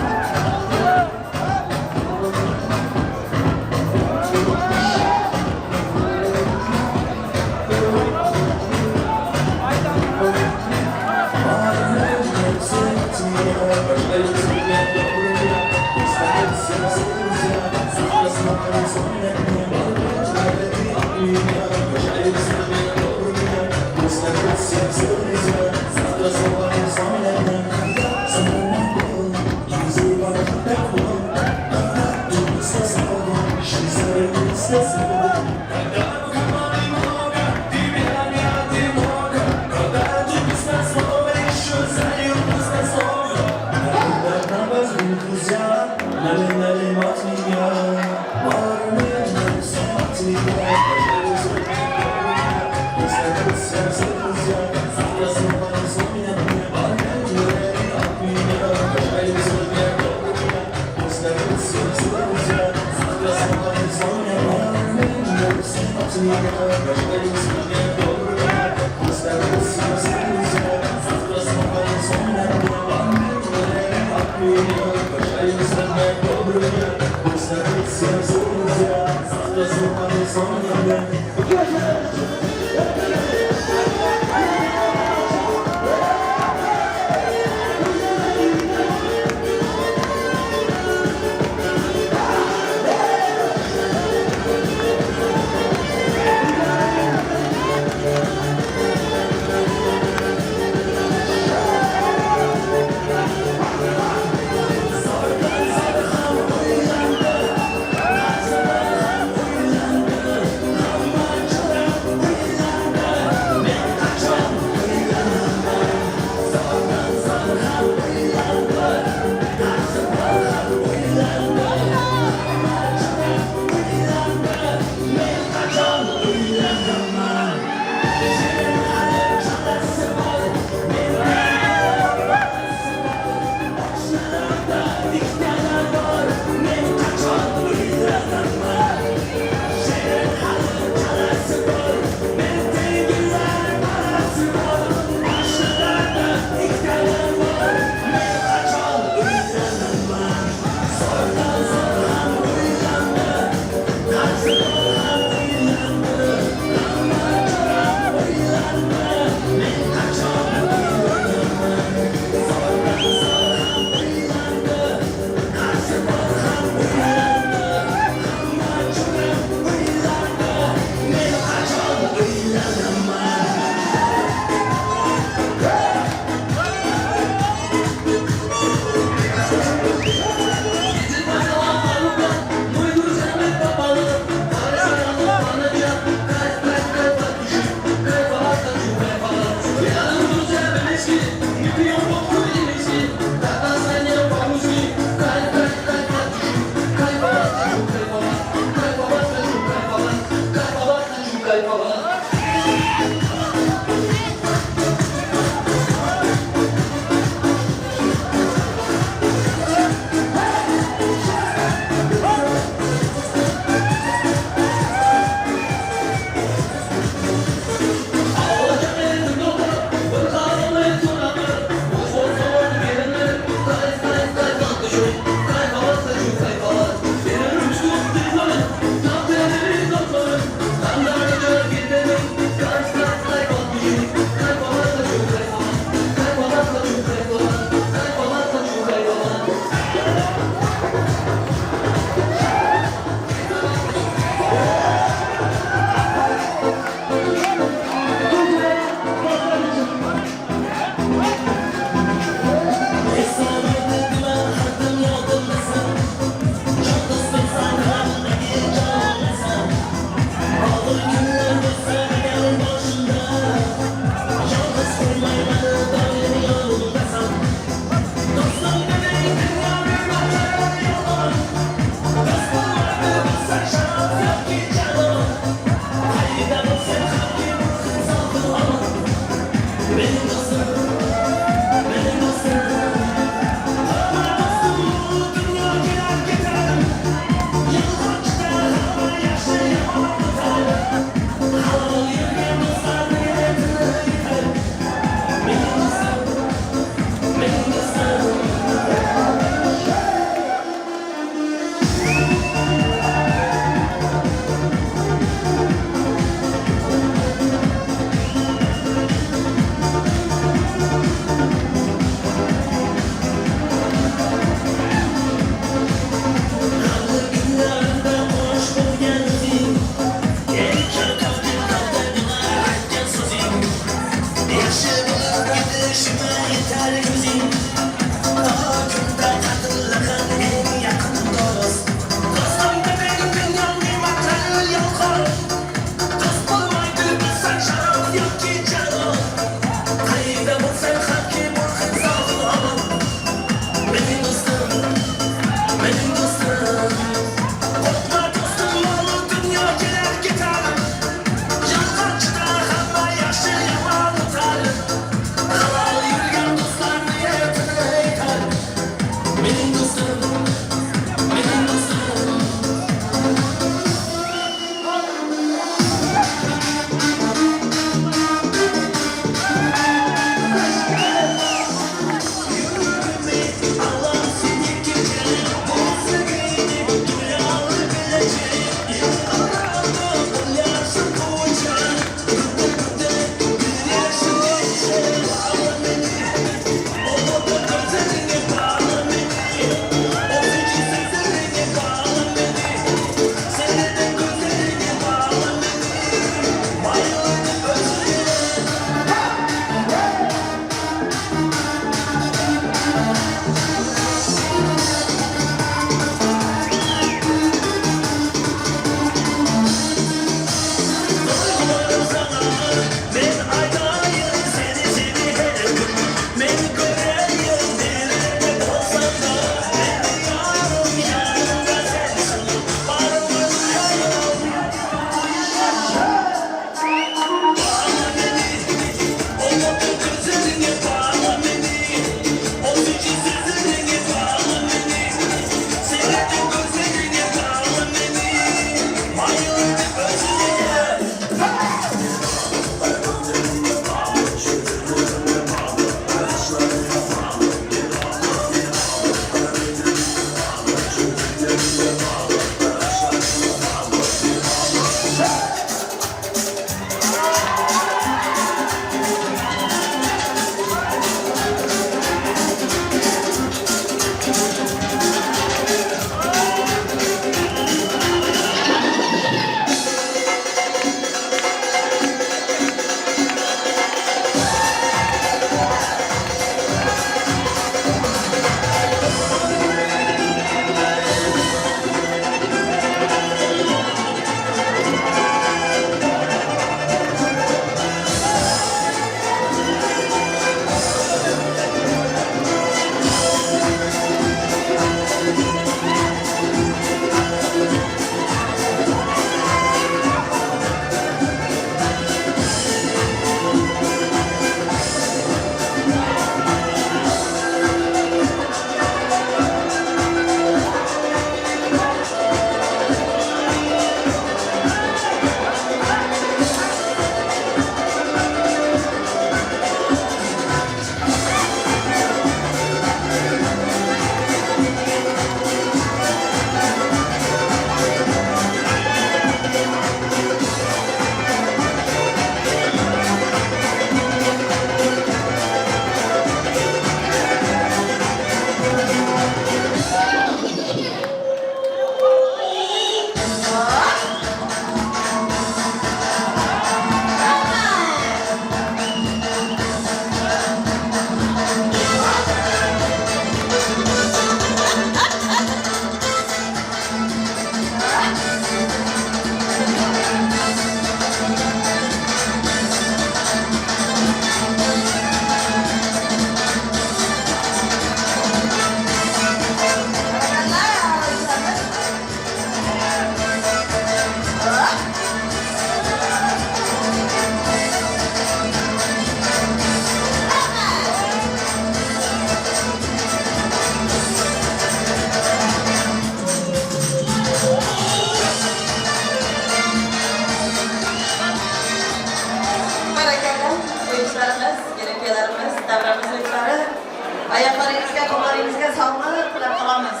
sog'lik tilab qolamiz.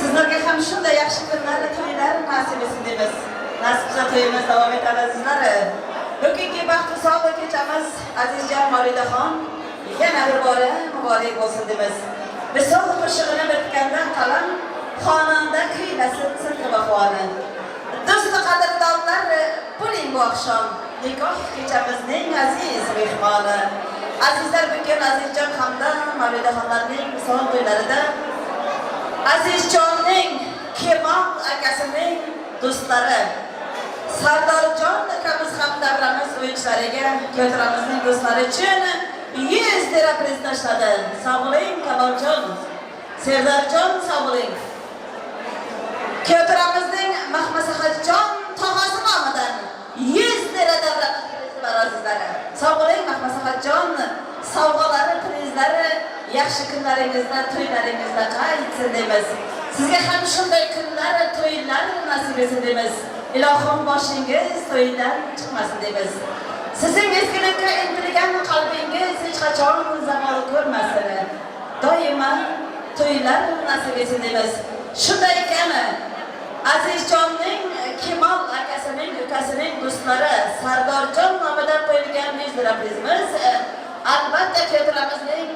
Sizlarga ham shunday yaxshi kunlar, to'ylar nasib etsin deymiz. Nasib qilsa to'yimiz davom etadi azizlar. Bugungi baxtli sog'lik kechamiz Azizjon Mavlidaxon yana bir bora muborak bo'lsin deymiz. Visol qo'shig'ini bitgandan qalam xonanda kuylasin sidqi vafoni. Do'stu qadrdonlar, bo'ling bu oqshom nikoh kechamizning aziz mehmoni. Azizlar, bugun Azizjon hamda Mavlidaxonlarning visol to'ylarida Azizjonning Kemal akasining do'stlari Sardorjon akamiz ham davramiz o'yinchilariga ko'taramizning do'stlari uchun 100 lira priz tashladi. Sog' bo'ling Kamoljon, Serdorjon sog' bo'ling. Ko'taramizning Mahmasaxatjon tog'asi nomidan 100 lira davramiz prizi bor azizlar. Sog' bo'ling Mahmasaxatjon, sovg'alari, prizlari yaxshi kunlaringizda, to'ylaringizda qaytsin deymiz. Sizga ham shunday kunlar, to'ylar nasib etsin deymiz. Ilohim boshingiz to'ydan chiqmasin deymiz. Sizning ezgulikka intilgan qalbingiz hech qachon zavol ko'rmasin. Doimo to'ylar nasib etsin deymiz. Shunday ekan, Azizjonning Kemal akasining, ukasining do'stlari Sardorjon nomidan qo'yilgan 100 lira prizimiz albatta ko'taramizning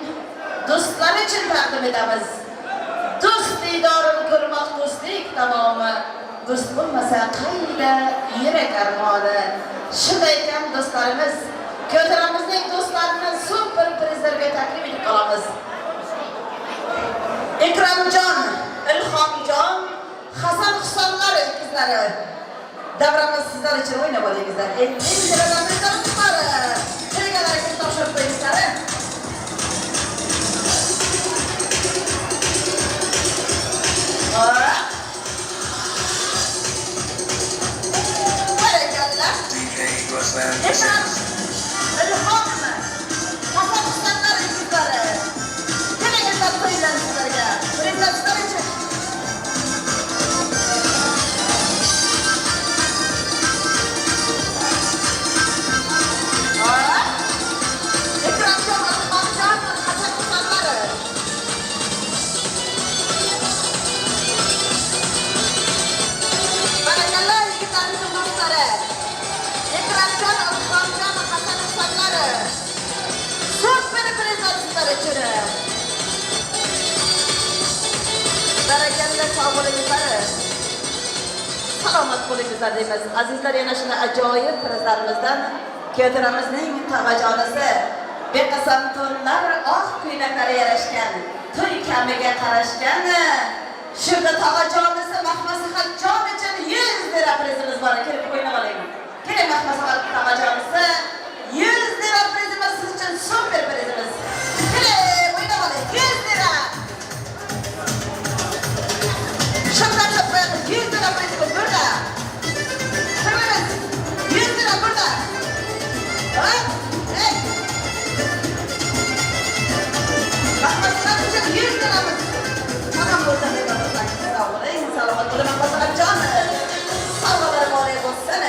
do'stlari uchun taqdim etamiz. Do'st diydorini ko'rmoq do'stlik davomi. Do'st bo'lmasa qayda yurak armoni. Shunday ekan do'stlarimiz, ko'taramizning do'stlarini super prizlarga taklif etib qolamiz. Ikramjon, Ilhomjon, Hasan Husonlar ikizlari. Davramiz sizlar uchun o'ynab olingizlar. 50 liradan prizlarimiz bor. Egalariga topshirib qo'yingizlar. Barakalla. Ikram, Ilhom, Hasan Husonlar ikizlari. Kelingizlar to'ylar sizlarga. Prizlar sizlar uchun. Ikramjon, Ilhomjon, Hasan Husonlari. Barakalla yigitlarimizning do'stlari. Ikramjon, Ilhomjon, Hasan Husonlari. Super prizlar sizlar uchun. Barakalla, sog' bo'lingizlar. Salomat bo'lingizlar deymiz. Azizlar, yana shunday ajoyib prizlarimizdan ko'taramizning tog'ajonisi beqasam to'nlar, oq ko'ylaklari yarashgan, to'y kamiga qarashgan shunda tog'ajonisi Mahmasaxatjon uchun 100 lira prizimiz bor. Kelib o'ynab oling. Keling Mahmasaxat tog'ajonisi, 100 lira prizimiz siz uchun super prizimiz. Keling o'ynab oling. 100 lira. Şaplar şaplayalım. 100 lira prizimiz burada. Kırmızı. 100 lira burada. Hop. Hey. Mahmasaxat uchun 100 liramız. Tamam burada eyvallah. Sog' bo'ling, salomat bo'ling Mahmasaxatjon. Sovg'alar muborak bo'lsin.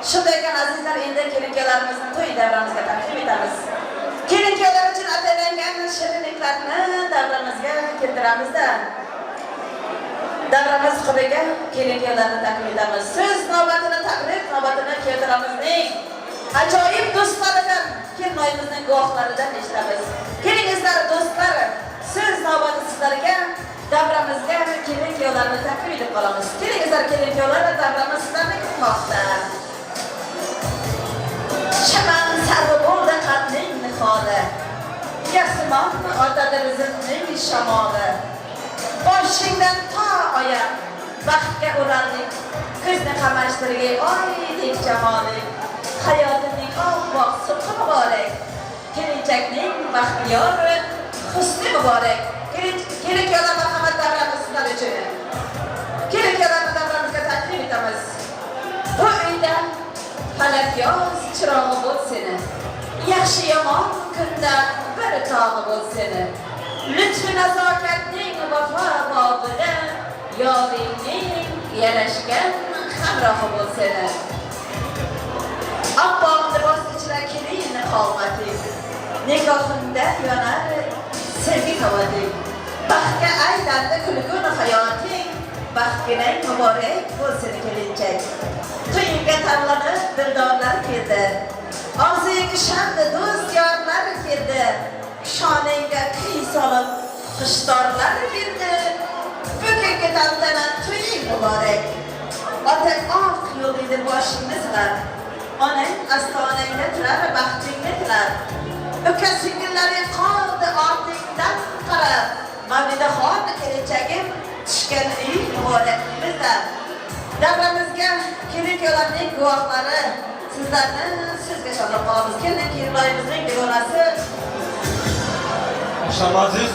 Shunday ekan azizlar, endi kelin-kuyovlarimizni to'y davramizga taklif etamiz. Kelin-kuyovlar uchun atalangan shirinliklarni davramizga keltiramizda. Davramiz qubiga kelin-kuyovlarni taklif etamiz. So'z navbatini, taklif navbatini keltiramizning ajoyib do'stlaridan, kelinoyimizning guvohlaridan eshitamiz. Kelingizlar do'stlar, so'z navbati sizlarga, davramizga kelin-kuyovlarni taklif etib qolamiz. Kelingizlar kelin-kuyovlar, davramiz sizlarni kutmoqda. Chaman sarvi bo'ldi qadning niholi, Yasimon otadi rizqning shamoli. Boshingdan to oyoq baxtga o'raldik, ko'zni qamashtirgay oydek jamoling. Hayotimning oppoq subhi muborak, kelinchakning baxtiyor husni muborak. Kelin-kuyovlar marhamat, davramiz sizlar uchun. Kelin-kuyovlarni davramizga taklif etamiz. Bu uyda falakyoz chirog'i bo'l seni, yaxshi yomon kunda bir tog'i bo'l seni. Lütfü nazokatning vafo bobida yoringning yarashgan hamrohi bo'l seni. Oppoq libos ichra kelin qomating, nikohingda yonar sevgi qavating. Baxtga aylandi kulgun hayoting, baxtginang muborak bo'lsin kelinchak. To'yingga tanlanib dildorlar keldi. Orzuying ishandi do'st yorlar keldi. Shoningga kuy solib qishdorlar keldi. Bugungi tantana to'ying muborak. Otang oq yo'lingni boshingni silar. Onang ostonangda turar baxtingni tilar. Uka singillaring qoldi ortingdan qarab. Mavlidaxon kelinchagim tushgan uy muborak bizlar. Davramizga kelin-kuyovlarning guvohlari sizlarni so'zga chorlab qolamiz. Kelin kuyovlarimizning dugonasi. Akşam aziz.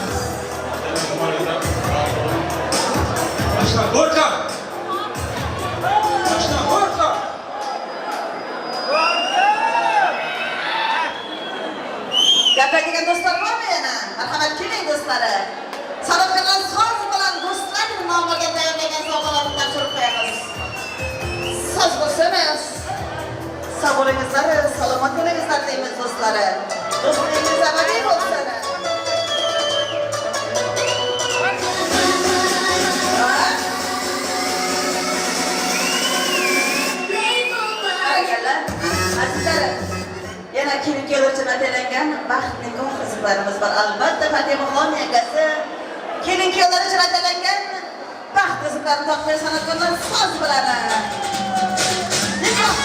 Akşam Gorka. Akşam Gorka. Gapiradigan do'stlar bormi yana? Marhamat keling do'stlari. San'atkorlar soz bilan do'stlar nomiga tayyorlagan sovg'alarni topshirib qo'yamiz. Soz bo'lsin. Sog' bo'lingizlar, salomat bo'lingizlar deymiz do'stlari. Do'stligingiz abadiy bo'lsin. Barakalla. Azizlarim, yana kelin-kuyovlar uchun atalangan baxt nikoh qizlarimiz bor. Albatta Fatimaxon yangasi kelin-kuyovlar uchun atalangan baxt qizlarini topgan san'atkorlar soz biladi. Nikoh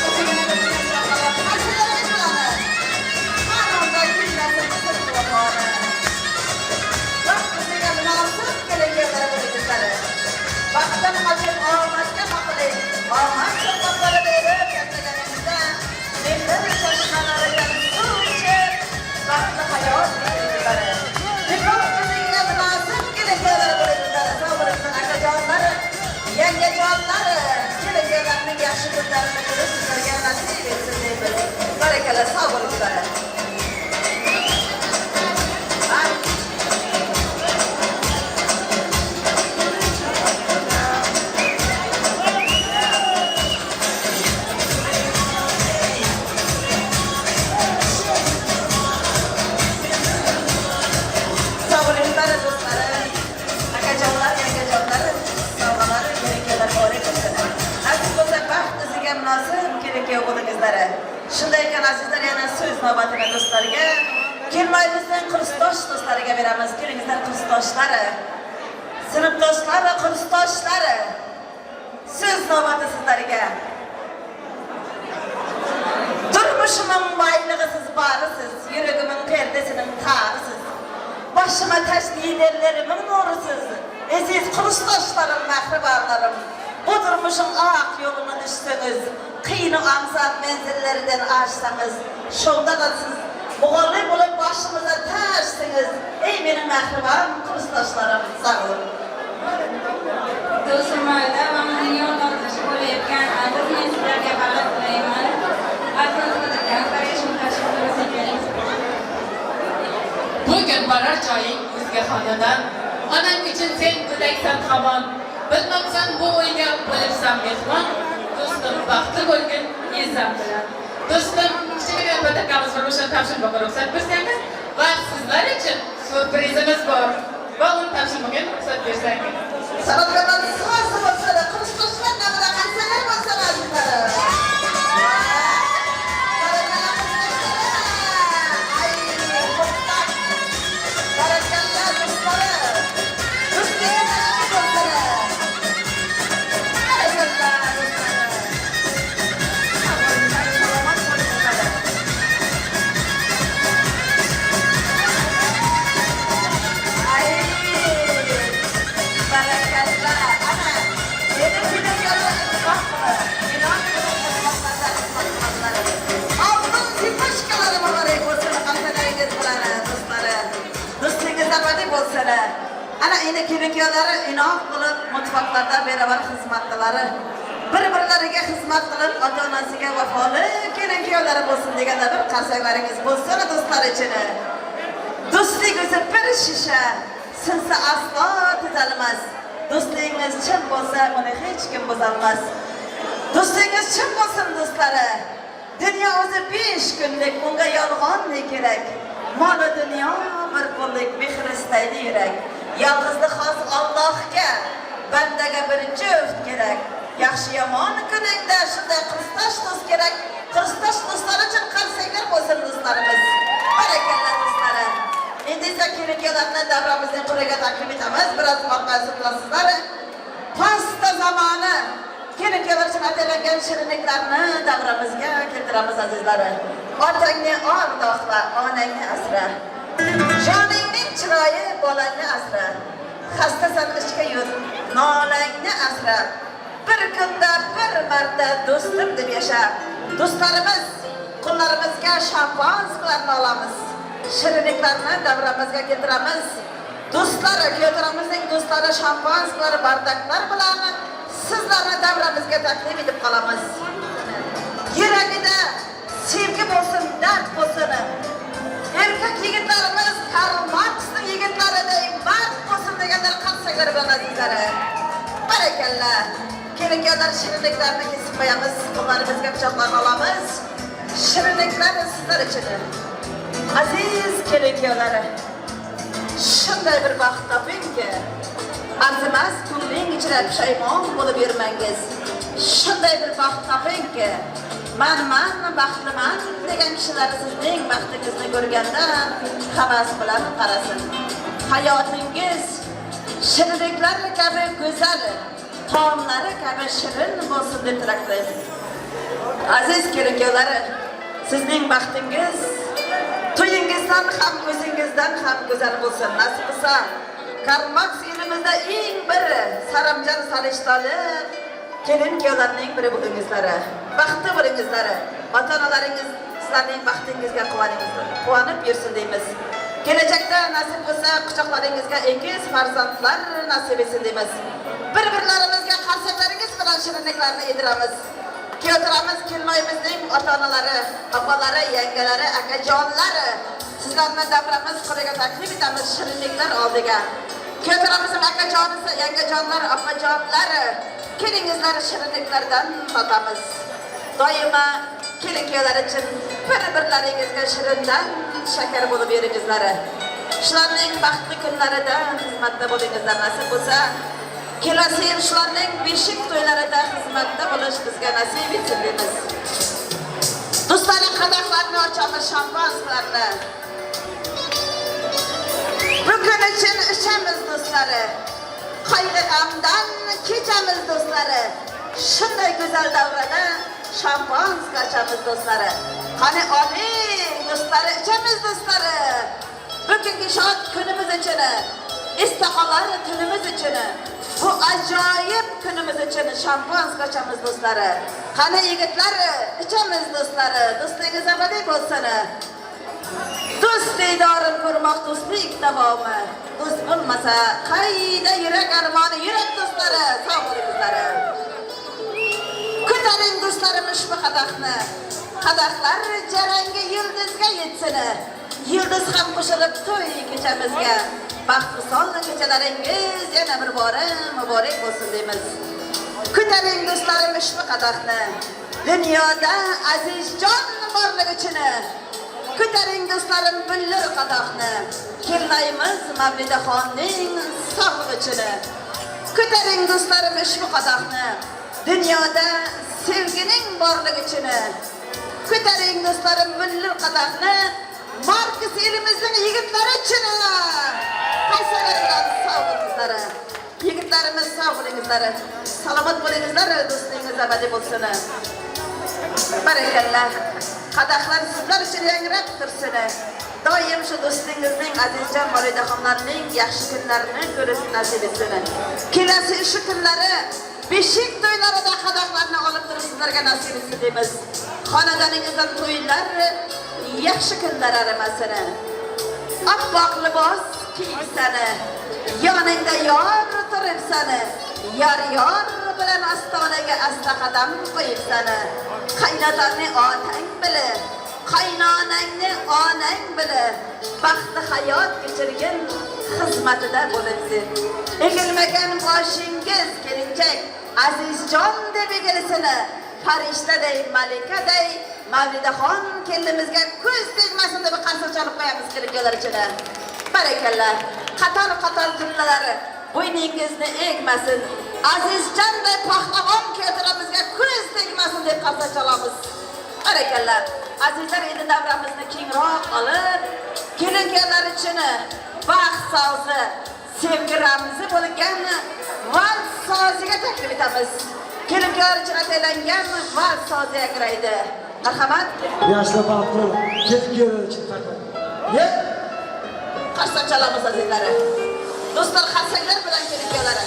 baxtdan qochib omadga qoqiling. Omad cho'qmoqlari berib kattaganingizda mehr chashmalaridan suv ichib baxtli hayot kechiringlar. Nikoh qizingga munosib kelin-kuyovlar bo'linglar. Sog' bo'linglar akajonlar, yangajonlar, kelin-kuyovlarning yaxshi kunlarini ko'rib sizlarga nasib etsin deymiz. Barakalla, sog' bo'linglar. Shunday ekan azizlar, yana so'z navbatini do'stlarga, kelmayimizning kursdosh do'stlariga beramiz. Kelingizlar kursdoshlari, sinfdoshlari, kursdoshlari. So'z navbati sizlarga. Turmushimning boyligi siz barisiz, yuragimning perdesining tarisiz. Boshima taj liderlarimin nurisiz. Aziz kursdoshlarim, mehribonlarim, bu turmushun oq yo'lini tushsangiz, qiyin ansat menzillerinden aşsanız, şonda da siz muğallim olup başımıza taşsınız. Ey benim mehriban kursdaşlarım, sağ olun. Dostum Mavlida va bizning yo'ldosh bo'layotgan aziz men sizlarga baxt tilayman. Bugün borar joying o'zga xonadon, onang uchun sen go'daksan hamon. Bilmabsan bu uyga bo'libsan mehmon. Do'stim baxtli bo'lgin ezam bilan. Do'stim, kichkina podarkamiz bor, o'shani topshirmoqqa ruxsat bersangiz va sizlar uchun syurprizimiz bor. Va uni topshirmoqqa ruxsat bersangiz. San'atkorlar soz bo'lsin, kursdoshlar nomidan qarsalar bo'lsin azizlarim. Barakalla do'stlarim. Do'stligingiz bo'lsin. Barakalla do'stlarim. Salomat bo'linglar. Ay, barakalla. Ana, endi kelin-kuyovlar ittifoq qilib, Altın zipashkalari muborak bo'lsin, qarsalaringiz bilan do'stlari. Do'stligingiz abadiy bo'lsin. Ana endi kelin-kuyovlari inoq qilib, muttafaqlardan beravar xizmatdalari, bir-birlariga xizmat qilib, ota-onasiga vafoli kelin-kuyovlari bo'lsin deganda bir qarsaklaringiz bo'lsin do'stlar ichini. Do'stlik o'zi bir shisha, sinsa aslo tuzalmas. Do'stligingiz chin bo'lsa, uni hech kim buzolmas. Do'stligingiz chin bo'lsin do'stlari. Dunyo o'zi 5 kunlik, unga yolg'on ne kerak? Mol dunyo bir pullik, mehr istaydi yurak. Yolg'izlik xos Allohga, bandaga bir juft kerak. Yaxshi yomon kuningda shunday kursdosh do'st kerak. Kursdosh do'stlar uchun qarsaklar bo'lsin do'stlarimiz. Barakalla do'stlari. Endi esa kelin-kuyovlarni davramizning qo'liga taklif etamiz. Biroz orqasi bilasizlar. Pasta zamoni kelin-kuyovlar uchun atalangan shirinliklarni davramizga keltiramiz azizlari. Otangni ardoqla, onangni asra. Joningning chiroyi bolangni asra. Xastasan ishga yur, nolangni asra. Bir kunda bir marta do'stim deb yasha. Do'stlarimiz, qo'llarimizga shampanskilarni olamiz. Shirinliklarni davramizga keltiramiz. Do'stlar, kuyovlarimizning do'stlari shampanskilar, bardaklar bilan sizlarni davramizga taklif etib qolamiz. Yuragida sevgi bo'lsin, dard bo'lsin. Erkak yigitlarimiz Karl Marksning yigitlariday mard bo'lsin deganlar qarsaklar bilan azizlari. Barakalla. Kelin-kuyovlar shirinliklarni kesib qo'yamiz, qo'llarimizga pichoqlarni olamiz. Shirinliklar sizlar uchun. Aziz kelin-kuyovlar, shunday bir baxt topingki, arzimas ko'ngling ichida pushaymon bo'lib yurmangiz. Shunday bir baxt topingki, man baxtliman degan kishilar sizning baxtingizni ko'rganda havas bilan qarasin. Hayotingiz shirinliklar kabi go'zal, taomlari kabi shirin bo'lsin deb tilaklaymiz. Aziz kelin-kuyovlar, sizning baxtingiz to'yingizdan ham o'zingizdan ham go'zal bo'lsin. Nasib qilsa, Karl Marks elimizda eng bir saramjon sarishtali kelin-kuyovlarning biri bo'lingizlar. Baxtli bo'lingizlar. Ota-onalaringiz sizlarning baxtingizga quvonib yursin deymiz. Kelajakda nasib bo'lsa quchoqlaringizga egiz farzandlar nasib etsin deymiz. Bir-birlarimizga qarsaklaringiz bilan shirinliklarni yediramiz. Kuyovlarimiz, kelinoyimizning ota-onalari, opalari, yangalari, akajonlari, sizlarni davramiz qo'liga taklif etamiz shirinliklar oldiga. Kuyovlarimizning akajonisi, yangajonlar, opajonlari, kelingizlar shirinliklardan totamiz. Doimo kelin-kuyovlar uchun bir-birlaringizga shirindan shakar bo'lib beringizlar. Shularning baxtli kunlarida xizmatda bo'lingizlar nasib bo'lsa. Kelasi yil shularning beshik to'ylarida xizmatda bo'lish bizga nasib etsin deymiz. Do'stlar, qadahlarni ochamiz, shampanskilarni. Bu kun uchun ichamiz do'stlari. Qayg'u-g'amdan kechamiz do'stlari. Shunday go'zal davrada shampanskiy ochamiz do'stlari. Qani oling do'stlari, ichamiz do'stlari. Bugungi shod kunimiz uchun, istiqolar tunimiz uchun, bu ajoyib kunimiz uchun shampanskiy ochamiz do'stlari. Qani yigitlar, ichamiz do'stlari. Do'stligingiz abadiy bo'lsin. Do'st diydorin ko'rmoq do'stlik davomi. Do'st bo'lmasa qayda yurak armoni, yurak do'stlari, sog' bo'lingizlar. Ko'taring do'stlarim ushbu qadahni. Qadahlar jarangi yulduzga yetsin. Yulduz ham qo'shilib to'y kechamizga. Baxt visol kechalaringiz yana bir bora muborak bo'lsin deymiz. Ko'taring do'stlarim ushbu qadahni. Dunyoda azizjon borligi uchun. Ko'taring do'stlarim billur qadahni. Kelinoyimiz Mavlidaxonning sog'lig'i uchun. Ko'taring do'stlarim ushbu qadahni. Dunyoda sevgining borligi uchun. Ko'taring do'stlarim billur qadahni. Marks elimizning yigitlari uchun. Qaysalar bilan sog' bo'lingizlar. Yigitlarimiz sog' bo'lingizlar. Salomat bo'lingizlar, do'stligingiz abadiy bo'lsin. Barakalla. Qadahlar sizlar uchun yangrab tursin. Doim shu do'stingizning azizjon Mavlidaxonlarning yaxshi kunlarini ko'rish nasib etsin. Kelasi shu kunlari beshik to'ylarida qadahlarni olib turib sizlarga nasib etsin deymiz. Xonadoningizdan to'ylar, yaxshi kunlar arimasin. Oppoq libos kiyibsan, yoningda yor turibsan, yor yor bilan ostonaga asta qadam qo'yibsan. Qaynotangni otang bili, qaynonangni onang bili, baxtli hayot kechirgin xizmatida bo'libsiz. Egilmagan boshingiz kelinchak azizjon deb egilsin. Farishtaday, malikaday Mavlidaxon kelinimizga ko'z tegmasin deb qarsak chalib qo'yamiz kelin-kuyovlar uchun. Barakalla. Qator-qator jumlalari bo'yningizni egmasin. Azizjonday pahlavon keltiramizga ko'z tegmasin deb qarsak chalamiz. Barakalla. Azizlar, endi davramizni kengroq olib, kelin-kuyovlar uchun baxt sozi, sevgi ramzi bo'lgan vals soziga taklif etamiz. Kelin-kuyovlar uchun ataylangan vals sozi yangraydi. Marhamat. Yoshlar baxtli bo'ling. Kelin-kuyovlar uchun faqat. Ye! Qarsak chalamiz azizlari. Do'stlar, qarsaklar bilan kelin-kuyovlari.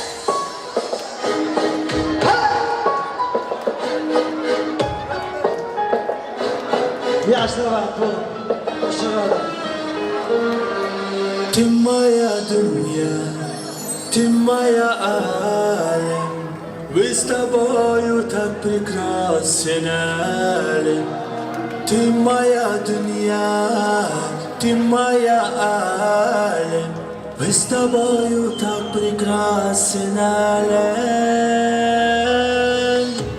Yoshlar baxtli bo'ling. Qo'shiqlar. Ты моя дуня, ты моя алем, мы с тобою так прекрасен алем. Ты моя дуня, ты моя алем, мы с тобою так прекрасен алем.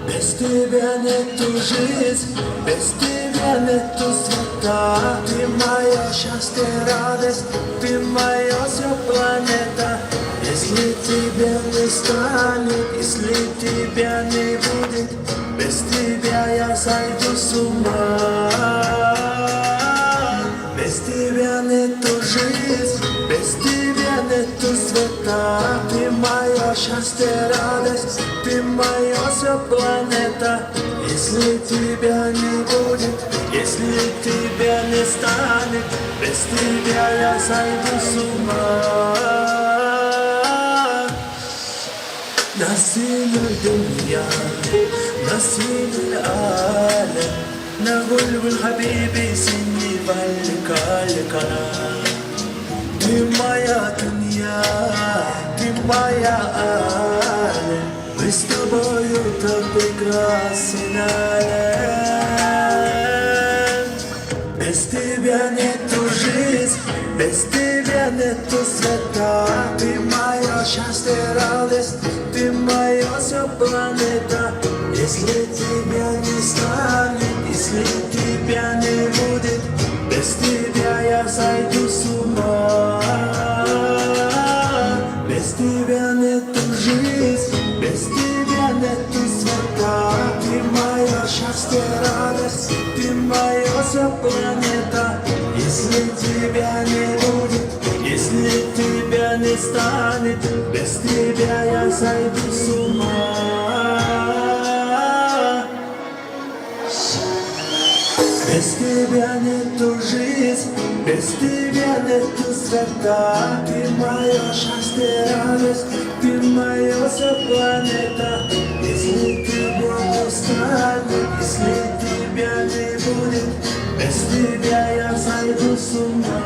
Без тебя нету жизнь, без тебя нету света. Ты моя счастье, радость, ты моя вся планета. Если тебя не станет, если тебя не будет, без тебя я сойду с ума. Без тебя нету жизнь, без тебя нету света. Ты моя счастье, радость, ты моя вся планета. Если тебя не будет, если тебя не станет, без тебя я сойду с ума. نسيم الدنيا، نسيم العالم، نقول بالحبيبي سني بالكالكنا. Ты моя дуня, ты моя алем, мы с тобою так прекрасен алем. Без тебя нету жизнь, без тебя нету света. Ты моя счастье, радость, ты моя вся планета. Если тебя не станет, если тебя не будет, без тебя я сойду с ума. Без тебя нету жизнь, без тебя нету света. Ты моя счастье, радость, ты моя вся планета. Если тебя не будет, если тебя не станет, без тебя я сойду с ума. Без тебя нету жизнь, без тебя нету света. Ты моя счастье, радость, ты моя вся планета. Если тебя не станет, если тебя не будет, без тебя я сойду с ума.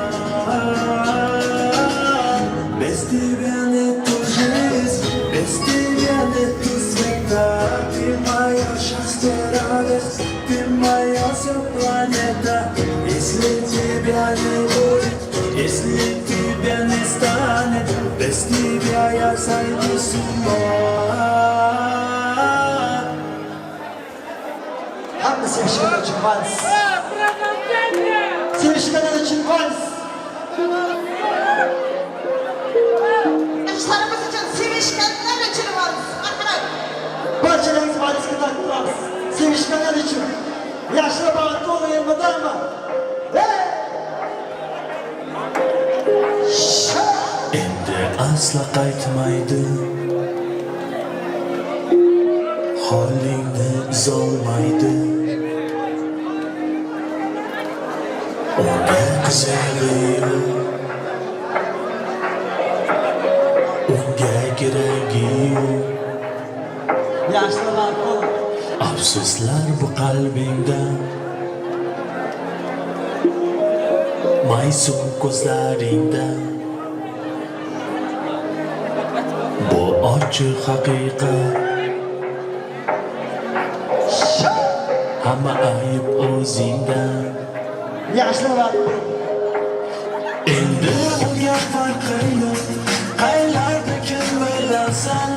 Без тебя нету жизнь, без тебя нету света. Ты моя счастье, радость, ты моя вся планета. Если тебя не будет, если тебя не станет, без тебя я сойду с ума. Hamma sevishganlar uchun vals. Sevishganlar uchun vals. Yoshlarimiz uchun, sevishganlar uchun vals. Marhamat. Barchalaringiz valsga taklif. Sevishganlar uchun. Yoshlar baxtli bo'ling, elmidami? Endi asla qaytmaydi, holingni buzolmaydi. Unga qizig'i yo'q, unga keragi yo'q. Yoshlar baxtli bo'ling. Afsuslar bu qalbingda, maysun ko'zlaringda. Bu ochiq haqiqat, hamma ayb o'zingda. Yoshlar baxtli bo'ling. Endi unga farqi yo'q, qaylarda kim bilasan.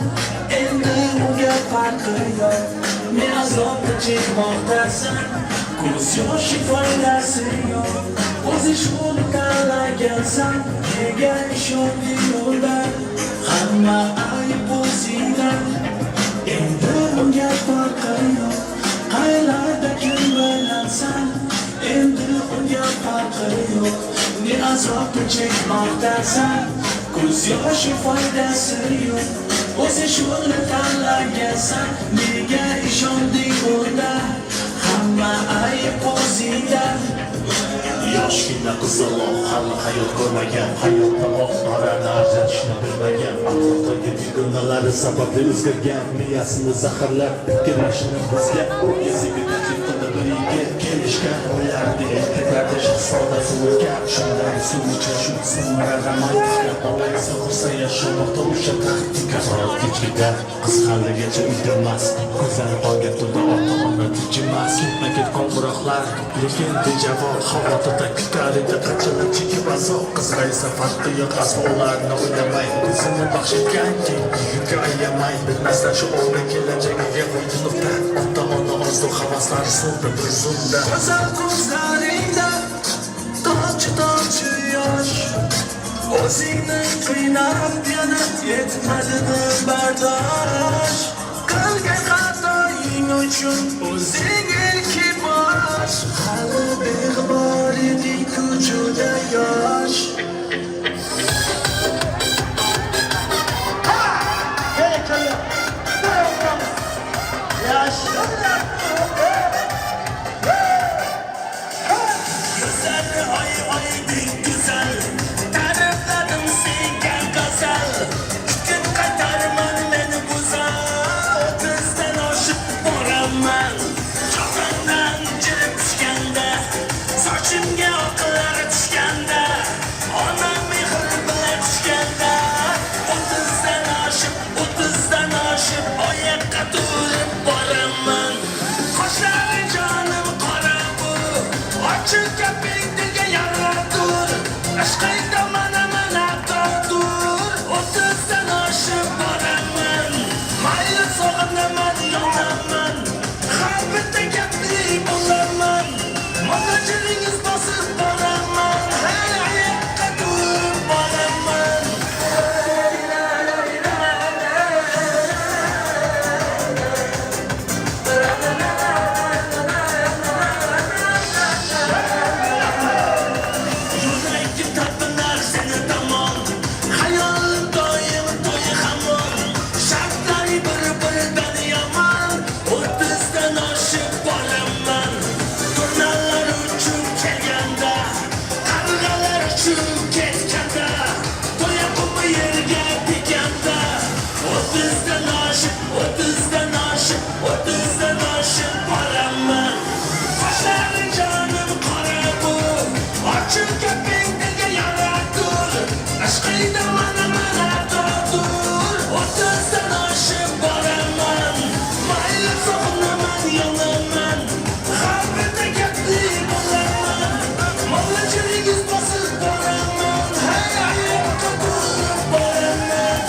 Endi unga farqi yo'q, men azobni chekmoqdasan. Ko'z yoshi foydasi yo'q, o'zi shuni tanlagan. tanlagansan, nega ishonding yo'lda? Hamma ayb o'zingda, endi unga farqi yo'q. Qaylarda kim bilansan, endi unga farqi yo'q. Ne azobni chekmoqdasan, ko'z yoshi foydasi yo'q. O'zi shuni tanlagansan, nega ishonding unda? Hamma ayb o'zingda. Yoshgina qizaloq hali hayot ko'rmagan, hayotda oq qorani ajratishni bilmagan, atrofdagi begonalari sababli o'zgargan, miyasini zaharlab fikrlashini buzgan. O'ziga taklif qildi bir yigit, kelishgan ularni erkaklarda shahzodasi o'tgan. Shunday suv icha shu romantika, olaysa qursa yashamoqda o'sha taktika. Soat kechgida qiz haligacha uyda emas, ko'zlari qolgan tunda ota-ona tinchimas. Ketma-ket qo'ng'iroqlar, lekin bejavob, xavotirda kutar edi qanchalar chekib azob. Qizga esa farqi yo'q, aslo ularni o'ylamay, o'zini baxsh etgan yigitga ayamay. Bilmasdan shu o'g'li kelajagiga qo'ydi nuqta. Ota-ona orzu havaslari so'ndi bir zumda. Go'zal ko'zlaringda tomchi tomchi yosh, o'zingni qiynab yana yetmadimi bardosh? Qilgan xatoying uchun o'zing ilk bosh, hali beg'ubor eding-ku juda yosh. Gözleri ay aydın güzel, tarifladim senga g'azal. Kutib qaytarman meni go'zal, o'ttizdan oshib boraman. Jahondan jilib tushganda, sochimga oqlar tushganda, onam mehr bilan tushganda, 30dan oshib, 30dan oshib oyoqqa turib boraman. Qoshlari jonim qora bu, ochiq gaping dilga yaradur. Ishqingda mana mana to'dur, 30dan oshib boraman. Mayli sog'inaman, yonaman, har bitta gapli bo'laman. Mana jiringiz bosib boraman, hay oyoqqa turib boraman. Yuragim talpinar seni tomon, hayolim doim to'y hamon. Shartlari bir-biridan yomon, 30dan oshib boraman. Turnalar uchib kelganda, qarg'alar uchib ketganda, to'yaqumi yerga teganda, 30dan oshib, 30dan oshib, 30dan oshib boraman. Qoshlaring jonim qora bu, ochiq gaping dilga yaradur. Ishqingda mana mana to'dur, 30dan oshib boraman. Mayli sog'inaman, yonaman, har bitta gapli bo'laman. Molla jiringiz bosib boraman, hay oyoqqa turib boraman.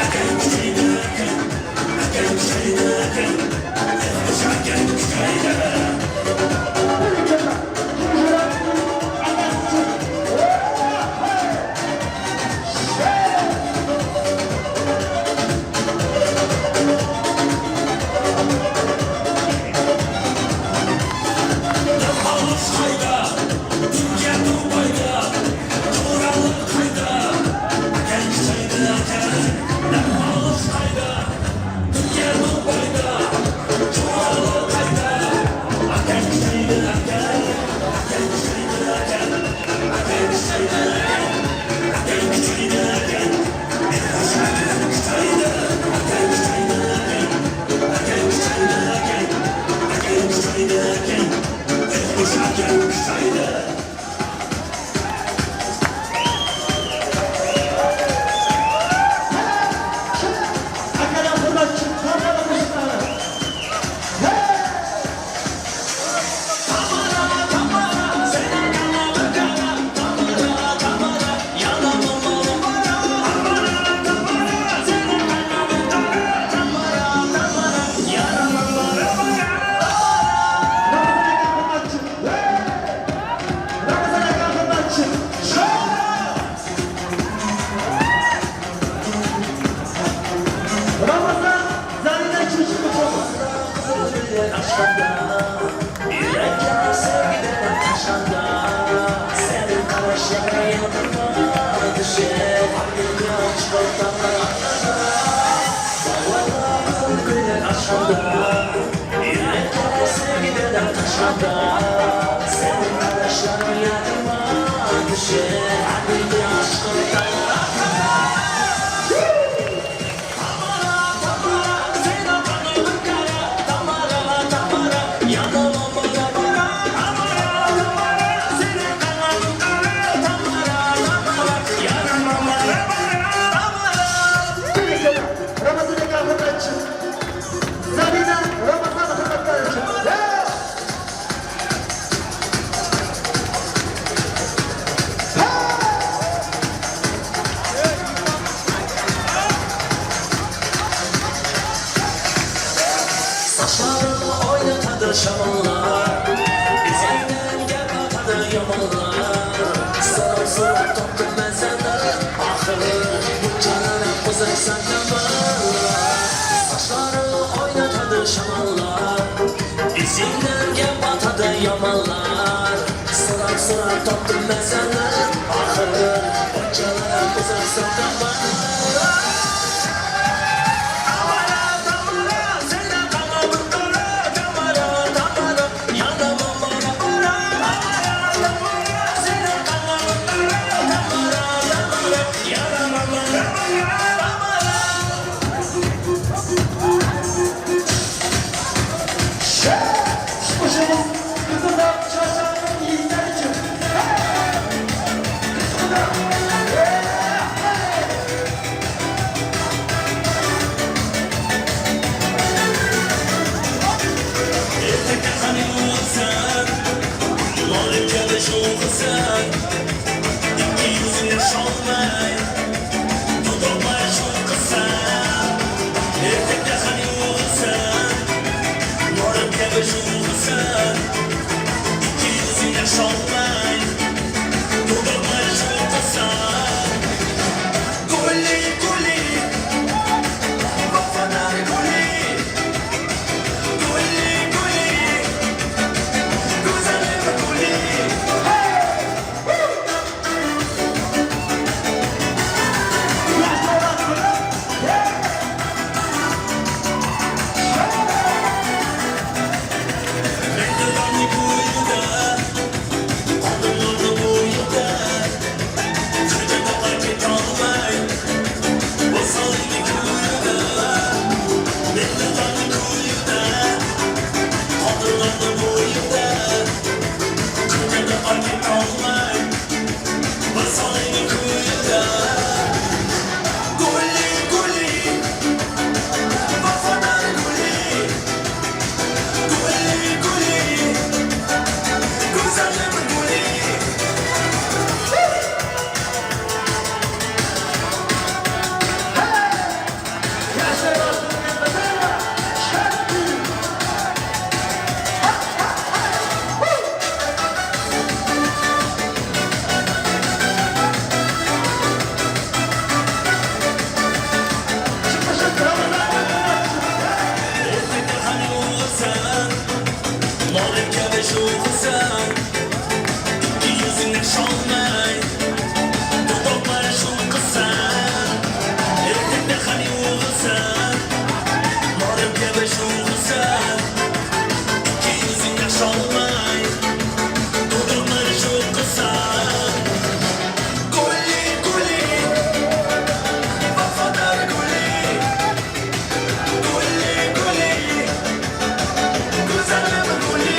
Akang kuchaydi, akang. Akang kuchaydi, akang. O'sha akang kuchaydi. Dam olish qayda? Turkiya Dubayda. Jo'ralar qayda? Akang kuchaydi, akang. Dam olish qayda? Turkiya Dubayda. Jo'ralar qayda? Akang kuchaydi, akang. Akang kuchaydi, akang. Akang kuchaydi, akang. Akang kuchaydi, akang. O'sha akang kuchaydi. Akang kuchaydi, akang. Akang kuchaydi, akang. Akang kuchaydi, akang. O'sha akang kuchaydi. Akalar hurmatchi, tantana qo'shiqlari. Ramazan aka hurmatchi. Ramazan aka hurmatchi. Ramazan Zarina Churchill Yurakka sevgidan tashanda, Sening qarashlaring yodimga tushib, quyosh Yurakka sevgidan tashanda, Sening qarashlaring yodimga tushib, quyosh. Ramazan aka hurmatchi. Zarina Ramazan hurmatlari uchun. Saçlarını oynatadı şamanlar, İzingdan gap otadi yomonlar. So'rab so'rab topdim men seni, Axir bunchalar ham uzoqsan. Sochlarini o'ynatadi shamollar, Izingdan gap otadi yomonlar. So'rab so'rab topdim men seni, Axir bunchalar ham uzoqsan. qilsan, Norim kabi sho'rsan, ikki yuzingga solmay, to'g'rimni shu qilsan. Guli, guli, vafodor guli, guli, guli, go'zalim guli.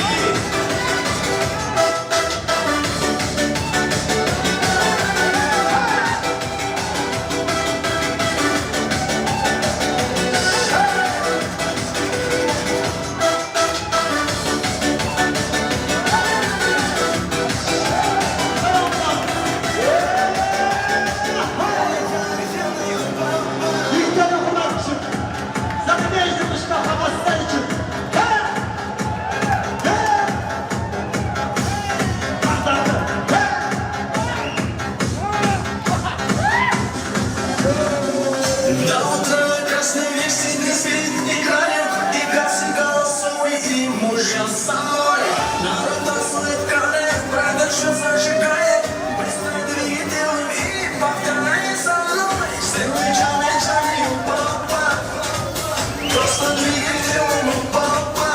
Yükleri okumak için, Zaten Mustafa Aslan için. He! He! Kazandı. He! До утра красный весь свет играет, и газ голосуй, и мужья со мной. Народ танцует каре, продажу зажигает, быстро двигателем и повторяй за мной. Сделай джаны, джаны, папа, просто двигателем, папа.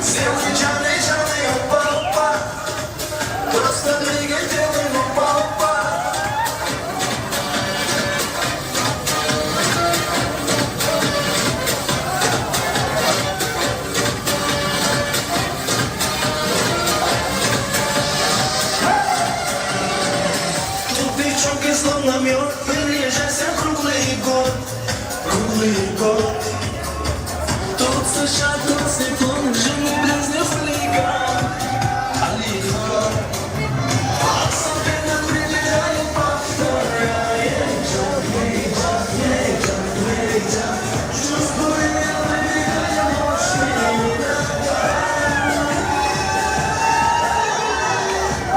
Сделай джаны, джаны, папа, просто двигателем, папа. Тут девчонки словно мед, приезжайся круглый год, круглый год. Тут сычат красный клон, жены близнец хулиган, Алихан. Особенно прилетает, повторяет, джаны, джаны, джаны, джаны. Чувствую, я выбегаю мощный ураган.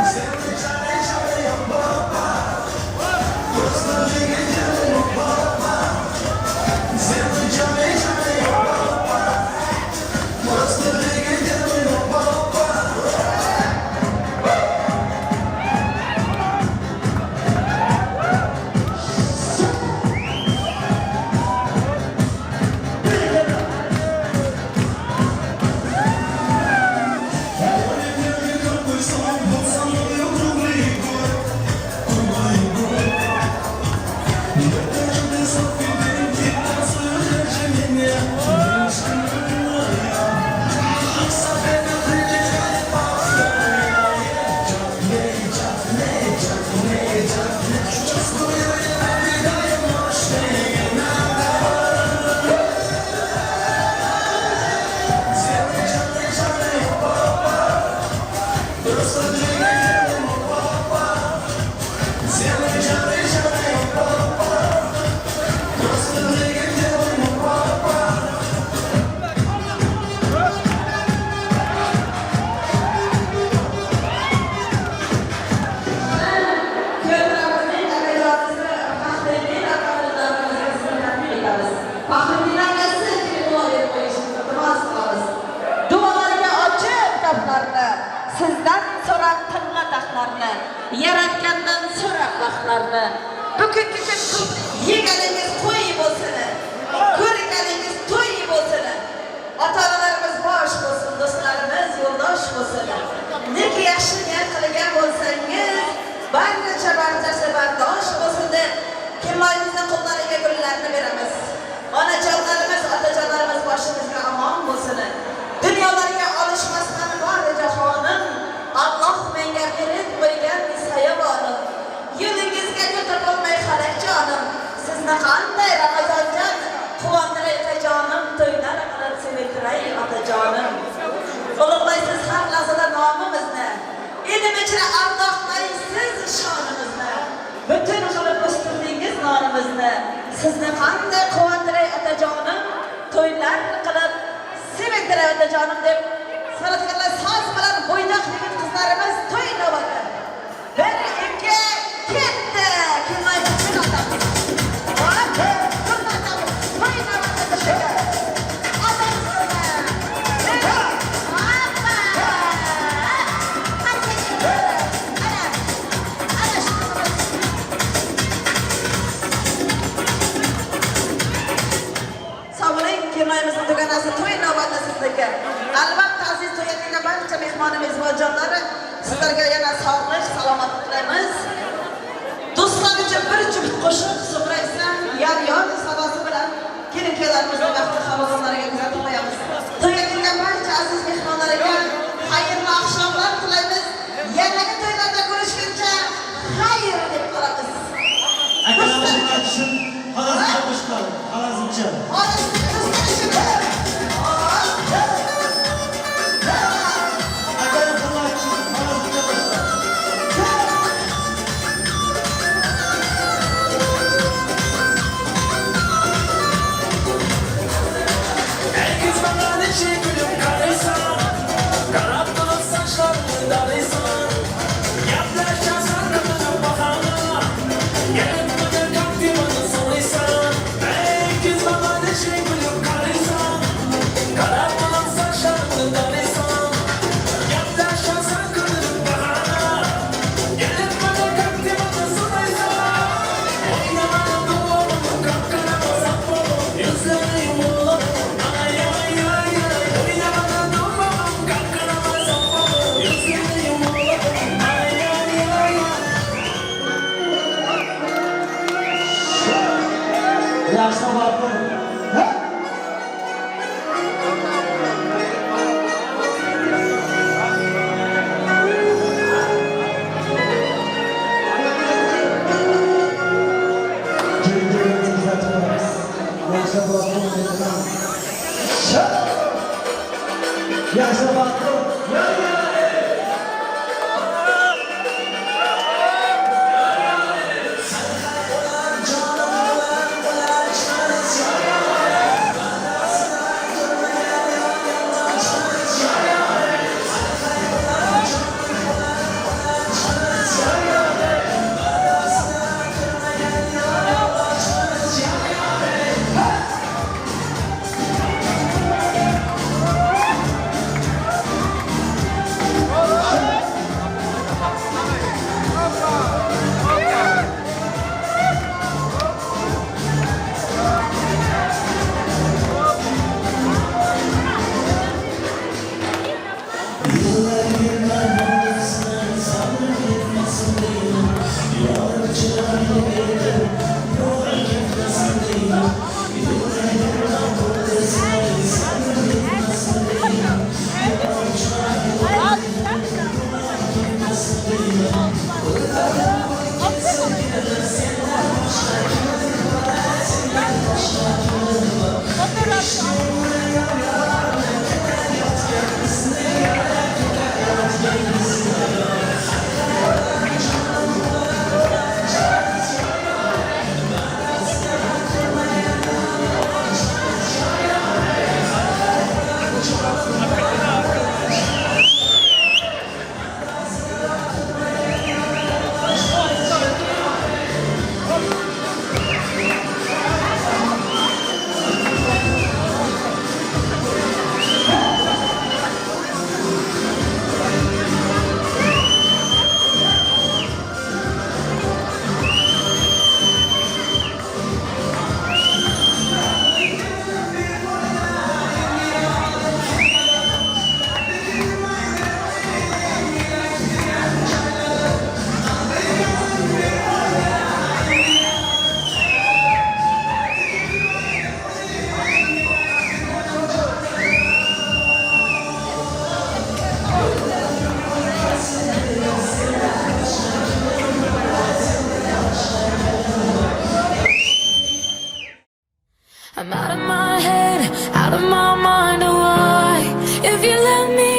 Сделай джаны, джаны, папа, просто двигатель, папа. Сделай джаны, джаны, папа, просто двигатель, папа. Море первый какой сон, был со мною круглый год, круглый год. Это же ты сладкий день, и танцуешь даже меня, девушка моя. Особенно прилетает, повторяет, джаны, джаны, джаны, джаны. Чувствую, я набегаю мощный ураган. Сделай джаны, джаны, папа, просто двигателем, папа. Сделай джаны, джаны, папа, просто двигателем, папа. Kuyovlarimizning akajonisi Faxriddin akajonlarimizga taqdim etamiz. Faxriddin akasi duo deb qo'yishimizni iltimos qilamiz. Duolarga ochib kaftlarni, sizdan so'rab tilla taxtlarni, yaratgandan so'rab baxtlarni. Bugungi kun yeganingiz qo'y bo'lsin, ko'rganingiz to'y bo'lsin. Ota-onalarimiz bosh bo'lsin, do'stlarimiz yo'ldosh bo'lsin. Neki yaxshi niyat qilgan bo'lsangiz, barcha barchasi bardosh bo'lsin deb kelinoyimizni qo'llariga gullarni beramiz. Onajonlarimiz, otajonlarimiz boshimizga omon bo'lsin. Dunyolarga olishmasdan bor jahonim, Alloh menga berib qo'ygan soyabonim. Yo'lingizga yo'l topolmay halak jonim, sizni qanday Ramazonjon quvontiray otajonim, to'ylar qilib sevintiray otajonim. Ulug'laysiz har lahzada nomimizni, ilm ichra ardoqlaysiz shonimizni. Butun qilib o'stirdingiz nonimizni. Sizni qanday quvontiray otajonim, to'ylar qilib sevintiray otajonim deb san'atkorlar soz bilan bo'ydoq yigit qizlarimiz to'y navbati. 1 2 ketdi. Kelinoyimiz otamiz. Hop, otamiz. To'y navbati tushadi. Otamiz. Hoppa. Ana. Ana shu. Onasi to'y navbati sizniki. Albatta aziz to'yga kelgan barcha mehmon mezbonjonlari, sizlarga yana sog'lik, salomatlik tilaymiz. Do'stlar uchun bir juft qo'shiq so'raysan, yor yor sadosi bilan kelin kuyovlarimizni baxtli xonadonlariga kuzatib qo'yamiz. To'yga kelgan barcha aziz mehmonlarga xayrli oqshomlar tilaymiz. Yanagi to'ylarda ko'rishguncha xayr deb qolamiz. Akalarimiz uchun Xorazmcha qo'shiqlar, Xorazmcha. I'm out of my head, out of my mind, oh why? If you let me